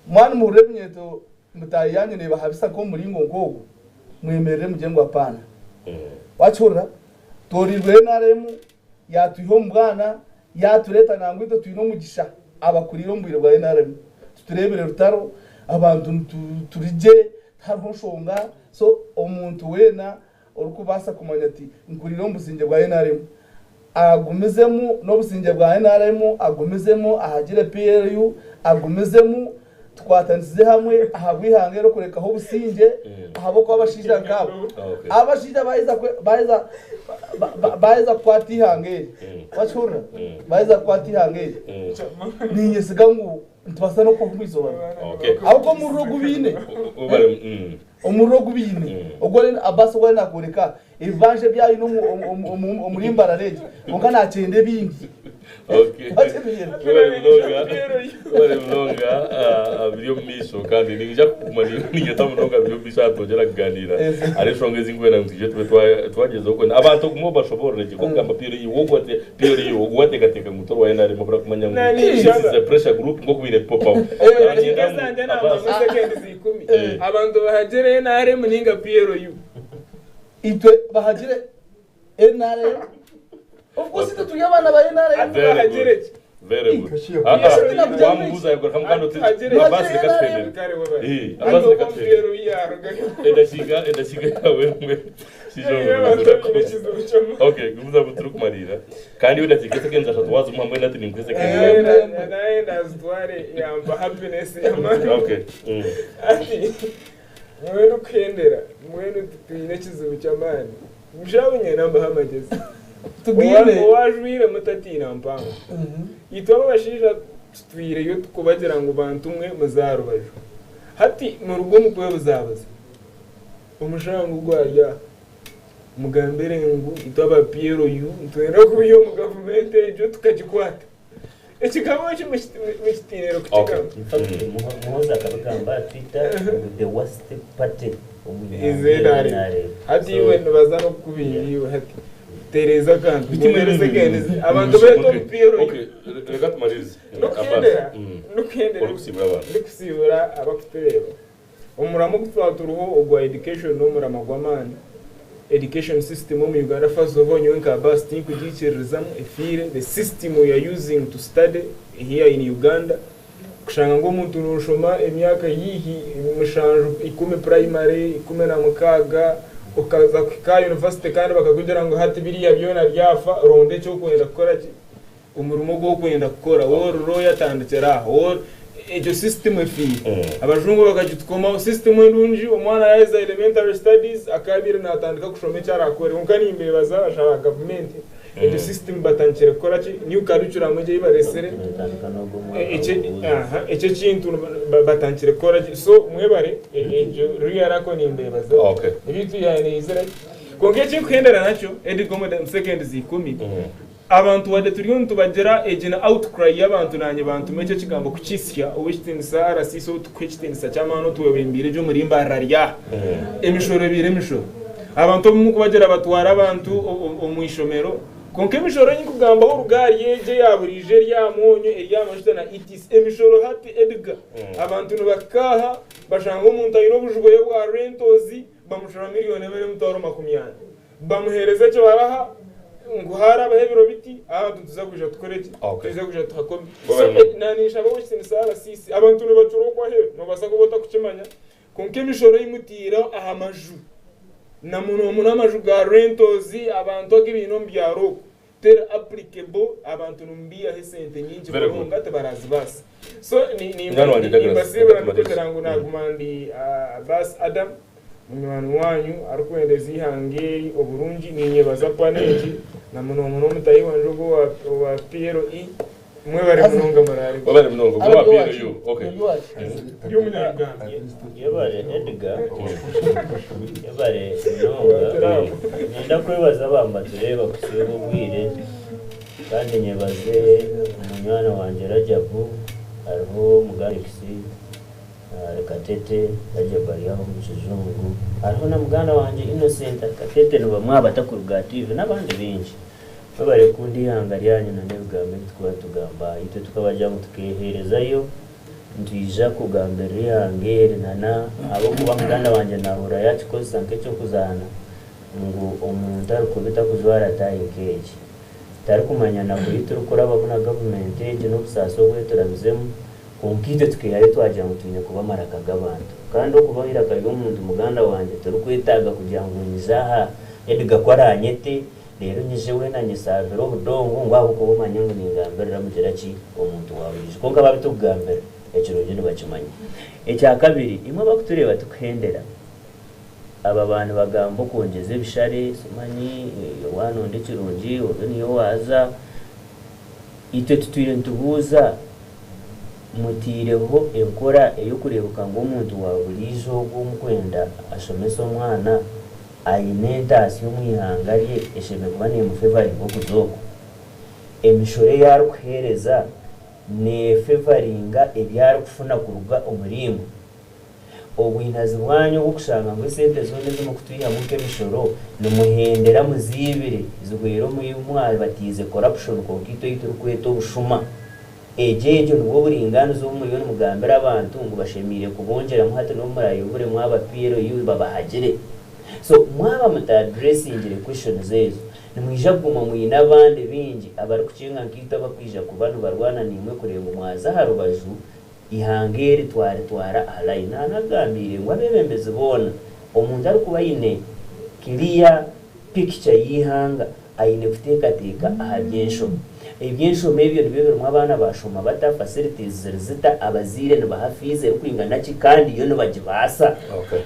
mwaba nimuhurira eminyeeto Mutaahi yaanyu neebahabisa nk'omu muringo nk'ogwo, mwemerere mugire ngu apaana. Waakihurira? Tooreirwe NRM, yaatwiha omu bwana, yaatureeta nangwa itwe twine omugisha abakuriire omu bwire bwa NRM. Titureebire rutaro, abantu turi gye, tihariho nshonga. So omuntu weena orikubaasa kumanya ati nkurire omu busingye bwa NRM agumizemu n'obusingye bwa NRM, agumizemu ahagire PLU, agumizemu tukwatanisize hamwe ahabw'eihanga eri okurekaho obusingye ahabw'okuba abashaija nk'abo abashaija baheza baheza baheza kukwata eihanga eri wakihurira baheza kukwata eihanga eri ninyesiga ngu nitubaasa n'okubaho omu izooba ahabw'okuba omuriro ogu baine omuriro ogu baine ogu Abbas ogu ariyo nakworeka ebibanja ebi aine omuri Mbarara egi kwonka nakyenda ebindi. Webale munonga, webale munonga biri omu maisho kandi ninyija kuguma ninyeta munonga biri omu maisho aha twongyera kuganiira hariho enshonga ezi ndikwenda ngu twije tube twagyezaho kwenda abantu ogume obashoboorore gye nk'okugamba PLU wowe ogwo PLU ogwo wateekateeka ngu tori wa NRM obura kumanya ngu this is a pressure group nk'oku baine people power. Niinyenda ngu Abbas Abantu bahagire NRM ninga PLU. Itwe bahagire NRM. Of course itwe turi abaana ba NRM. Very Bahagire good. ki? Very good. Kashiya Ah, ah, Ati nakugira wamubuuza yagarukamu kandi oti Bahagire. Abbas reka twemere. Kare webale. Eh, Abbas reka twemere. PLU yarugayo. Edashiga edashiga yawe mwe. Abantu baine ekizibu ky'omu- Okay, gumiza turikumariira. Kandi iwe dakiika eseconds ashatu wazimuha mbwenu hati ninkuha eseconds Naye yawe. naye nazitware yampa happiness y'amaani. Okay. Ati mwenu kuhendera mwenu twine ekizibu ky'amaani mushaho nyena mbaha amagezi. Tugwine. Owajwire mutatiina mpango. Itwe abo abashaija tutwireyo tukubagira ngu bantu mwe muza rubaju. Hati muruga omu kwebuzabuza omushango gwarya mugambire ngu itwe aba PLU nitwenda kubiha omu gavumenti egyo tukagikwata. Ekigambo eki mukitiinire kukigamba. In fact, Muhoozi akabigamba aha Twitter ngu the worst party omu Is ihanga NRM. NRM. Hati So, iwe nibaza n'okukubinga iwe hati tereza akantu Bitimwe muhereze seconds abantu Okay, beeta omu PLU. Okay, reka tumalirize. Nokuhendera Abbas. nokuhendera Orikusiibura abantu. ndikusiibura abakutureeba. Omuramo ogu twaba turiho ogwa education n'omuramo gw'amaani. Education system omu Uganda first of all nyowe nka Abbas tinkugiikiririzamu efiire the system we are using to study here in Uganda kushanga ngu omuntu noshoma emyaka yihi 7 10 primary 16 okaza kuhika university kandi bakakugira ngu hati biriya byona byafa ronda ekyokwenda kukora ki omurimo gw'okwenda kukora wororo yatandikira aho egyo system efiire. Abajungu bakagitukomaho system endungi omwana yaheza elementary studies akabiire natandika kushoma eki arakore kwonka nimbebaza ashaba gavumenti egyo system batandikire kukora ki new curriculum egyo ei baresire turatandika n'ogwo mwaka Ekyo w'obubuuza. aha, ekyo kintu batandikire kukora ki so mwebare egyo ruyarako nimbebaza ebintu yanizire kwonka ekinkuhendera nakyo Edgar seconds 10 abantu wadde turiyo nitubagira egi na outcry y'abantu nanye bantume ekyo ekigambo kukisya ow'ekitinisa RCC otukuha ekitinisa ky'amaani otwebembiire egyo omuri Mbarara ryaha emishoro ebiire emishoro abantu obumu kubagira batwara abantu omu ishomero kwonka emishoro ei nkugambaho orugaari egyo eya buriijo erya mwonyo erya majuta na etc emishoro hati Edgar abantu nibakaaha bashanga omuntu aine obujugoye bwa rentals bamushora 1,240,000 bamuheereza ekyo baraha ngu harabaho ebiro biti abantu tuza kuja tukore ki tuza kuja tuhakome. So nanisha abo ekitinisa RCC abantu nibacura okwaheru nobaasa kuba otakukimanya kwonka emishoro eyimutiire aha maju na muno muno amaju ga rentals abantu ag'ebiine omu byaro okwo teri applicable abantu nimubiihaho esente nyingi Very good. munonga tibarazibaasa so Mwana wanjye Douglas, nimbasiibura reka tumalirize. ndikugira ngu naguma ndi Abbas Adam munywani wanyu arikwendeza ihanga eri oburungi ninyebaza pana egi na muno muno omutahi wanje ogwo owa PLE mwebare munonga murare. Webale munonga ogwo wa PLU. Okay. Ndi omunyaruganda. Yebare Edgar, yebare munonga. Nyenda kwebaza abamba tureeba kusiiba obwire kandi nyebaze omunywani wangye Rajabu hariho Mugabe Katete Rajabu ari aho omu kijungu hariho na muganda wangye Innocent Katete nibamwe abatakuruga TV n'abandi baingi mwebare kukunda ihanga ryanyu na n'ebigambo ebi tukuba tugamba itwe tukabagira ngu tukeeherezayo nitwija kugambirira ihanga eri nana ahabw'okuba muganda wangye nahurira yakikozesa nk'ekyokuzaana ngu omuntu arikuba takujwara taayi nk'egi tarikumanya naku ei turikurabamu na gavumenti egi n'obusaasi obu eturabizemu Kwonka itwe tukaihayo twagira ngu twine kuba amaraka g'abantu. Kandi okuba eiraka ry'omuntu muganda wangye torikwetaaga kugira ngu nyije aha Edgar ku araanyete reero nyije weena nyesaabire obudongo ngu ahabw'okuba omanye ngu ningambirira mugira ki omuntu wa buriijo. Kwonka baaba tikugambira ekirungi nibakimanya. Ekya kabiri, imwe abarikutureeba tikuhendera. Aba ba nibagamba okwongyeza ebishare, simanyi waanonda ekirungi obe niyo waaza. Itwe tutwire nitubuuza, mutaireho enkora ey'okureebeka ngu omuntu wa buriijo ogwo omukwenda ashomese omwana aine entaasya omu ihanga rye eshemereire kuba neemufevaringa okuza okwo? Emishoro ei arikuheereza neefevaringa ebi arikufuna kuruga omuri imwe? Obwinazi bwanyu obw'okushanga ngu esente zoona ezi murikutwihamu nk'emishoro nimuhendera muziibire zihwere omu ei mwabatiize corruption kwonka itwe ei turikweta obushuma. Egyo egyo nibwo buringaaniza obu muriyo nimugambira abantu ngu bashemeire kubongyeramu hati n'obu murayobure mwaba PLU babahagire. So mwaba muta addressingire questions ezo nimwija kuguma mwine abandi baingi abarikukinga nkaitwe abakwija kuba nibarwana naimwe kureeba ngu mwaza aha rubaju Eihanga eri twaritwara aha line. Naanagambiire ngu abeebembezi boona, omuntu arikuba aine clear picture y'eihanga aine kuteekateeka aha by'enshoma. Eby'enshoma ebyo nibyo birimu abaana baashoma bata, facilities ziri zita, abazaire nibaha fees erikwingana ki kandi yo nibagibaasa.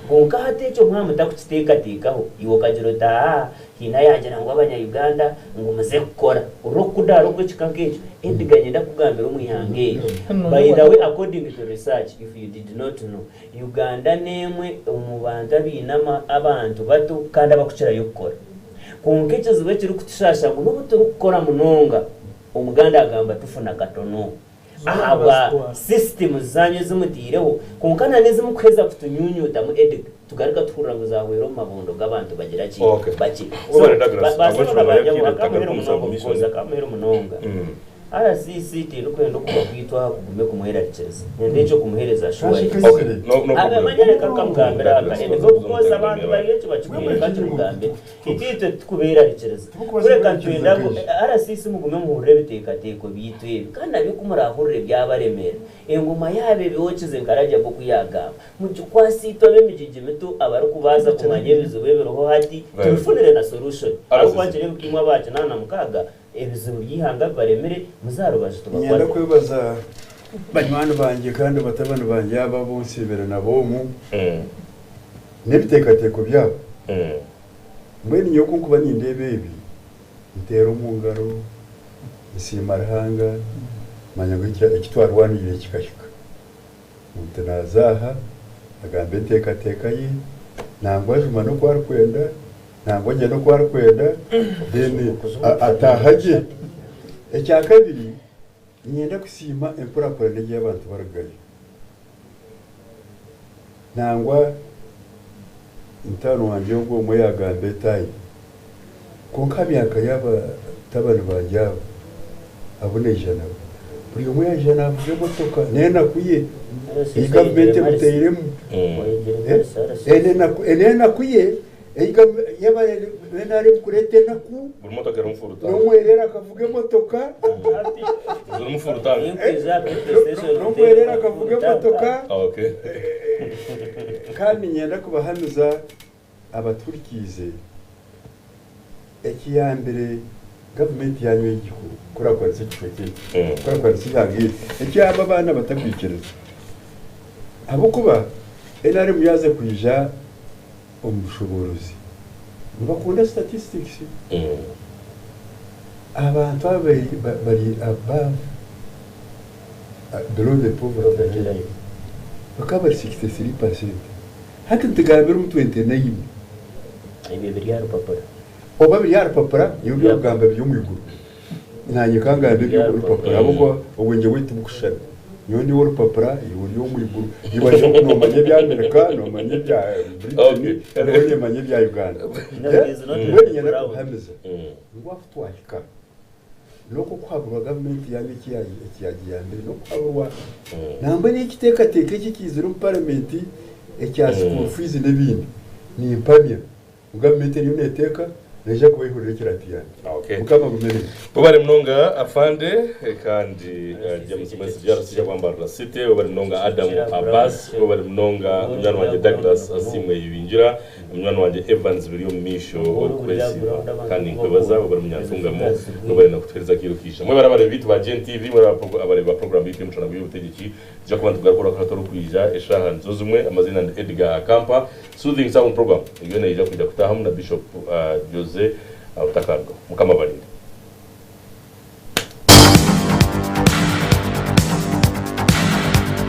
Kwonka hati ekyo mwaba mutakukiteekateekaho, iwe okagira oti aa Haine ayaagira ngu abanya Uganda ngu muze kukora. Hurira okukudaara okw'ekika nk'ekyo. Edgar nyenda kukugambira omu ihanga eri. By the way according to research if you did not know, Uganda n'emwe omu bantu abaine abantu bato kandi abakukirayo kukora. Kwonka ekizibu ekirikutushaasha ngu n'obu turikukora munonga, Omuganda agamba tufuna katono. Ahabwa systems zanyu ezi mutaireho kwonka na n'ezi mukuheza kutunyunyutamu Edgar tugaruka tuhurira ngu zahwera omu mabondo g'abantu bagira ki bakye so ba sebo na ba nyabo akamuheru munonga of course akamuheru munonga RCC tindikwenda okuba kwitwa aha kugume kumwerarikiriza nyenda ekyo kumuhereza assurance manya reka nkamugambira aka Edgar of course abantu bari ekyo bakigwire kakimugambire Itwe itwe titukubeerarikiriza, kureka nitwenda ngu RCC mugume muhurire ebiteekateeko byaitu ebi, kandi nabyo ku muraahurire byabaremeera, engoma yaabo ebyokize nka Rajab oku yaagamba, mugikwase itwe ab'emigigi mito abarikubaasa kumanya ebizibu ebiriho hati, tubifunire na solution. Ahabw'okuba nikireebeka imwe aba kinaana mukaaga ebizibu by'eihanga bibaremire, muze aha rubaju Niinyenda tubakwate. kwebaza banywani bangye kandi batabani bangye aba abu nsiibire nabo omu n'ebiteekateeko byabo. Mbwenu nyowe ku nkuba nindeeba ebi, nteera omu ngaro, nsiima Ruhanga, manya ngu eki twarwaniire kikahika. Omuntu naaza aha, agamba enteekateeka ye, nangwa ajuma n'oku arikwenda, nangwa agyenda oku arikwenda, then ataaha gye. Ekya kabiri, niinyenda kusiima enkurakurana egi ei abantu barugayo. Nangwa mutaano wangye ogwo omwe yaagamba etaahi, kwonka aha myaka y'abatabani bangye abo abu naija nabo, buri omwe yaija naavuga emotoka n'enaku ye ei gavumenti emutairemu. N'enaku ye ei NRM kureeta enaku, n'omwereere akavuga emotoka, n'omwereere akavuga emotoka. Kandi niinyenda kubahamiza abatuhurikiize, ekiyambire gavumenti yaanyu egi kukurakuranisa ekicweka eki, kukurakuranisa eihanga eri, eki abo abaana batakwikiriza. Ahabw'okuba NRM yaaza kwija omu bushoboorozi nibakunda statistics. Abantu aba bari above, below the poverty line bakaba bari 63%. Hati nitugambira omu 29. Ebyo biri aha rupapura. Oba biri aha rupapura, nyowe ebi orikugamba biri omu iguru. Naanye ka ngambe eby'omu rupapura ahabw'okuba obwengye bwaitu tibukushushana. Nyowe ndi ow'orupapura, iwe ori ow'omu iguru. Iwe noomanya ebya Amerika, noomanya ebya Britain, nyowe niimanya ebya Uganda. Mbwenu niinyenda kukuhamiza ngu ahu twahika n'oku okuhaburwa gavumenti yaanyu eki yaagiyambire n'okuhaburwa. Nangwa n'ekiteekateeko eki ekiizire omu paramenti ekya school fees n'ebindi, nimpamya ngu gavumenti eriyo neeteeka. Naija kubaihurira ekirati yangye. Okay. Mukama agume naitwe. Webare munonga Afande kandi James Mwesigye RCC wa Mbarara City, webare munonga Adam Abbas, webare munonga munywani wangye Douglas Asiimwe Ibingira, na munywani wangye Evans Biryomumaisho orikwesiima. Kandi ninkwebaza webare Munyantungamo, webare na kutuhereza akaire okaija. Mwebare abareebi baitu ba GNTV, mwebare abareebi ba program yaitu y'omushana gw'eby'obutegyeki. Nituija kuba nitugaruka orwakashatu orukwija eshaaha nizo zimwe. Amaziina ndi Edgar Akampa. Soothing Sound Program eriyo neija kwija kutaahamu na Bishop Jose Rutakandwa. Mukama abarinde.